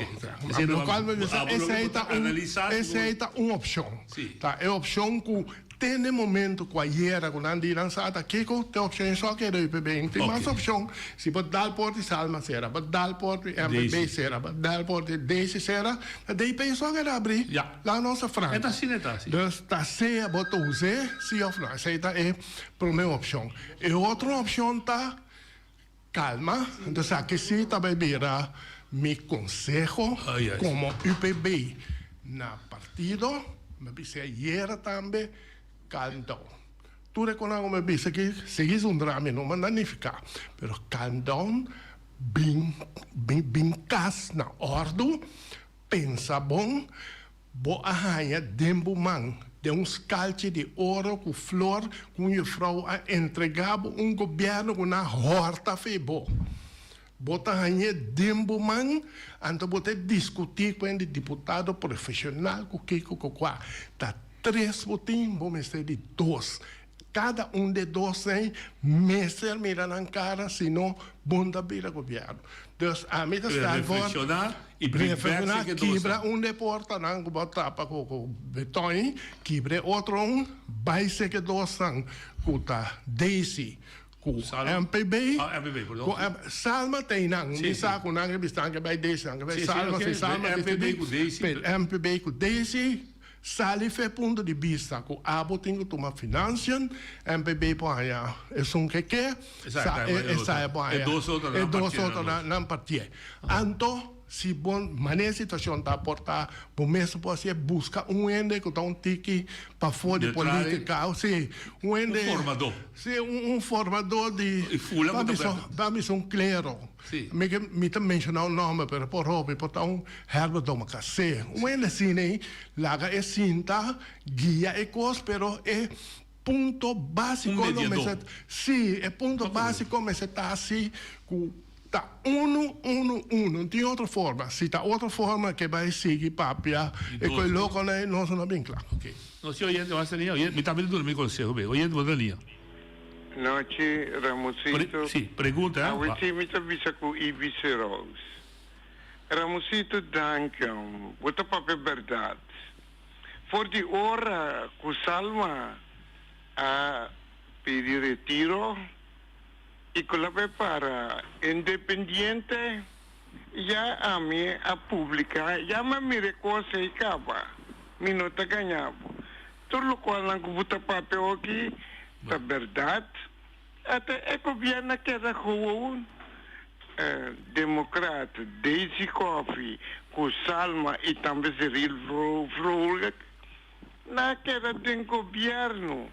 Lokual mi bisa, esei ta un, esei ta un opshon. Ta e opshon ku te n'e momento ku ayera ku nan di nan sa ta kiko te opshon esò keda UPB. Tin mas opshon. Si bo dal por di Salma sera, bo dal por di MPB sera, bo dal por di Daisy sera, ta DP esò keda abrí. Laga nos ta franko. Dus ta sea bo ta us'é si òf no. Esei ta e promé opshon. E otro opshon ta. Calma, entonces aki si ta bay bira mi conseho como UPB na partido, mi a bisa ayera tambe, calm down. Tur e conan cu mi a bisa aki, sigui zundra mi, no manda nifica, pero calm down, bin bin cas na ordo, pensa bon, Bo a haña den bo man, den un skalchi di oro ku flor ku un jufrou a entregá bo un gobièrnu ku nan hòrta fe bo. Bo ta hañ'é den bo man, anto bo ta diskutí ku hende diputado profeshonal ku kiko ku kua. Ta tres bo tin, bo mester di dos. Kada un di e dosnan mester mira nan kara, sino bo no ta bira gobièrnu. Dus ami ta sta for Reflekshoná i bring back reflekshoná, seke kibra dosnan. un di e portanan ku bo a tapa ku beton, kibra e otro un, bai seke dosnan ku ta Daisy ku Salma? MPB, Ah, MPB, perdon. ku M Salma ta einan, Sí, mi sí. sa ku nan ke bisnan ke bai Daisy, nan ke bai Sí, sí, Salma, ok. si Salma MPB disidí, ku Daisy. pero MPB ku Daisy, Sali fe punto di bista ku abo tin ku tuma financiën, MPB por haña esun ke ke, sa esaya por haña e dos otro nan partié. Anto si bo manera e situacion ta por ta bo mes por hacié busca un hende ku ta un tiki pafó di politica, si un hende, si un formadó di, pa bisa un klero. Mi ke mi ta menshoná un nòmber pero por hopi por ta un Herbert Domacassé. Un hende asina ei laga e sinta guia e kos pero e punto básiko Un lo mediadó. mester sí e punto básiko mester ta así ku ta unu unu unu no tin otro forma. Si ta otro forma ke bai sigui papia Di e koe dos. lokonan ei nos no bin kla. Oké. No si oyente mas ta liña. Oyente mi tambe ta duna mi konseho be. Oyente bo ta liña. Nochi Ramosito. Sí, pregunta. Awe sí mi ta bisa ku Ibis Rose. Ramosito danki om, bo ta papia bèrdat. For di ora ku Salma a pidi retiro i ku la bai para independiente ya ami a publiká, ya mi a mira e kos ei kaba. Mi no ta gaña bo. Tur lokualnan ku bo ta papia oki ta bèrdat. Ata e gobièrnu a keda gewoon Demokrat Daisy Coffie ku Salma i tambe Cyril Vrolijk nan a keda den gobièrnu.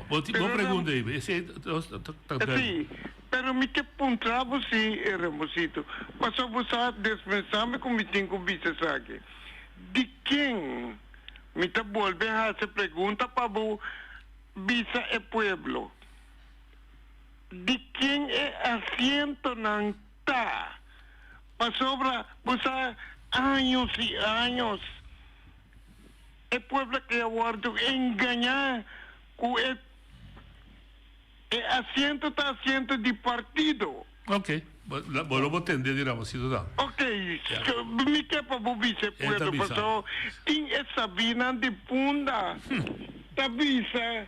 Bo Pero pregunta ei, esei ta duidelijk. Sí, pero mi ke puntra bo sí, Ramosito, pasobra bo sa despensá mi ku mi tin ku bisa esaki. Di ken? Mi ta bolbe hasi pregunta pa bo bisa e pueblo, Di ken e asientonan ta? Pasobra bo sa años i años e pueblo aki a wordo engañá ku e e asiento ta asiento di partido. Ok, bo lo bo tende di Ramosito dan. Ok, mi ke pa bo bisa e pueblo paso tin e sabinan di Punda ta bisa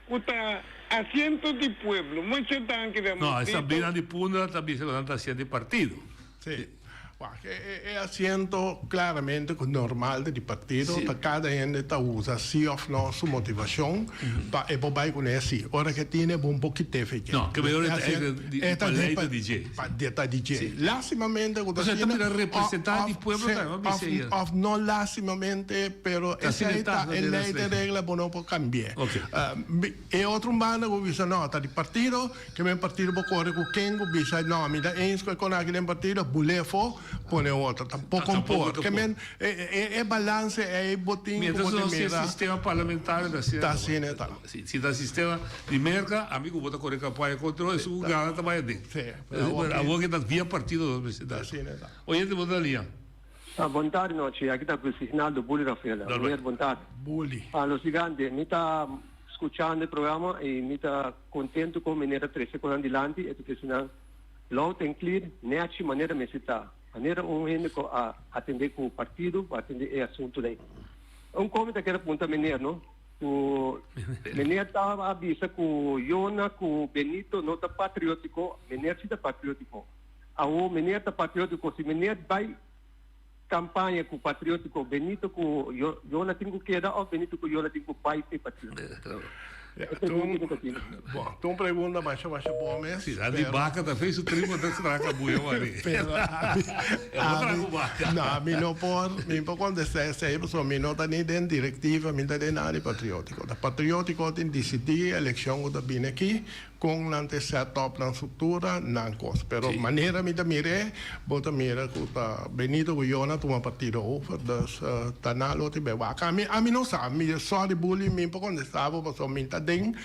ku ta asiento di pueblo. Mucho danki No, e Ramosito. sabinan di Punda ta bisa ku nan ta asiento di partido. Si. Wak, e asiento claramente cu normal ta di partido, ta cada hende ta usa si of no su motivacion pa e por bay cune si. Ora ke tine bo un por kite fe dje. No, ke mehor e ta eigenlijk di pa ley ta di dje. Pa di ta di dje. Lastimamente cu ta Pasobra e ta asina, bira representante di pueblo tambe, bo bisa eher. of no lastimamente, pero esey ta e ley ta regla bo no por cambie. E otro un banda cu bisa no, ta di partido. Ke men partido bo kore ku ken ku bisa no mi ta eens ku e kon aki den partido bul'e afó pone otro tampoko un por ke men e balanse ei bo tin ku bo tin Mientras nos tin mira sistema parlamentario ta asina ta asina ta. Si ta sistema di Merka ami ku bo ta kore kampaña kontra esun ku gana ta bai aden awor ke ta via partido nos mester ta oyente bo ta lia. Bon tardi nochi aki ta Luis Bully Rafaela meneer bon tardi Bully. Lo sigante mi ta skuchando e programa i mi ta Contento con meneer a trece cu nan dilanti, e ta trece nan. Loud and clear, nèchi manera mester ta. Manera un hende ku a atendé ku partido pa atendé e asuntunan ei. Un kos mi ta kere puntra meneer no, ku meneer ta a bisa ku Yona ku Benito no ta patriótiko, meneer si ta patriótiko. Awor meneer ta patriótiko, si meneer bai kampaña ku patriótiko, Benito ku Yona tin ku keda òf Benito ku Yona tin ku bai p'e patriótiko? E pregunta mi ta tin. Bon, ta un pregunta masha masha bon mes. Si, di baka ta fei su tripa ta traha buya wari. Pero ami, no, ami no por, mi por contesta esei pasobra mi no ta ni den directiva, mi ta den nada di patriótiko. Ta patriótiko tin disidí elekshon ku ta bini aki. Kon nan ta set up nan struktura, nan kos. Pero manera mi ta mir'é, bo ta mira ku ta Benito ku Yona tuma partido over, dus ta nan lo tin bai wak. Ami, ami no sa, mi sorry Bully, mi por kontestá bo pasobra mi ta den.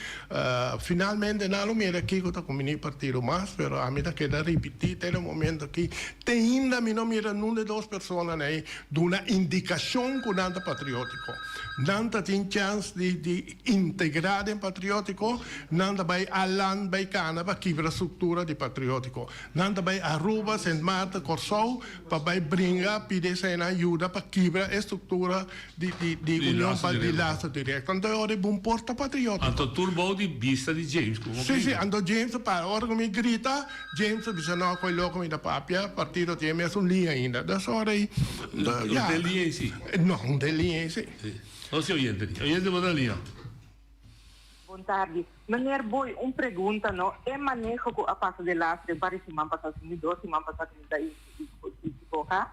Finalmente nan lo mira kiko ta kumbiní partido mas, pero ami ta keda ripití te na momento aki te ainda mi no mira nun de dos personanan ei duna indikashon ku nan ta patriótiko. Nan ta tin chèns di di integrá den patriótiko. Nan ta bai Aland bai cana pa kibra structura di patriótico. Nan ta bai Aruba, Sint Maarten, Corsou pa bai bringa pidi eseinan yuda pa kibra e structura di di di Union pa di lazo directo. Anto e ora e bon por ta patriótico. Anto tur bou di bista di James cu bo Si, si, grita. anto James ta para. Ora cu mi grita, James ta bisa no, koe loco mi ta papia, partido tin e mesun liña ainda. Dus ora ei, Un ya. te liña ei si. No, un te liña ei si. Si. Nos si oyente. Oyente bo ta liña. Bon tardi. Meneer Boy, un pregunta no, e maneho cu a pasa de laatste den par di siman pasa, si mi dos siman pasa cu mi ta equivoca,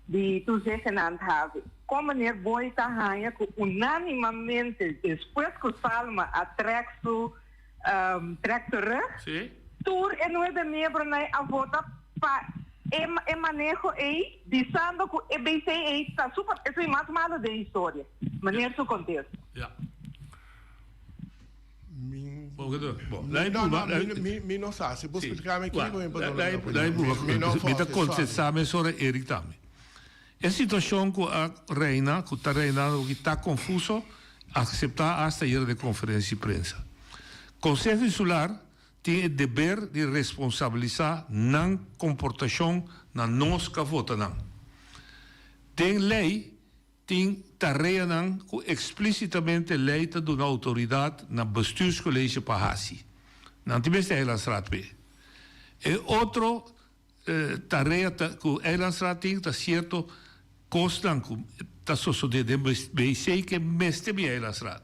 di toezicht en handhaving. Con meneer Boy ta haya cu unanimamente despues cu Salma a trek su trek terug, tur e nuebe miembronan a vota pa e e maneho ey, bisando cu e BC ey ta super, esey mas malo den historia. Meneer su contesta. Mi no sa, si bo splika mi kiko mi por duna mi opinion. Mi ta contesta mesora Eric tambe. E situacion cu a reina, cu ta reinando aki ta confuso, acepta hasta ayera den conferencia di prensa. Conseho Insular tin e deber di responsabilisa nan comportacion na nos ca vota nan. Den ley Tin tareanan ku eksplísitamente lei ta duna outoridat na Bestuurscollege pa hasi. Nan tin mester Eilandsraad p'e. E otro tarea ta ku Eilandsraad tin ta sierto kosnan ku ta sosodé den BC ke mester bin Eilandsraad.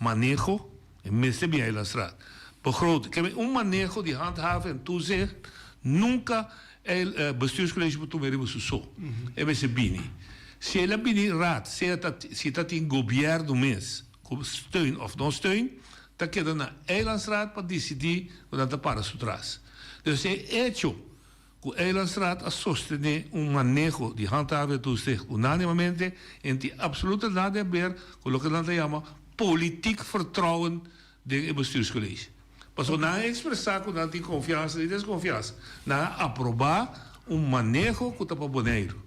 Maneho, e mester bin Eilandsraad. Begroting, ke un maneho di handhaven en toezicht nunka e Bestuurscollege por tuma riba su so. E mester bini. Si el a bini raad, sea ta si ta tin gobierno mes ku steun of no steun, ta keda na Eilandsraad pa disidí ku nan ta para su tras. Dus e echo Ku Eilandsraad a sostené un maneho di handhaven toezicht unánimamente en tin absoluto nada di haber ku loke nan ta yama politiek vertrouwen den e bestuurscollege. Pasobra nan a ekspresá ku nan tin konfiansa ni deskonfiansa. Nan a aprobá un maneho ku ta pa Boneiru.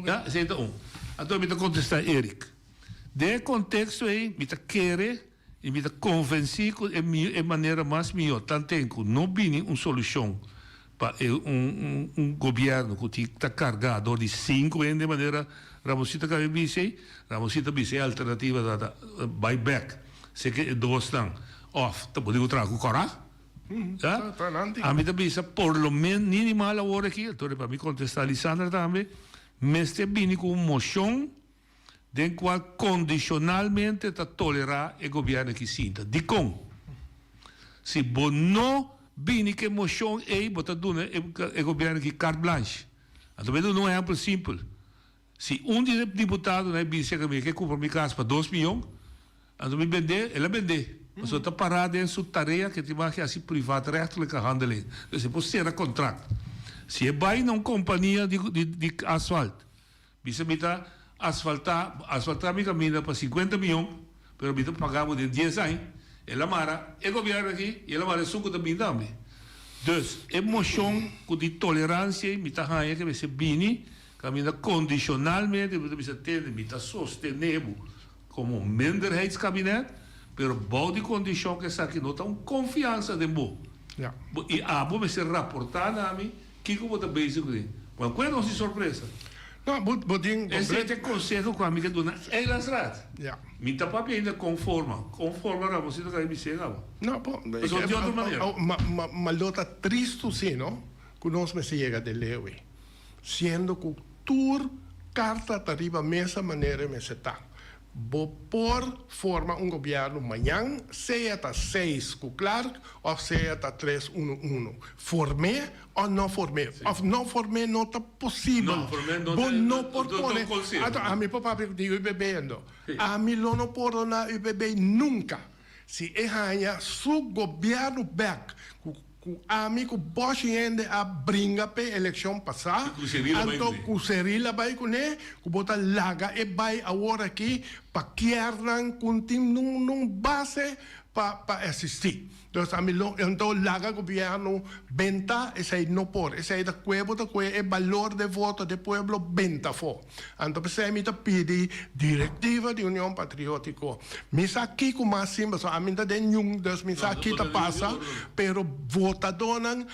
Ya, esei ta un. Anto mi ta kontestá Eric. Den e konteksto ei mi ta kere I mi ta konvensí ku e e manera mas mihó tanten ku no bini un solushon pa e un un gobièrnu ku tin ta kargá dor di sinku hende manera Ramosito a kaba bisa ei. Ramosito a bisa e alternativa ta ta bai bèk seke e dosnan òf ta pone ku traha ku kòrá. Ya? Ami ta bisa por lo men ni ni mal awor aki, anto pa mi kontestá Lisandra tambe, mester bini ku un moshon den cual condicionalmente ta tolera e gobierno aki sinta. Dicon? Si bo no bini cu e mocion ey bo ta duna e gobierno aki carte blanche. Anto mi duna un ehempel simpel. Si un di e diputadonan e bisa cu mi ke cumpra mi cas pa dos miyon, anto mi bende, el a bende. Pasobra ta para den su tarea cu e tin mag haci privaatrechtelijke handeling. Dus e por cera contract. Si e bay na un compania di asfalt, Bisa mi ta asfaltá, asfaltá mi kaminda pa sinkuenta mion, pero mi ta pagá bo den dies aña. El a mara e gobièrnu aki i el a mara esun ku ta bini tambe. Dus, e moshon ku di toleransia ei mi ta haña ke mester bini kaminda kondishonalmente mi ta bisa tende mi ta sostené bo komo minderheidskabinet, pero bou di kondishon ku esaki no ta un konfiansa den bo. Ja. Bo i abo mester raportá na mi kiko bo ta bezig kuné. Bo a kue nos di sorpresa. No, bo bo tin. Esei ta e konseho ku ami ke duna Eilandsraad. Ja. Mi ta papia ainda kon forma. Kon forma Ramosito ta bis'é kaba. No, bo. Pasobra di otro manera. Ma ma ma lo ta tristu si no ku nos mester yega den Leeuw ei. Siendo ku tur karta ta riba mesa manera e mester ta. Bo por forma un gobièrnu mañan, sea ta seis ku Clark òf sea ta tres unu unu. Form'é òf no form'é. Òf no form'é no ta posibel. Bo no por pone. Anto ami por papia di UPB endo. Ami lo no pordoná UPB nunka. Si e haña su gobièrnu bèk ku ku ami ku boshi hende a bringa p'e elekshon pasá, anto ku Cyril a bai kuné, ku bo ta laga e bai awor aki pa kièrnan ku tin nun base pa pa eksistí. Dus ami lo anto laga gobièrnu benta, esei no por. Esei ta kue bo ta kue e balor de voto de pueblo benta afó. Anto p'esei mi ta pidi direktiva di Union Patriótiko. Mi sa kiko mas sin pasobra ami ta den ñun, dus mi sa ki ta pasa, pero votadónan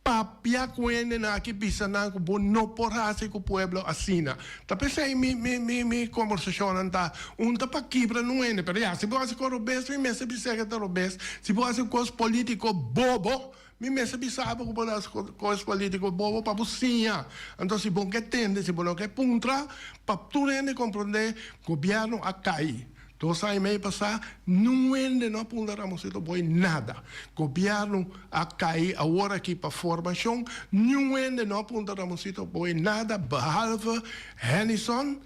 papia ku hendenan aki bisa nan ku bo no por hasi ku pueblo asina. Ta p'esei mi mi mi mi kombersashonnan ta un ta pa kibra nun hende, pero ya si bo hasi kos robes mi mester bisa ke ta robes, si bo hasi kos polítiko bobo Mi mester bisa bo ku bo ta hasi kos polítiko bobo pa bo siña. Anto si bo ke tende, si bo no ke puntra, pa tur hende komprondé, gobièrnu a kai. Dos aña i mei pasá, niun hende no a puntra Ramosito Boy nada. Gobièrnu a kai awor aki pa formashon, niun hende no a puntra Ramosito Boy nada, behalve Hennyson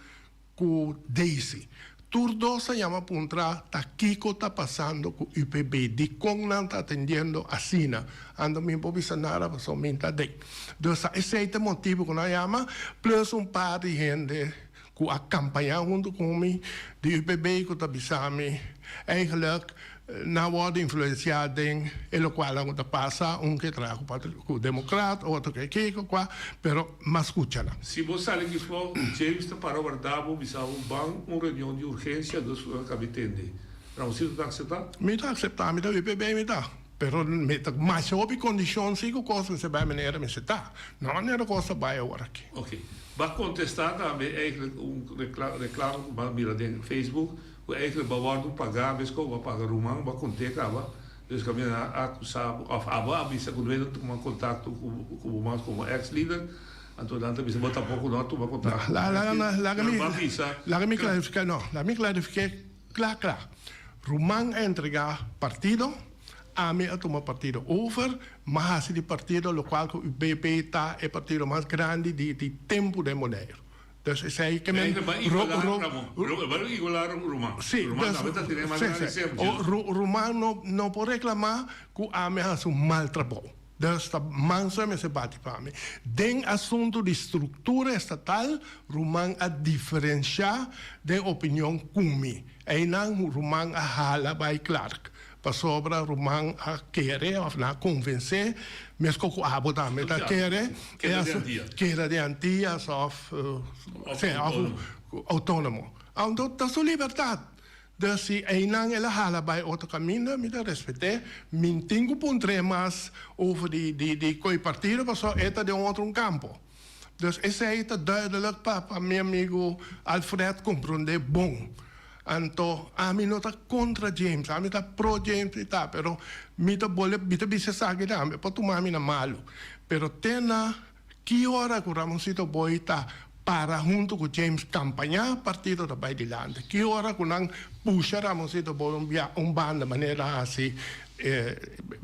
ku Daisy. Tur dos a yama puntra ta kiko ta pasando ku UPB, dikon nan ta atendiendo asina. Anto mi por bisa nada pasobra mi ta den. Dus ta esei ta e motibu ku nan a yama, plus un par di hende ku a kampañá huntu ku mi di UPB ku ta bisa mi eigenlijk Nan wòrdu influensiá den e lokualnan ku ta pasa, un ke traha ku ku demokrat, otro ke kiko kua, pero mas skucha nan. Si bo sali di fo, James ta para warda bo, bisa bo ban un reunion di urgensia, dus bo ta kabi tende. Ramosito ta akseptá? Mi ta akseptá, mi ta UPB mi ta. Pero mi ta masha hopi kondishon si ku kos mester bai manera mester ta. No manera kos ta bai awor aki. Ok. Bo a kontestá tambe eigenlijk un reklamo ku bo a mira den Facebook. Ku eigenlijk bo a wòrdu pagá bes ku bo a paga ruman bo a kont'é kaba, dus kaminda nan a akusá bo òf abo a bisa ku no tuma kontakto ku bo mas komo eks lider, anto nan ta bisa bo tampoko no a tuma kontakto ku bo eks lider, pero bo a bisa. Laga mi klarifiká, no, laga mi klarifiké kla kla. Ruman a entregá partido, ami a tuma partido over, m'a hasi di partido lokual ku UBP ta e partido mas grandi di tempu den Boneiru. Dus esei ke men. Ba igualá Ramon. Ba igualá Ruman. Sí, Ruman tambe ta tene mas grandi semper. Ruman no no por reklamá ku ami a hasi un mal trabou. Dus ta manso e mester bati pa mi. Den asuntu di struktura estatal Ruman a diferenshá den opinion ku mi. Einan Ruman a hala bai Clark. Pasobra ruman a kere of nan a konvensé, meskos ku abo tambe ta kere, keda den Antias of outónomo. Anto ta su libertat. Dus si einan el a hala bai otro kaminda, mi ta respet'é. Mi no tin ku puntr'é mas over di koi partido pasobra e ta den otro un kampo. Dus esei ta duidelijk pa pa mi amigu Alfred komprondé bon. Anto ami no ta kontra James, ami ta pro James i ta, pero mi ta bole mi ta bisa esaki tambe por tuma mi na malu. Pero te na ki ora ku Ramoncito Boy ta para huntu ku James kampañá partido ta bai dilanti. Ki ora ku nan pusha Ramoncito Boy un bia un banda manera hasi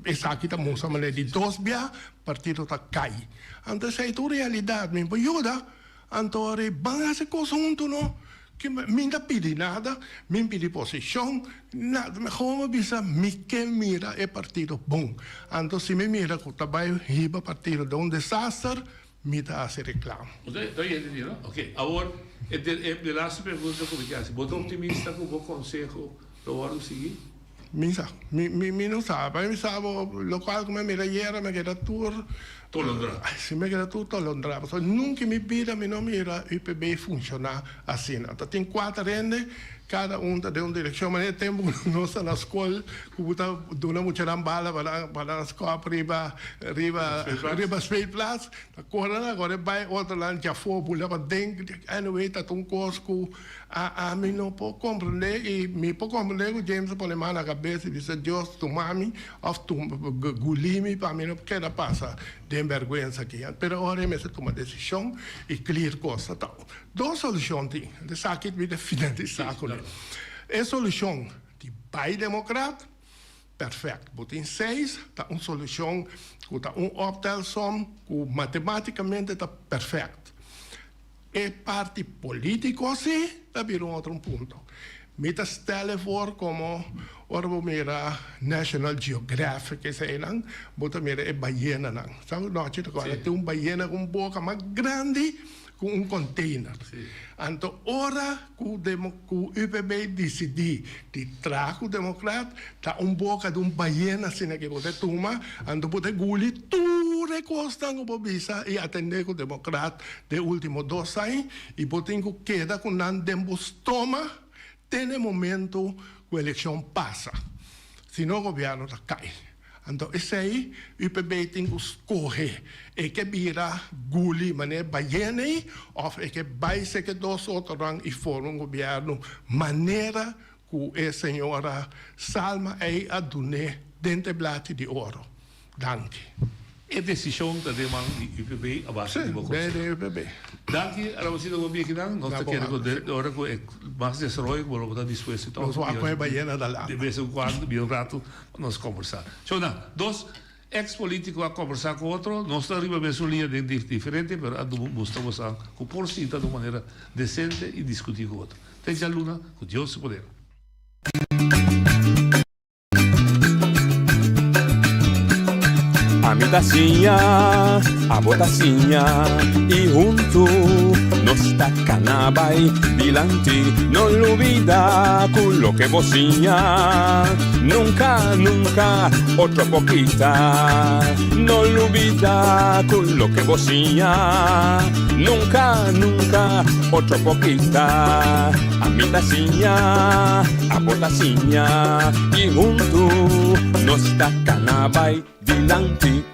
esaki ta mustra manera di dos bia Partido ta kai. Anto esei ta un realidat. Mi por yuda. Anto ora e ban hasi kos huntu no. Ki mi ta pidi nada, mi pidi posishon, nada. Mi gewoon a bisa mi ke mira e partido bon. Anto si mi mira ku ta bai hiba partido den un desaster, mi ta hasi reklamo. Bo ta yende di no? Ok. Awor e e laatste pregunta ku mi ke hasi. Bo ta optimista ku bo konseho lo wòrdu sigui? Mi sa. Mi, mi, mi no sa. Pa mi sa bo locual cu mi a mira ayera mi a keda tur. Tolondra. Ay, si mi a keda tur tolondra. Pasobra nunca en mi bida mi no mira UPB funciona asina. Ta tin cuater hende. Kada un ta den un direkshon. Manera e tempu ku nos ta na skol ku bo ta duna muchanan bala pa nan pa nan skòp riba riba riba speelplaats. Ta kore nan kore bai otronan djafó bula paden. Anyway ta un kos ku a ami no por komprendé i mi por komprendé ku James a pone man na kabes i bisa Dios tuma mi òf guli mi pa mi no keda pasa den bèrgwensa aki. Pero ora e mester tuma desishon i clear kos ta. Dos solushon tin. Esaki mi ta finalisá kuné. E solushon di bai demokrat, pèrfèkt. Bo tin seis, ta un solushon ku ta un optelsom ku matemátikamente ta pèrfèkt. E parti polítiko sí ta bira un otro un punto. Mi ta stel e for komo ora bo mira National Geographic eseinan, bo ta mira e bayenanan. Sa ku nochi ta kòrda tin un bayena ku un boka mas grandi ku un container. Anto ora ku ku UPB disidí di traha ku Demokrat, ta un boka di un bayena asina ke bo ta tuma, anto bo ta guli tur e kosnan ku bo bisa i atendé ku Demokrat den ultimo dos aña i bo tin ku keda ku nan den bo stoma te na e momento ku elekshon pasa. Si no gobièrnu ta kai. Anto esei UPB tin ku skohe, e ke bira guli manera bayena ei òf e ke bai seke dos otronan i forma un gobièrnu manera ku e señora Salma ei a dun'é den te blachi di oro. Danki. E desishon ta den man di UPB a base di bo konseho. Sí, den UPB. Danki Ramoncito bo biekinan. Nos ta kere ku den ora ku e mas desaroyo ku bo lo ta dispuesto i Nos wak ku e bayena ta landa. De bes en kuando bira un ratu pa nos kombersá. Shona, dos eks politiko a kombersá ku otro. Nos ta riba mesun liña den diferente pero a mustra bosan ku por sinta di un manera desente i diskutí ku otro. Te djaluna ku Dios su poder. Ami ta siña, abo ta siña y huntu nos ta cana bay dilanti. No lubida cu loke bo siña nunca, nunca otro por kita. No lubida cu loke bo siña nunca, nunca otro por kita. Ami ta siña, abo ta siña y huntu nos ta cana bay dilanti.